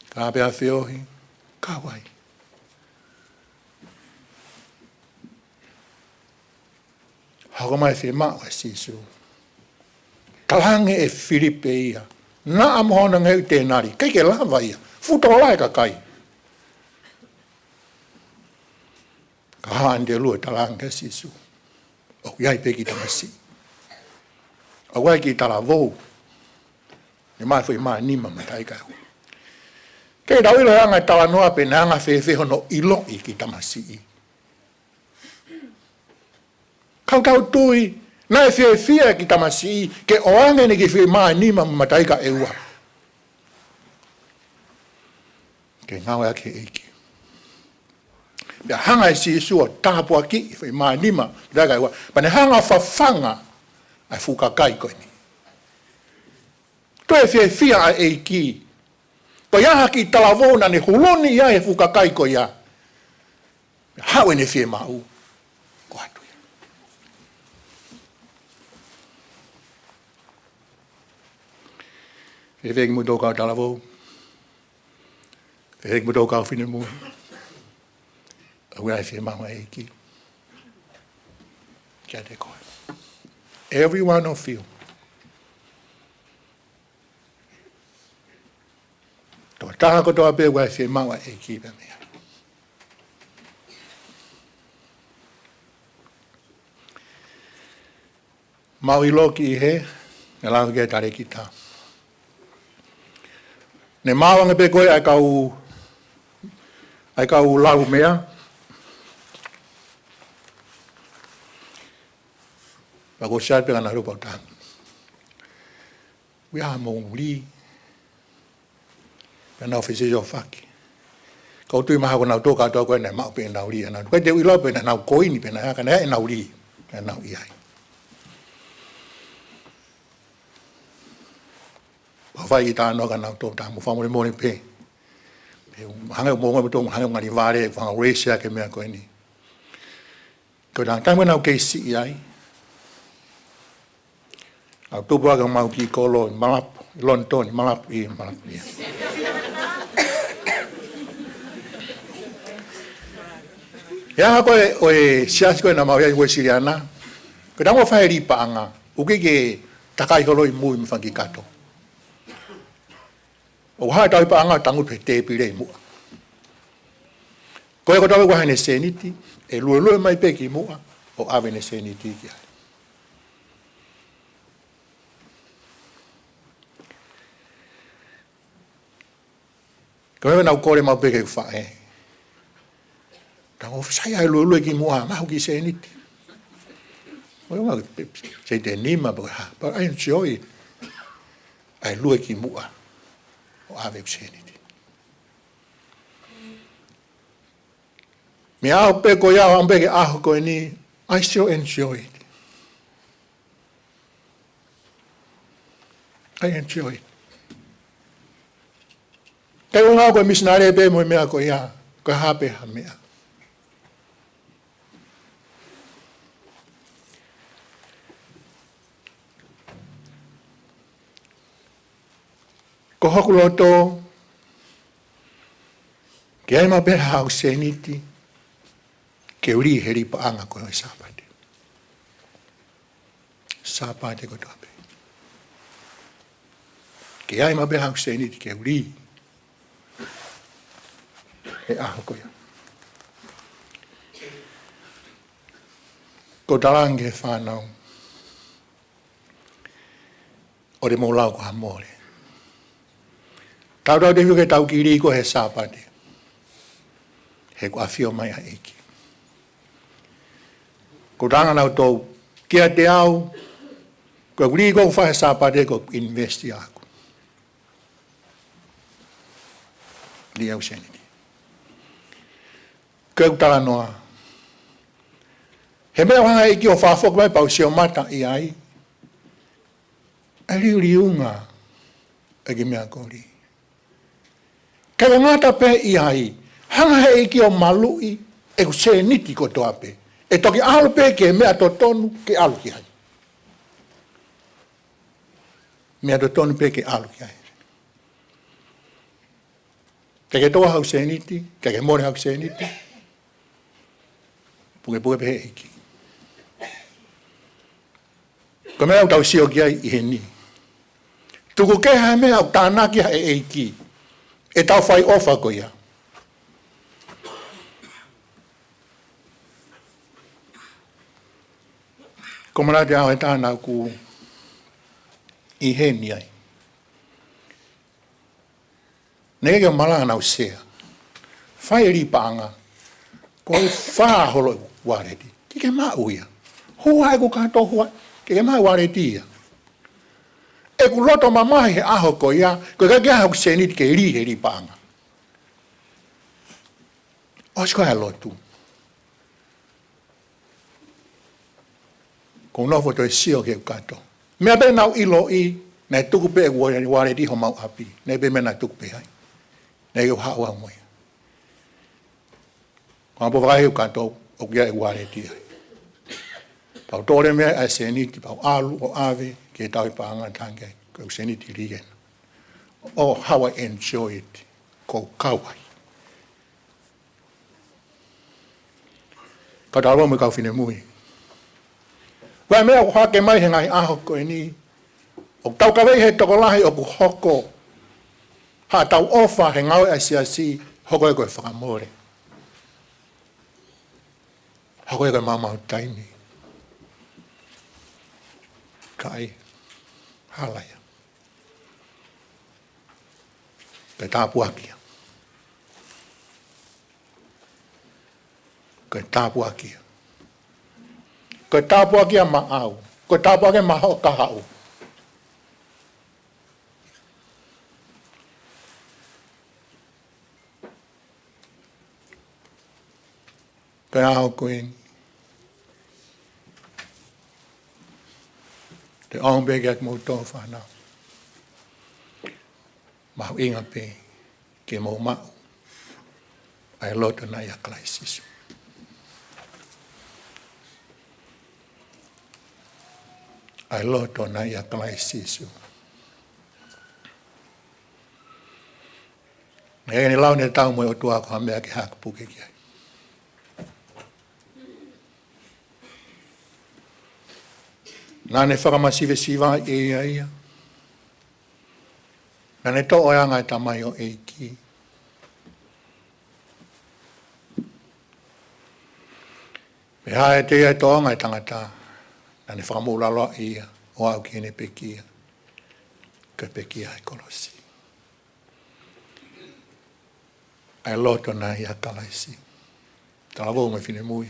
Ka pea feohi, kau ai. Hoko mai e fiemaʻu ʻa Sīsū. Talaange ʻe Filipe ia, naʻa mo hono ngaahi ʻū tēnali, ʻikai ke lava ia, fuʻu tokolahi e kakai. Ka hā ʻAnitelū ʻo talaange kia Sīsū, ʻoku ʻi ai pē kiʻi tamasiʻi. ʻOku ʻi ai e kiʻi talavou naʻe maʻu e foʻi mā ʻe nima mo e mataʻi ika ʻe ua. Ke tau ʻilo e anga e talanoa pe naʻe anga fēfē hono ʻiloʻi e kiʻi tamasiʻi. Ka ʻoku tau tui, naʻe fiefia e kiʻi tamasiʻi ke ʻoange ʻene kiʻi foʻi mā ʻe nima mo e mataʻi ika ʻe ua ke ngāueʻaki ʻe he ʻEiki. Pea hanga ʻe Sīsū ʻo tāpuakiʻi e foʻi mā ʻe nima, mataʻi ika ʻe ua. Pea ne hanga ʻo fafanga ʻa e fuʻu kakai ko eni. Toe fiefia ʻa e ʻEiki. Ko ia ha kiʻi talavou naʻa ne huluni ia he fuʻu kakai ko ia. Haʻu ʻene fiemaʻu. ʻOatu ia. Fēfē kimoutolu kau talavou? Fēfē kimoutolu kau finemui? ʻOku ʻi ai e fiemaʻu ʻa e ʻEiki kiate koe. Every one of you. Tokotaha kotoa pē ʻoku ʻi ai e fiemaʻu ʻa e ʻEiki pea mei ai. Mau ʻilo ki he, naʻe lau ki ai e talēkita. Ne maau ange pē ko ē ʻa e kau, ʻa e kau lau meʻa. Pea ko Siasi pē ka na lupa uta. Ui a mo uli. Pea nau fesiofaki. Kau tui mahalo ko nautolu kātoa ko ē naʻe maʻu pē ʻenau lī. Naʻa nau, ko e te u ʻilo pe naʻa nau koini pe naʻe hā ka naʻe ʻenau lī. Naʻa nau ʻi ai. Pea fai ki tānoa ka nautolu tā mo fakamolemole pē. Pe hangē mo ngā mo tō hangē ngali vale, fanga raise ake meʻa ko eni. Ko e taimi naʻa nau kei siʻi ai. ʻAu tupu ake homau kiʻi kolo ʻi Malapu, ʻi Lonitoni, Malapu ʻi Malapu ia. ʻI he ʻaho ko ē ʻo e Siasi ko ē naʻa mau ʻi ai Uēsiliana. Ko e taimi ʻoku fai e lī paʻanga, ʻoku ʻikai ke takai holo ʻi mui mo e fanga kiʻi kato. ʻOku haʻu e tauhi paʻanga ʻo tangutu he tēpile ʻi muʻa. Ko ia kotoa ʻoku ʻi ai haʻane sēniti, ʻe luelue mai pē ki muʻa, ʻo ʻave ʻene sēniti ki ai. Ko e meʻa naʻa ku kole maʻu pē ki heʻeku faʻē. Tau ʻofa sai ʻa e luelue ki muʻa, maʻu ha kiʻi sēniti. ʻOi, ʻoku ʻikai ke sēniti ʻe nima pe ko e hā, but I enjoy it. ʻA e lue ki muʻa, ʻo ʻave ʻeku sēniti. Mei he ʻaho pē ko ia, ʻo aʻu pē ki he ʻaho ko eni, I still enjoy it. I enjoy it. Kae ʻuhinga ko e misinale pē mo e meʻa ko ia, ko e hā pē ha meʻa. Ko hoku loto, ke ʻi ai maʻu pē haʻaku sēniti, ke u lī he lī paʻanga ko e Sāpate. Sāpate kotoa pē. Ke ʻi ai maʻu pē haʻaku sēniti ke u lī he ʻaho ko ia. Ko e talaange ki he fānau, ʻoua te mou lau ko ha mole. Tautau te fiu ke tau kiʻi lī ko ē he Sāpate. He ʻoku ʻafio mai ʻa e ʻEiki. Ko e talaange ʻa nautolu kiate au, ko ʻeku lī ko ē ʻoku fai he Sāpate ko e invest ia ʻaʻaku. Lī ʻaʻaku sēniti. Ko ʻeku talanoa. He meʻa ʻoku hanga ʻe he ʻEiki ʻo fakafoki mai pea u sio mata ʻi ai. ʻA e liuliunga ʻa e kiʻi meʻa ko ē. Kae ʻikai ngata pē ʻi ai, hanga ʻe he ʻEiki ʻo maluʻi ʻeku sēniti kotoa pē. ʻE toki ʻalu pē ki he meʻa totonu ke ʻalu ki ai. Meʻa totonu pē ke ʻalu ki ai. Ke ke tō haʻaku sēniti, ke ke mole haʻaku sēniti. Pukepuke pē he ʻEiki. Ko e meʻa ʻoku tau sio ki ai ʻi heni. Tuku kehe ha meʻa ʻoku tānaki ai ʻe he ʻEiki ʻetau fai ʻofa ko ia. Ko e malate au he taha naʻa ku ʻi heni ai. Naʻe ʻikai ke malanga naʻa ku sea. Fai e lī paʻanga. Ko e fā holo ʻeku uāleti. ʻIkai ke maʻu ia. Hua ʻeku kato hua. ʻIkai ke maʻu uāleti ia. ʻEku loto mamahi he ʻaho ko ia. Ko e ʻikai ke ʻi ai haʻaku sēniti ke lī he lī paʻanga. ʻOsi ko ē ʻa e lotu. Ko u nofo toe sio ki heʻeku kato. Meʻa pē naʻa ku ʻiloʻi, Naʻe tuku pē ʻeku uāleti homau ʻapi. Naʻe pē meʻa naʻe tuku pē ai. Naʻe ʻikai haʻu au mo ia. Ko e ʻapongipongi ʻoku kātoa, ʻoku ʻi ai ʻeku uāleti ai. Pea u toʻo leva mei ai ʻa e sēniti, pea u ʻalu ʻo ʻave ki he tauhi paʻanga, tangi ai, ko e sēniti lī ena. Oh, how I enjoy it. Ko e kau ai. Kau talavou mo e kau finemui. Ko e meʻa ʻoku hake mai he ngaahi ʻaho ko eni, ʻoku tau kavei he tokolahi ʻoku hoko haʻatau ʻofa he ngāue ʻa e siasi, hoko ia ko e fakamole. Hoko ia ko e maumau taimi. Ka ʻikai, hala ia. Ko e tāpuaki ia. Ko e tāpuaki ia. Ko e tāpuaki ia maʻau. Ko e tāpuaki ia maʻa hoʻo kahaʻu. Ko e ʻaho ko eni, te u ʻomi pē kiate kimoutolu fānau, mahuʻinga pē ke mou maʻu ʻa e loto naʻe ʻia Kalaisi Sīsū. ʻA e loto naʻe ʻia Kalaisi Sīsū. Naʻe ʻikai ke ne lau ne tau mo e ʻOtua ko ha meʻa ke hākapuke ki ai. Naʻa ne fakamasivesivaʻi ʻe ia ia. Naʻa ne toʻo e anga e tamaioʻeiki. Pea ʻiate ia e tōʻonga e tangata, naʻa ne fakamoʻulaloa ia ʻo aʻu ki heʻene pekia, ko e pekia ʻi he kolosi. ʻA e loto naʻe ʻia Kalaisi. Talavou mo e finemui.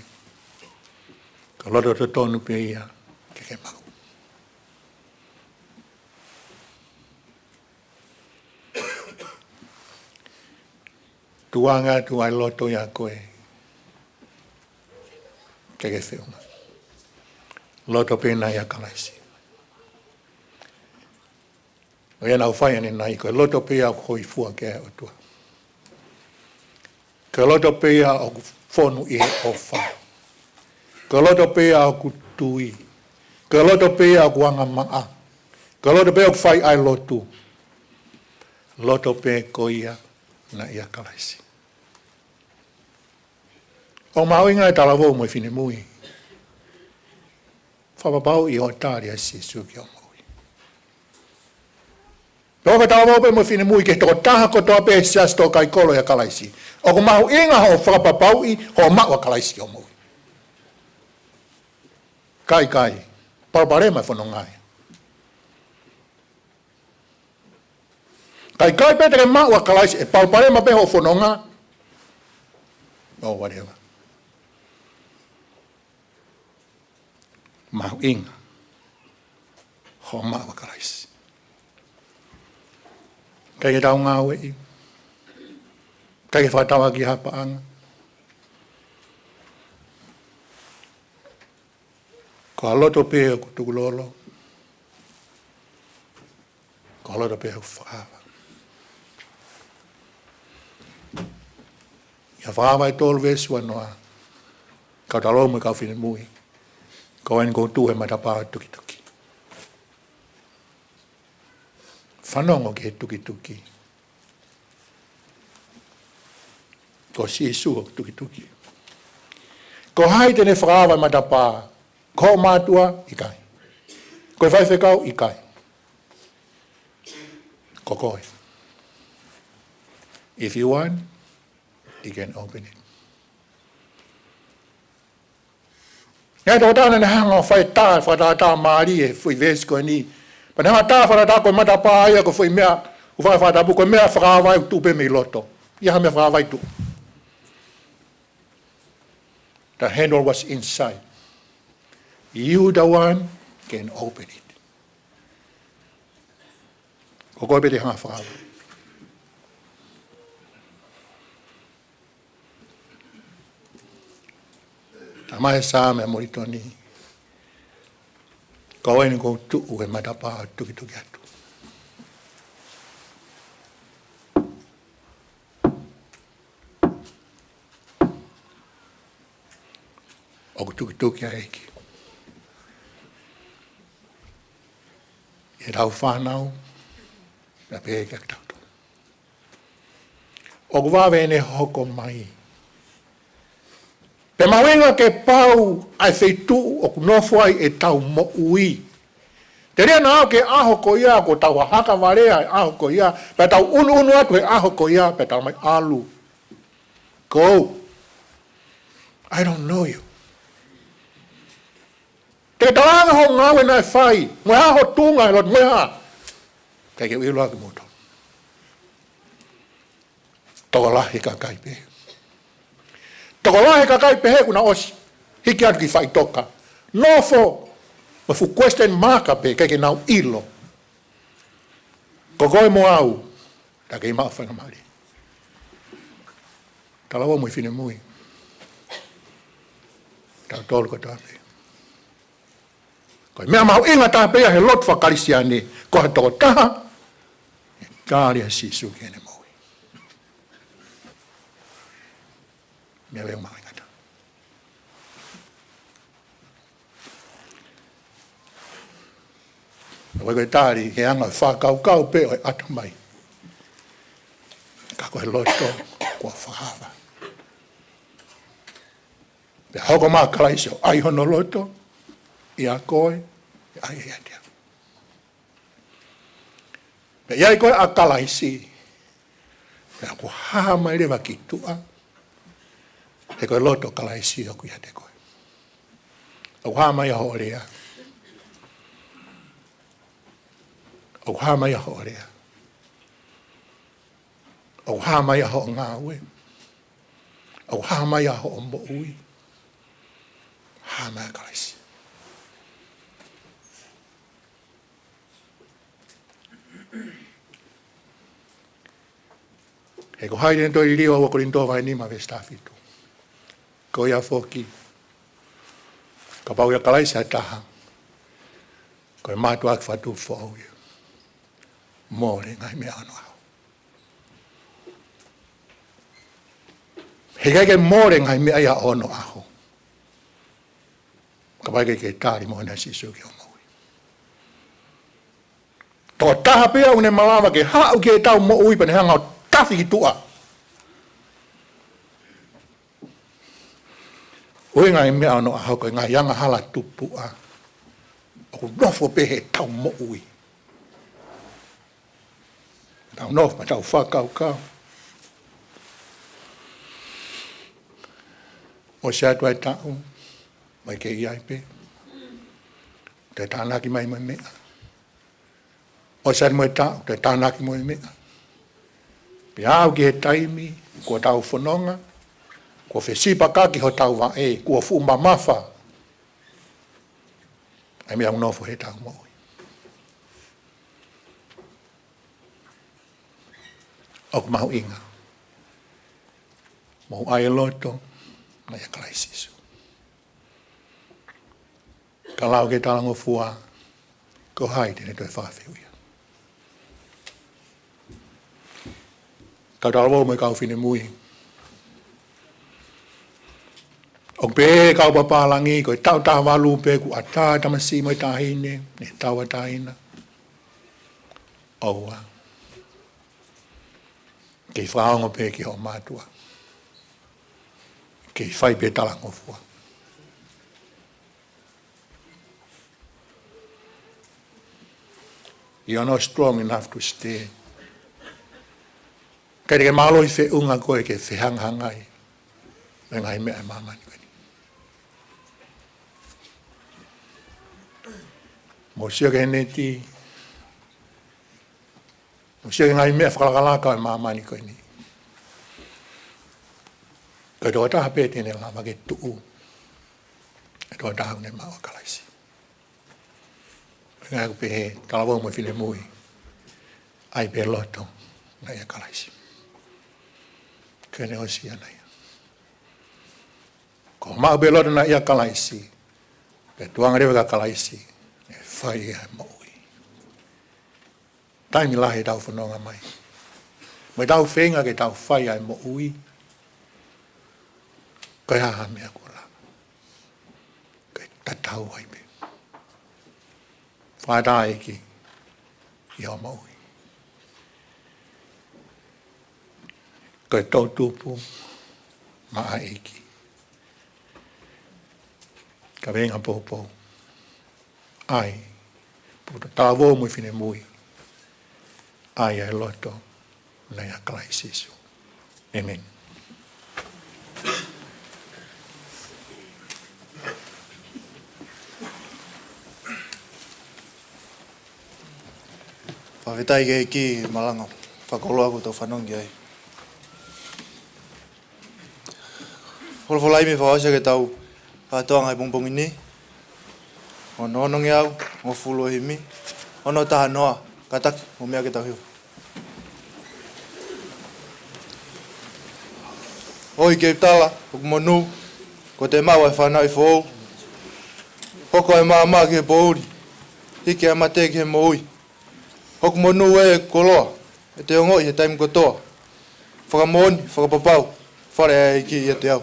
Ko e loto totonu pē ia ke ke maʻu. Tuku ange atu ʻa e loto ʻia koe ke ke feʻunga. Loto pē naʻe ʻia Kalaisi. ʻA ia naʻa ku fai ʻanenai, ko e loto pē ia ʻoku hōifua ki ai e ʻOtua. Ko e loto pē ia ʻoku fonu ʻi he ʻofa. Ko e loto pē ia ʻoku tui. Ko e loto pē ia ʻoku angamaʻa. Ko e loto pē ʻoku fai ʻa e lotu. Loto pē ko ia naʻe ʻia Kalaisi. ʻOku mahuʻinga e talavou mo e finemui, fakapapauʻi hoʻo tali ʻa Sīsū ki hoʻo moʻui. Pea ko e talavou pē mo e finemui, ki he tokotaha kotoa pē he siasi, tokaimaʻa ʻia Kalaisi, ʻoku mahuʻinga hoʻo fakapapauʻi hoʻo maʻu ʻa Kalaisi ki hoʻo moʻui. Ka ʻikai, palopalema e fononga ia. Ka ʻikai pē te ke maʻu ʻa Kalaisi, ʻe palopalema pē hoʻo fononga. Oh, whatever. Mahuʻinga hoʻo maʻu ʻa Kalaisi. ʻIkai ke tau ngāueʻi. ʻIkai ke fakatauʻaki ha paʻanga. Ko ha loto pē ʻoku tukulolo. Ko ha loto pē ʻoku fakaava. ʻIa Fakahā vahe tolu veesi uanoa. Kau talavou mo e kau finemui, ko au eni ʻoku ou tuʻu he matapā ʻo e tukituki. Fanongo ki he tukituki. Ko Sīsū hoku tukituki. Ko hai te ne fakaava e matapā? Ko hoʻo mātuʻa? ʻIkai. Ko e faifekau? ʻIkai. Ko koe. If you want, you can open it. Naʻe ʻi ai e tokotaha naʻa ne hanga ʻo fai e tā fakatātā mālie he foʻi veesi ko eni. Pea ne hanga ʻo tā fakatātā ko e matapā ia ko e foʻi meʻa, ʻoku fai fakatapu, ko e meʻa fakaava ʻoku tuʻu pē mei loto. ʻIkai ha meʻa fakaava ʻe tuʻu. The handle was inside. You the one can open it. Ko koe pē te ke hanga ʻo fakaava. Talamai ʻe Saame Molitoni, ko au eni ʻoku ou tuʻu he matapā ʻo e tukituki atu. ʻOku tukituki ʻa e ʻEiki ʻi heʻetau fānau, pea pehē kiate kitautolu. ʻOku vave ʻene hoko mai. Pea mahuʻinga ke pau ʻa e feituʻu ʻoku nofo ai ʻetau moʻui. Telia naʻa ʻalu ki he ʻaho ko ia, kuo tau hahaka valea he ʻaho ko ia, pea tau ʻunuʻunu atu he ʻaho ko ia, pea tau ʻomai ʻalu. Go. I don't know you. Te ke talaange hoʻo ngāue naʻe fai, mo e hā ho tuʻunga he lotu, mo e hā. ʻIkai ke u ʻilo ʻa kimoutolu. Tokolahi kakai pē. Tokolahi kakai pē he kuo nau ʻosi hiki atu ki faʻitoka. Nofo mo e fuʻu question mark pē, ʻikai ke nau ʻilo. Ko koe mo au, ta kei maʻu faingamālie. Talavou mo e finemui. Tautolu kotoa pē. Ko e meʻa mahuʻinga taha pē ia he lotu faka-Kalisitiane, ko ha tokotaha ʻe tali ʻa Sīsū ki heʻene moʻui. Meʻa ʻoku mahuʻinga taha. ʻOku ʻikai ko e tali he anga fakakaukau pē ʻo e ʻatamai. Ka ko e loto kuo fakahā. Pea hoko mai ʻa Kalaisi ʻo ʻai hono loto ʻia koe, ʻe ʻai ʻiate au. Pea ʻi ai koe ʻa Kalaisi, pea ʻoku hā mai leva ki tuʻa, he ko e loto ʻo Kalaisi ʻoku ʻiate koe. ʻOku hā mai ʻa hoʻo lea. ʻOku hā mai ʻa hoʻo lea. ʻOku hā mai ʻa hoʻo ngāue. ʻOku hā mai ʻa hoʻo moʻui. Hā mai ʻa Kalaisi. He ko hai te ne toe liliu ʻa ua Kolinitō vahe nima veesi taha fitu. Ko ia foki, kapau ʻoku ʻia Kalaisi ha taha, ko e mātuʻaki fakatupu foʻou ia. Mole ngaahi meʻa ʻo onoʻaho. He ʻikai ke mole ngaahi meʻa ia ʻo onoʻaho, kapau ʻoku ʻikai ke tali moʻoni ʻa Sīsū ki hoʻo moʻui. Tokotaha pē ia ʻoku ne malava ke haʻu ki heʻetau moʻui pea ne hanga ʻo tafi ki tuʻa. ʻUhinga ʻi he meʻa ʻo onoʻaho ko e ngaahi angahala tupuʻa ʻoku nofo pē heʻetau moʻui. Tau nofo, tau fakakaukau. ʻOsi atu ʻa e taʻu, mai ke ʻi ai pē. Te tānaki mai mo e meʻa. ʻOsi atu mo e taʻu, te tānaki mo e meʻa. Pea aʻu ki he taimi, kuo tau fononga, kuo fesipakaki hotau vaʻe, kuo fuʻu mamafa ʻa e meʻa ʻoku nofo heʻetau moʻui. ʻOku mahuʻinga. Mou ʻai e loto naʻe ʻia Kalaisi Sīsū. Ka lau ke talangofua, ko hai te ne toe fafeuʻia. Kau talavou mo e kau finemui. ʻOku pehē ʻe he kau papālangi, ko e taʻu taha valu pē kuo ʻatā e tamasiʻi mo e taʻahine, ne tauʻatāina. ʻOua. Kei fakaongo pē ki hoʻo mātuʻa. Kei fai pē talangofua. You are not strong enough to stand. ʻIkai te ke mālohi feʻunga koe ke fehangahangai mo e ngaahi meʻa ʻa māmani ko eni. Mou sio ki he neti, mou sio ki he ngaahi meʻa fakalakalaka ʻa māmani ko eni. Ko e tokotaha pē te ne lava ke tuʻu, ko e tokotaha ʻoku ne maʻu ʻa Kalaisi. Ko e ʻuhinga ʻoku pehē, talavou mo e finemui, ʻai pē loto naʻe ʻia Kalaisi. Ko ʻene ʻosi ʻana ia. Ko e maʻu pē loto naʻe ʻia Kalaisi, pea tuʻunga leva kia Kalaisi, ʻe fai ʻa e moʻui. Taimi lahi ʻetau fononga mai. Mo ʻetau feinga ke tau fai ʻa e moʻui. Ko e hā ha meʻa kuo lava. tatau ai pē. Fakataha ʻEiki ʻi hoʻo moʻui. Ko e toʻutupu maʻa ʻEiki. Kaveinga poupou. ʻAi, puta talavou mo e finemui. ʻAi ʻa e loto, nai ʻa Kalaisi Sīsū. ʻĒmeni. Fakafetaʻi ki he ʻEiki, malanga fakakoloa kuo tau fanongo ai. Folofola himi fakaʻosi ʻaki ʻetau kātoanga he pongipongi ni. Ono onongeau hongofulu ʻo e himi. Ono taha noa, kātaki, mou meʻa ke tau hiva. ʻOi ke u tala, ʻoku monū, kuo te maʻu ʻa e fanauʻi foʻou. Hoko ʻa e maama ki he poʻuli, hiki ʻa e mate ki he moʻui. ʻOku monū ē ʻeku koloa, ʻe te ongoʻi he taimi kotoa. Fakamoʻoni, fakapapau, fale ʻa e ʻEiki ʻiate au.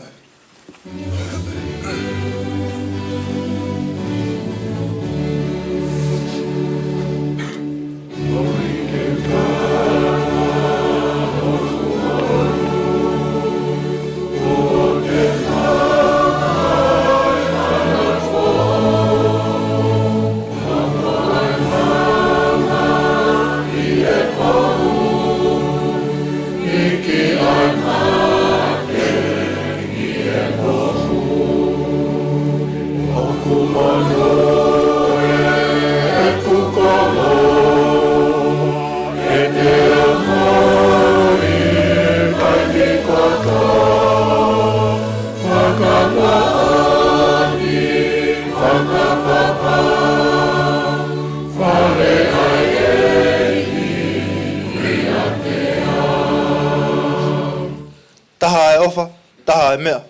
Taha ʻa e ʻofa, taha ʻa e meʻa,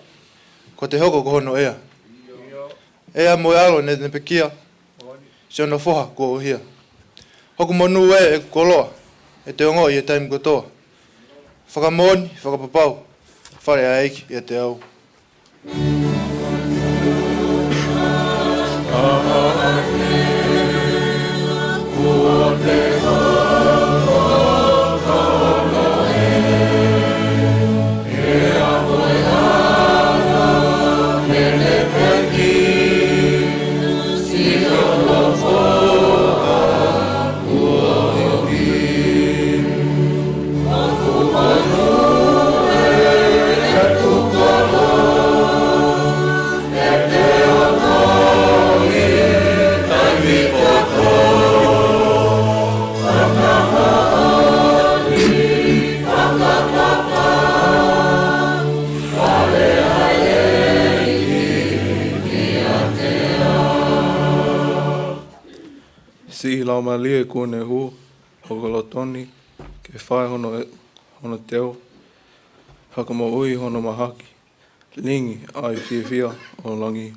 kuo te hoko ko hono ʻea. ʻEa mo e ʻAlo naʻe ne pekia, siʻono foha kuo ʻuhia. ʻOku monū ē ʻeku koloa, ʻe te ongoʻi he taimi kotoa. Fakamoʻoni, fakapapau, fale ʻa e ʻEiki ʻiate au. Siʻi Laumālie kuo ne hū hoko loto ni, ke fai hono, hono teu, hake moʻui hono mahaki, lingi ʻa e fiefia ʻo langi.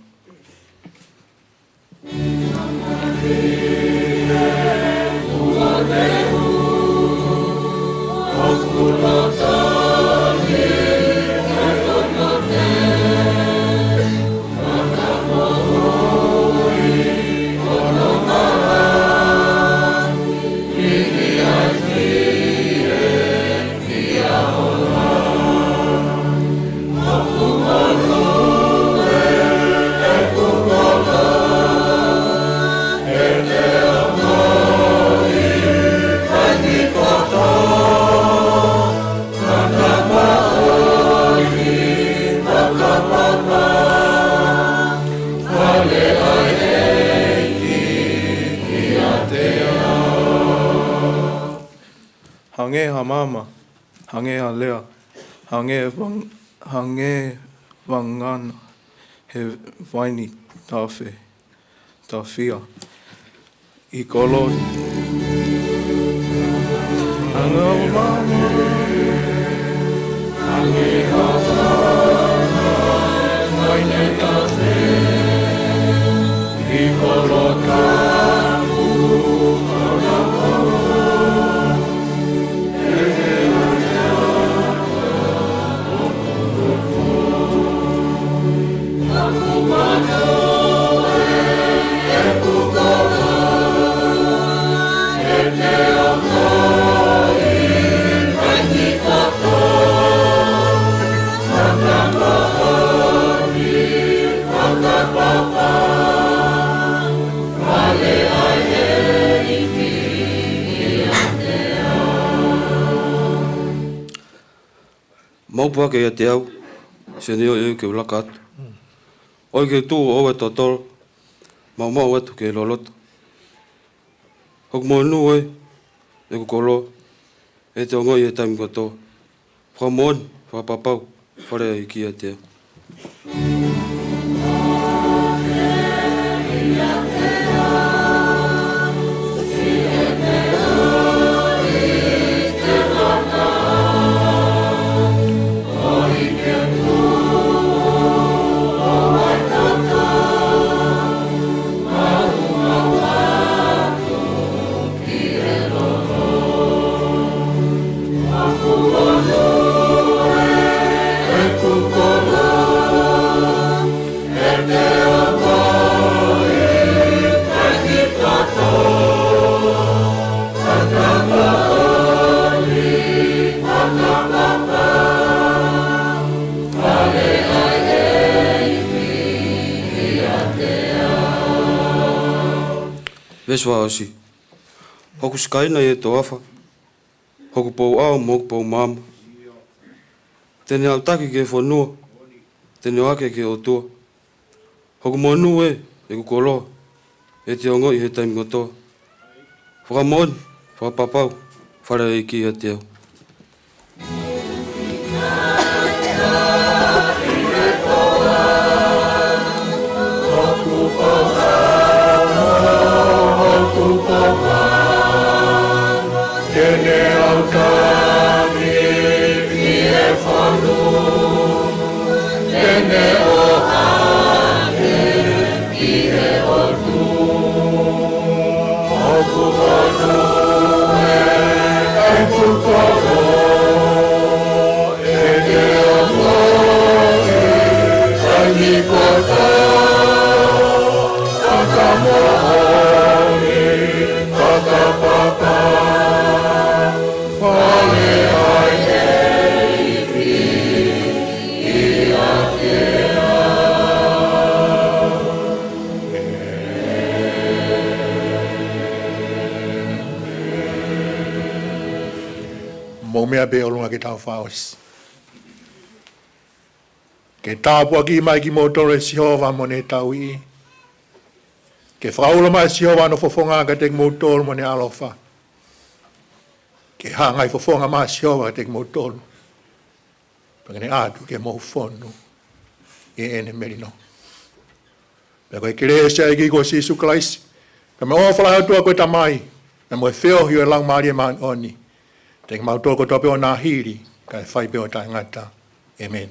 Hangē ha maama, hangē ha lea, hangē vang-, hangē vangana he vaini tafe, tafea ʻi kolo. Hangē ha maama, hangē ha vanga, vaini tafe ʻi kolo tapu. Mau puake ʻiate au, Senio, ʻoua ke u laka atu. ʻOua ke u tuʻu ʻo ʻoua ʻe totolo, mau maʻu atu ke loloto. Hoku monū ē, ʻeku koloa, ʻe te ongoʻi he taimi kotoa. Fakamoʻoni, fakapapau, fale ʻa e ʻEiki ʻiate au. Veesi fakaʻosi. Hoku sikaina ʻi he toafa, hoku pouʻao mo hoku poumaama. Te ne aʻutaki ki he fonua, te ne ʻohake ki he ʻOtua. Hoku monū ē, ʻeku koloa, ʻe te ongoʻi he taimi kotoa. Fakamoʻoni, fakapapau, fale ʻa e ʻEiki ʻiate au. Te ne aʻutaki ki he fonua, te ne ʻohake ki he ʻOtua. Hoku monū ē, ʻeku koloa, ʻe te ongoʻi he taimi kotoa. Fakamoʻoni, fakapapau, fale ʻa e ʻEiki ʻiate au. Mou meʻa pē ʻi ʻolunga ke tau fakaʻosi. Ke tāpuakiʻi mai kimoutolu ʻe Sihova mo ʻene tauhi. Ke fakaulo mai ʻe Sihova hono fofonga kiate kimoutolu mo ʻene ʻaloʻofa. Ke hā e ngaahi fofonga mai ʻa Sihova kiate kimoutolu, pea ke ne ʻatu ke mou fonu ʻi heʻene melino. Pea ko e kelesi ʻa e ʻEiki ko Sīsū Kalaisi, pea mo e ʻofa lahi ʻa e ʻOtua ko e Tamai, pea mo e feohi ʻo e Laumālie Māʻoniʻoni, ʻiate kimautolu kotoa pē ʻo nāhili, kae fai pē ʻo taʻengata. ʻĒmeni.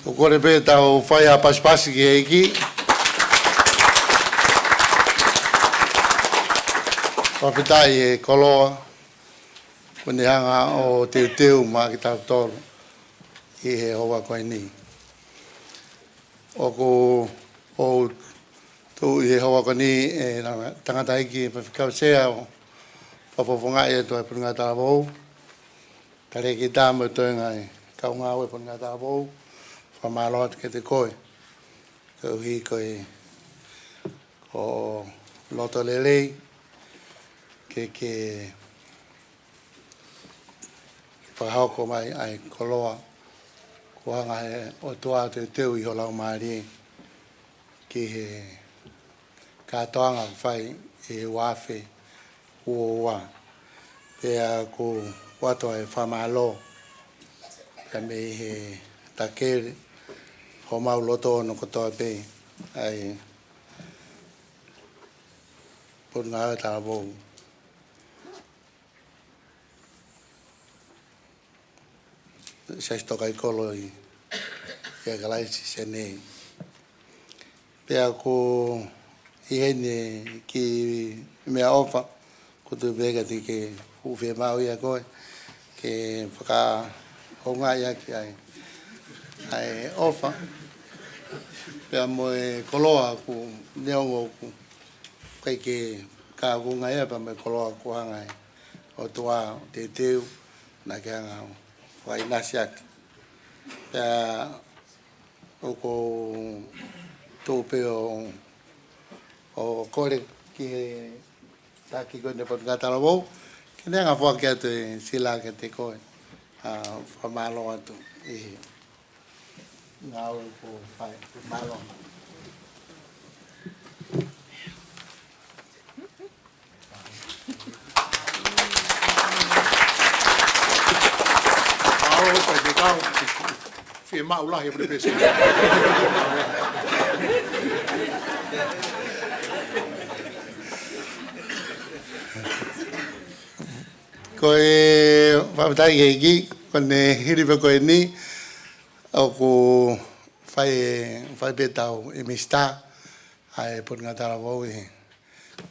ʻOku ou kole pē tau fai ha pasipasi ki he ʻEiki. Fakafetaʻi he koloa kuo ne hanga ʻo teuteu maʻa kitautolu ʻi he houa ko eni. ʻOku ou tuʻu ʻi he houa ko eni ʻi he tangataʻeiki faifekau sea ʻo fakafofongaʻi atu ʻa e Potungāue Talavou. Talēkita mo e toenga ʻo e kau ngāue Potungāue Talavou, fakamālō atu kiate koe. Koeʻuhi ko e, ko loto lelei ke ke fakahoko mai ʻa e koloa kuo hanga ʻe he ʻOtua ʻo teuteu ʻi ho laumālie ki he kātoanga kuo fai ʻi he uaafe uaua. Pea ʻoku ʻoatu ʻa e fakamālō pea mei he takele homau loto ono kotoa pē ʻa e Potungāue Talavou. Siasi Tokaikolo ʻi he Kalaisi Senē. Pea ʻoku ʻi heni e kiʻi meʻaʻofa ʻoku ou tui pē kiate koe ʻoku fiemaʻu ia ʻe koe ke fakahoungaʻi ʻaki ʻa e, ʻa e ʻofa pea mo e koloa ʻoku neongo ʻoku ʻikai ke ka ʻoku ngai ia pea mo e koloa kuo hanga ʻe he ʻOtua ʻo teuteu naʻa ke hanga ʻo fakaʻinasi ʻaki. Pea ʻoku ou tuʻu pē ʻo, ʻo kole ki he taki ko eni ʻo e Potungāue Talavou ke ne hanga ʻo foaki atu e sila kiate koe ʻo fakamālō atu ʻi he ngāue kuo fai. Mālō. Mālō, Faifekau. Fiemaʻu lahi ʻa e President. Ko e fakafetaʻi ki he ʻEiki, ko ʻene hili pē ko eni, ʻoku fai, fai pē ʻetau ʻimisitā ʻa e Potungāue Talavou ʻi he,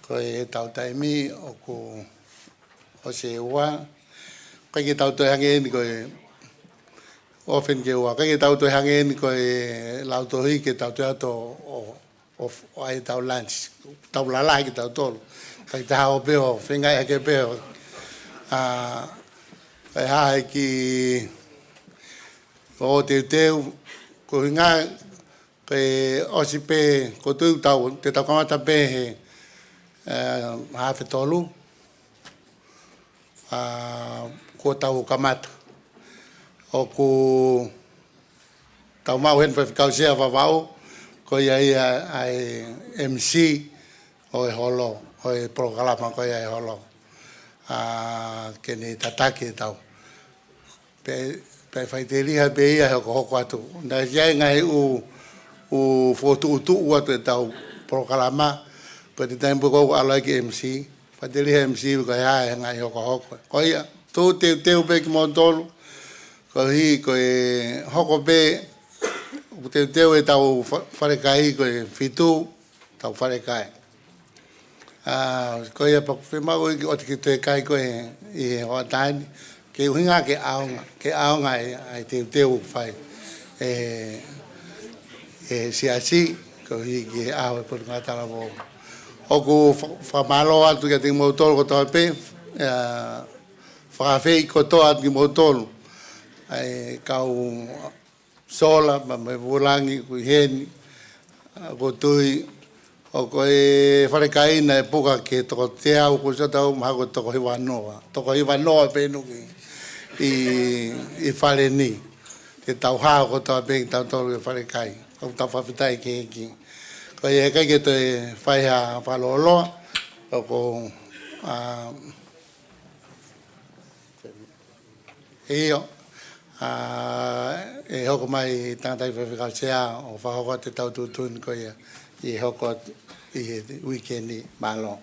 ko ʻetau taimi ʻoku ʻosi e ua, ʻikai ke tau toe hangē eni ko e, ʻofa eni ke ua, ʻikai ke tau toe hangē eni ko e lautohi ke tau toe ʻalu ʻo, ʻo, ʻo ʻai ʻetau lunch, tau lalahi kitautolu. Kae taha ʻo pē ʻo feinga hake pē ʻo, ʻa, kae hā e kiʻi ʻo teuteu, ko e ʻuhinga ke ʻosi pē, ʻoku ou tui ʻoku tau, te tau kamata pē he, ē, haafe tolu, ʻa, kuo tau kamata. ʻOku tau maʻu heni Faifekau Sea Vavaʻu, ko ia ia ʻa e M C ʻo e holo, ʻo e polokalama ko ia ʻo e holo. ʻA, ke ne tataki ʻetau. Pea, pea faʻiteliha pē ia he hokohoko atu. Naʻe ʻi ai e ngaahi ʻū, ʻū fokotuʻutuʻu atu ʻetau polokalama, ko e taimi pē ko ē ʻoku ʻalu ai ki he M C. Faʻiteliha M C ko e hā e ngaahi hokohoko. Ko ia, ʻoku ou teuteu pē kimoutolu, koeʻuhi ko e hoko pē, ʻoku teuteu ʻetau fa-, falekai ko e fitu, tau falekai. ʻA, ko ia pea ʻoku fiemaʻu ʻEiki ʻoua te ke toe kai koe ʻi he hoʻatā ni. Ke ʻuhinga ke ʻaonga, ke ʻaonga e, ʻa e teuteu ʻoku fai ʻe, ʻe he siasi, koeʻuhi ki he ʻaho ʻo e Potungāue Talavou. ʻOku fa-, fakamālō atu kiate kimoutolu kotoa pē, ʻa, fakaafeʻi kotoa atu kimoutolu. ʻA e kau sola, pea mo e vulangi ʻoku ʻi heni, ʻa, ʻoku ou tui, ʻoku ʻi ai e falekai naʻe puka ki he toko teau, ʻoku ʻosi ʻalu ʻo mahalo ko e toko hivanoa. Toko hivanoa pē ʻoku ʻi, ʻi fale ni. Te tau hao kotoa pē kitautolu ki he falekai. ʻOku tau fakafetaʻi ki he ʻEiki. Ko ia ʻikai ke toe fai ha fakalōloa, ʻoku, ʻa, ʻIo, ʻa, ʻe hoko mai tangataʻeiki faifekau sea ʻo fakahoko atu ʻetau tuʻutuʻuni ko ia ʻe hoko atu ʻi he uike ni. Mālō.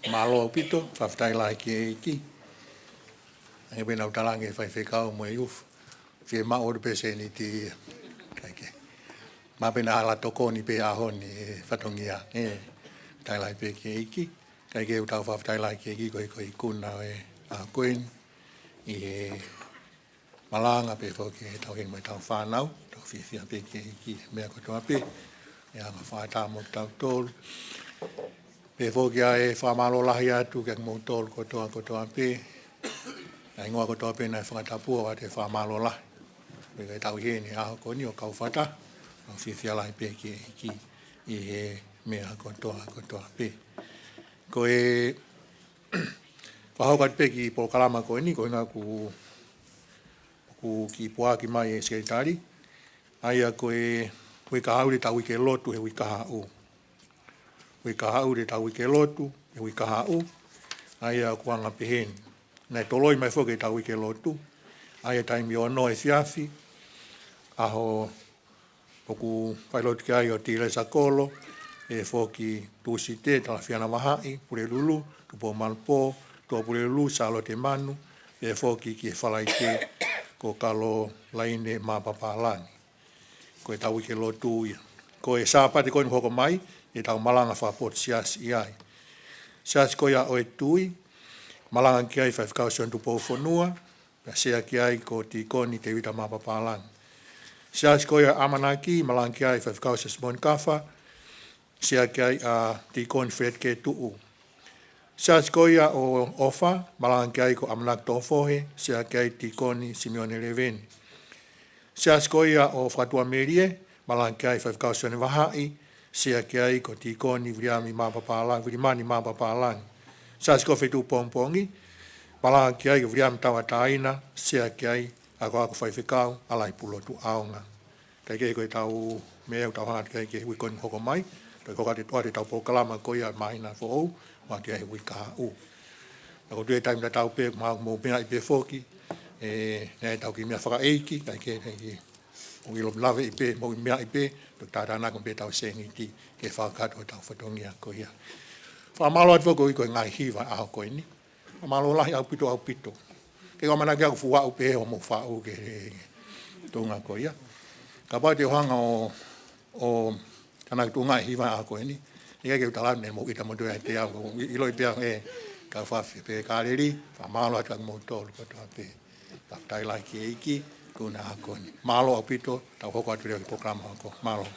Mālō ʻaupito, fakafetaʻi lahi ki he ʻEiki. Hangē pē naʻa ku talaange ki he faifekau mo e ʻufu. Fiemaʻu ʻo te pēsēniti ia. Kae kehe. Mahalo pē naʻa ala tokoni pē ʻaho ni e fatongia. ʻE, fakafetaʻi lahi pē ki he ʻEiki. Kae kehe ʻoku tau fakafetaʻi lahi ki he ʻEiki koeʻuhi ko e ikuna ʻo e ʻaho ko eni. ʻI he malanga pē foki ʻetau heni mo ʻetau fānau. Tau fiefia pē ki he ʻEiki he meʻa kotoa pē. ʻE hanga ʻo fakaʻatā mo kitautolu. Pehē foki ʻa e fakamālō lahi atu kiate kimoutolu kotoa, kotoa pē. ʻA e hingoa kotoa pē naʻe fakatapua ʻoatu e fakamālō lahi. Ko e tau ʻi heni he ʻaho ko eni ʻo kau fakataha, ʻo fiefia lahi pē ki he ʻEiki ʻi he meʻa kotoa, kotoa pē. Ko e, fakahoko atu pē ki he polokalama ko eni, ko e ʻuhinga ʻoku, ʻoku kiʻi puaki mai e sekelitali, ʻa ia ko e uike kahaʻu te tau uike lotu he uike kahaʻu. Uike kahaʻu te tau uike lotu he uike kahaʻu, ʻa ia ʻoku anga peheni. Naʻe toloi mai foki e tau uike lotu, ʻa ia taimi ono efiafi, ʻaho ʻoku fai lotu ki ai ʻo Tilesa Kolo, pehē foki Tūsite, Talafiana Vahaʻi, Pulelulu, Tupou Malupō, Tuʻapulelulu, Sālote Manu, pehē foki ki he Falaite ko Kalolaine Mapapalani. Ko e tau uike lotu ia. Ko e Sāpate ko eni hoko mai, te tau malanga fakapotu siasi ʻi ai. Siasi ko ia ʻo e Tui, malanga ki ai Faifekau Sione Tupoufonua, pea sea ki ai ko Tīkoni Tēvita Mapapalani. Siasi ko ia ʻAmanaki, malanga ki ai Faifekau Siaosi Monikafa, sea ki ai ʻa Tīkoni Feleti Ketuʻu. Siasi ko ia ʻo ʻOfa, malanga ki ai ko ʻAmanaki Tofohe, sea ki ai Tīkoni Simione Leveni. Siasi ko ia ʻo Fakatuʻamelie, malanga ki ai Faifekau Sione Vahaʻi, sea ki ai ko Tīkoni Viliami Mapapalani, Vilimani Mapapalani. Siasi ko Fetuʻu Pongipongi, malanga ki ai ko Viliami Tauʻatāina, sea ki ai ʻa e Akoako Faifekau, ʻa Laipulotu ʻAonga. Kae kehe ko e tau meʻa ʻoku tau hanga atu ki ai ki he uike ko eni hoko mai, toe hoko atu ʻa e tau polokalama ko ia māhina foʻou, ʻo atu ia he uike kahaʻu. Naʻa ko e taimi tatau pē, mahalo ʻoku mou meaʻi pē foki, ʻe, naʻe tau kiʻi meʻa fakaʻeiki, kae kehe, kae kehe, mou ʻilo lave ʻi pē, mou meaʻi pē, toe tātānaki pē tau sēniti, ke fakakakato ʻetau fatongia ko ia. Fakamālō atu foki ko e ngaahi hiva ʻaho ko eni. Mālō lahi ʻaupito, ʻaupito. Ke ʻoua ʻamanaki ʻoku fuaʻu pē ʻo mou faʻu ke tuʻunga ko ia. Kapau te u hanga ʻo, ʻo tānaki tuʻunga e hiva ʻaho ko eni, ʻikai ke u tala atu ne mou ʻita moutolu ʻiate au, ʻiloʻi pē ʻe kau fafine pē Kaleli, fakamālō atu kia moutolu kotoa pē. Fakafetaʻi lahi ki he ʻEiki, ko e ʻaho ko eni. Mālō ʻaupito, tau hoko atu leva ki he polokalama hoko. Mālō.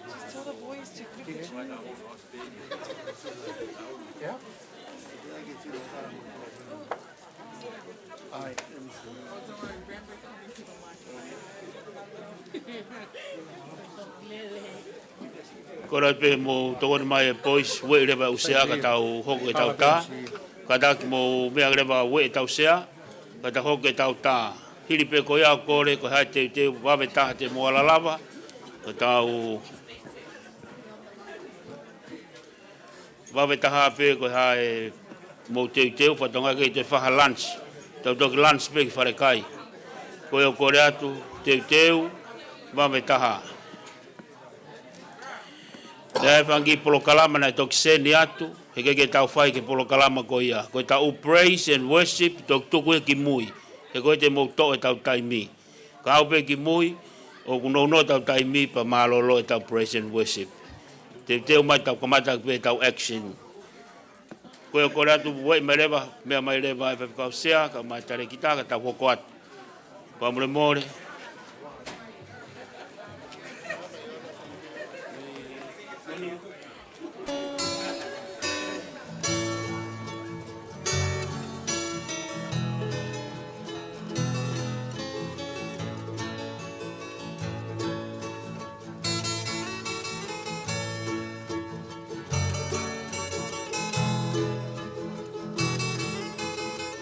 Just tell the boys to click the channel. Kole pē mou tokoni mai e boys, ueʻi leva ʻa e sea ka tau hoko ki he tau tā. Kātaki mou meʻa leva ueʻi ʻa e sea, ka tau hoko ki he tau tā. Hili pē ko ia ʻoku kole, ko e hā e teuteu, vave taha te mou ala lava, ka tau vave taha pē ko e hā ʻemou teuteu, fatongia ke te faha lunch. Tau toki lunch pē ki falekai. Ko ia ʻoku kole atu, teuteu, vave taha. Naʻe fanga kiʻi polokalama naʻe toki send atu, he ʻikai ke tau fai ki he polokalama ko ia. Ko e tau praise and worship, toki tuku ia ki mui. He ko ia te mou toʻo ʻetau taimi. Ka aʻu pē ki mui, ʻoku nounou ʻetau taimi pea mālōlō ʻetau praise and worship. Teuteu mai tau kamata pē ʻetau action. Ko ia ʻoku kole atu ueʻi mai leva, meʻa mai leva e faifekau sea, kae ʻumaʻā e talēkita, ka tau hoko atu. Fakamolemole.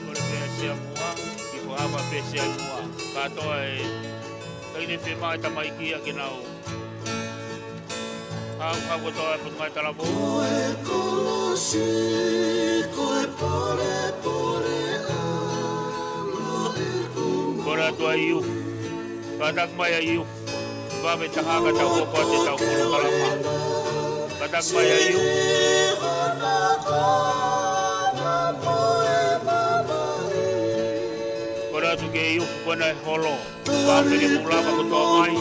Kole pē ʻa e sea muʻa, kiʻi fakaava pē sea muʻa. Kātoa e, ʻikai ke fiemaʻu e tamaiki ia ke nau hau, hau kotoa e Potungāue Talavou. Ko e kolosi, ko e polepole ʻa e ʻEiki. Kole atu ʻa e youth. Kātaki mai ʻa e youth. Vave taha ka tau hoko atu ʻetau polokalama. Kātaki mai ʻa Iufu. Kole atu kia Iufu ko ena ʻi holo. Vave ke mou lava kotoa mai.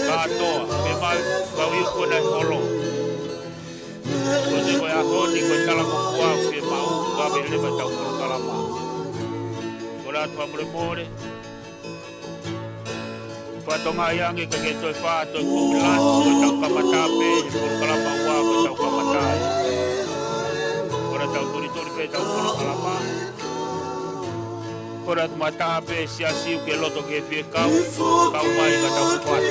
Kātoa, ke mai, kau Iufu ko ena ʻi holo. Ko e ʻaho ni ko e talangofua ke maʻu, vave leva ʻetau polokalama. Kole atu fakamolemole. Fatongia ange ke ke toe fai, toe kumi lanu, ko ʻetau kamata pē, he polokalama ua, ko ʻetau kamata. Kole atu talitali pē ʻetau polokalama. Kole atu maʻa taha pē siasi ʻoku ke loto ke fie kau, kau mai ka tau fai.